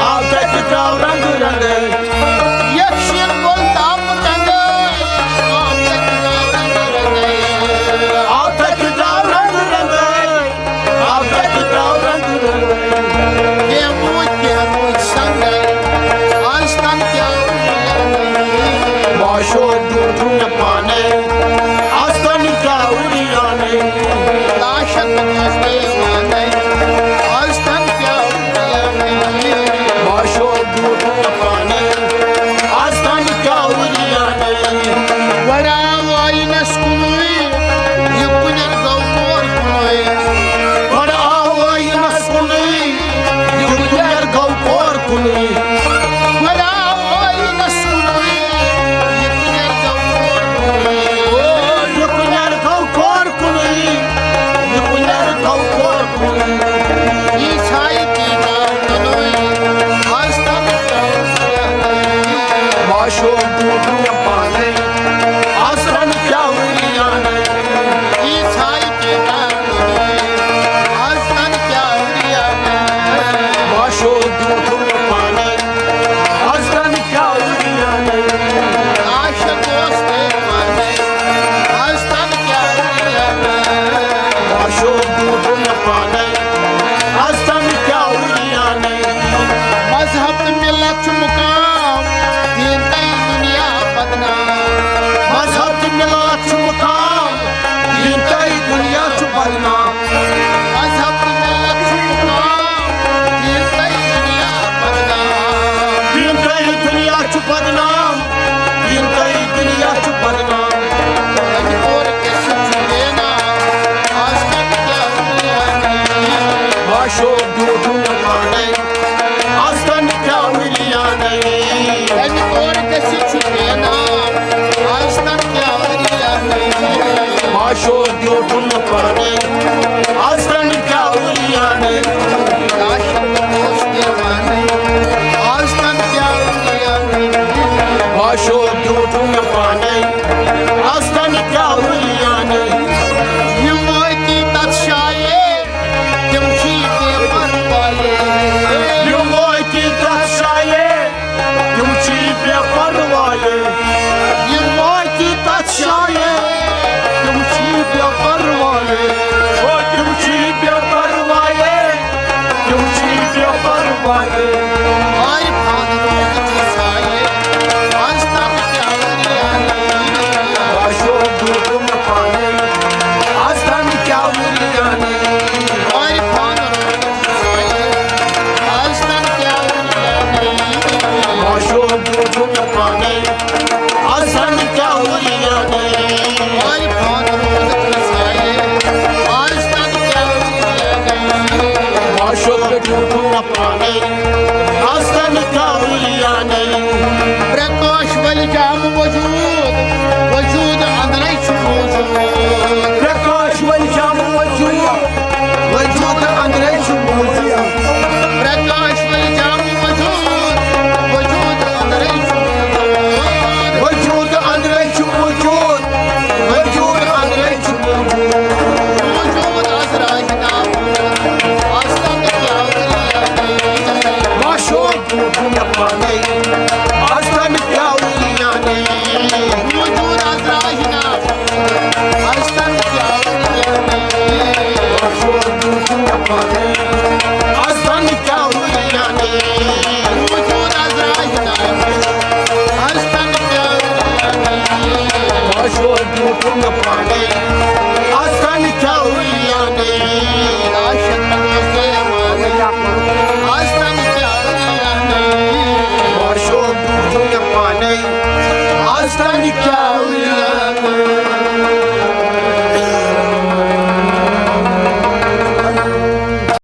آب تتہِ درٛاو رنٛگ رنٛگے۔ یکشیٖل گُل تاپہٕ کنگے، آب تتہِ درٛاو رنٛگ رنٛگے۔ آب تتہِ درٛاو رنٛگ رنٛگے۔ آب تتہِ درٛاو رنٛگ رنٛگے۔ کینٛہہ روٗدۍ، کینٛہہ روٗدۍ سنگے، آز تام کیٛاہ وُنیانَے۔ آشوب ڈوٗنٛڈُم مےٚ پانے، آز تام کیٛاہ وُنیانَے۔ لاشک بہٕ گوس دیوانَے، آز تام کیٛاہ وُنیانَے۔ آشوب ڈوٗنٛڈُم مےٚ پانے، آز تام کیٛاہ وُنیانَے۔ گۄڈٕ آو آینس کُنُے، یہِ کُنٮ۪ر گوٚو کور کُنُے۔ گۄڈٕ آو آینس کُنُے، یہِ کُنٮ۪ر گوٚو کور کُنُے۔ گۄڈٕ آو آینس کُنُے، یہِ کُنٮ۪ر گوٚو کور کُنُے۔ یہِ کُنٮ۪ر گوٚو کور کُنُے، یہِ کُنٮ۪ر گوٚو کور کُنُے۔ یہِ ژھایہِ تیٖژاہ کُنُے، آز تام کیٛاہ وُنیانَے۔ آشوب ڈوٗنٛڈُم مےٚ پانے، آز تام کیٛاہ وُنیانَے۔ یہِ ژھایہِ تیٖژاہ کُنُے، آز تام کیٛاہ وُنیانَے۔ آشوب ڈوٗنٛڈُم مےٚ پانے، آز تام کیٛاہ وُنیانَے۔ عاشق اوس تیٚلہِ پانے، آز تام کیٛاہ وُنیانَے۔ آشوب ڈوٗنٛڈُم مےٚ پانے، آز تام کیٛاہ وُنیانَے۔ مذہب تہٕ مِلت چھُ مُقام، دیٖن تہٕ دُنیا بدنام۔ مذہب تہٕ مِلت چھُ مُقام، دیٖن تہٕ دُنیا چھُ بدنام۔ مذہب تہٕ مِلت چھُ مُقام، دیٖن تہٕ دُنیا بدنام۔ دیٖن تہٕ دُنیا چھُ بدنام، دیٖن تہٕ دُنیا چھُ بدنام۔ اَمہِ کورِ گٔژھِتھ چھُ بے نام، آز تام کیٛاہ وُنیانَے۔ آشوب ڈوٗنٛڈُم مےٚ پانے، آز تام کیٛاہ وُنیانَے۔ اَمہِ کورِ گٔژھِتھ چھُ بے نام، آز تام کیٛاہ وُنیانَے۔ آشوب ڈوٗنٛڈُم مےٚ پانے، آز تام کیٛاہ وُنیانَے۔ عاشق اوس دیوانَے، آز تام کیٛاہ وُنیانَے۔ آشوب ڈوٗنٛڈُم مےٚ پانے، آز تام کیٛاہ وُنیانَے۔ یِم وٲتی تَتھ جایہِ، تِم چھِ بے پروایہِ۔ یِم وٲتی تَتھ جایہِ، تِم چھِ بے پروایہِ۔ یِم وٲتی تَتھ جایہِ، تِم چھِ بے پروایہِ۔ او، تِم چھِ بے پروایہِ۔ تِم چھِ بے پروایہِ۔ عارفان روزٕ چھُ سایہِ، آز تام کیٛاہ وُنیانَے۔ آشوب ڈوٗنٛڈُم مےٚ پانے، آز تام کیٛاہ وُنیانَے۔ عارفان روزٕ چھُ سایہِ، آز تام کیٛاہ وُنیانَے۔ آشوب ڈوٗنٛڈُم مےٚ پانے، آز تام کیٛاہ وُنیانَے۔ عارفان تَمہِ کیٛاہ وَنہٕ؟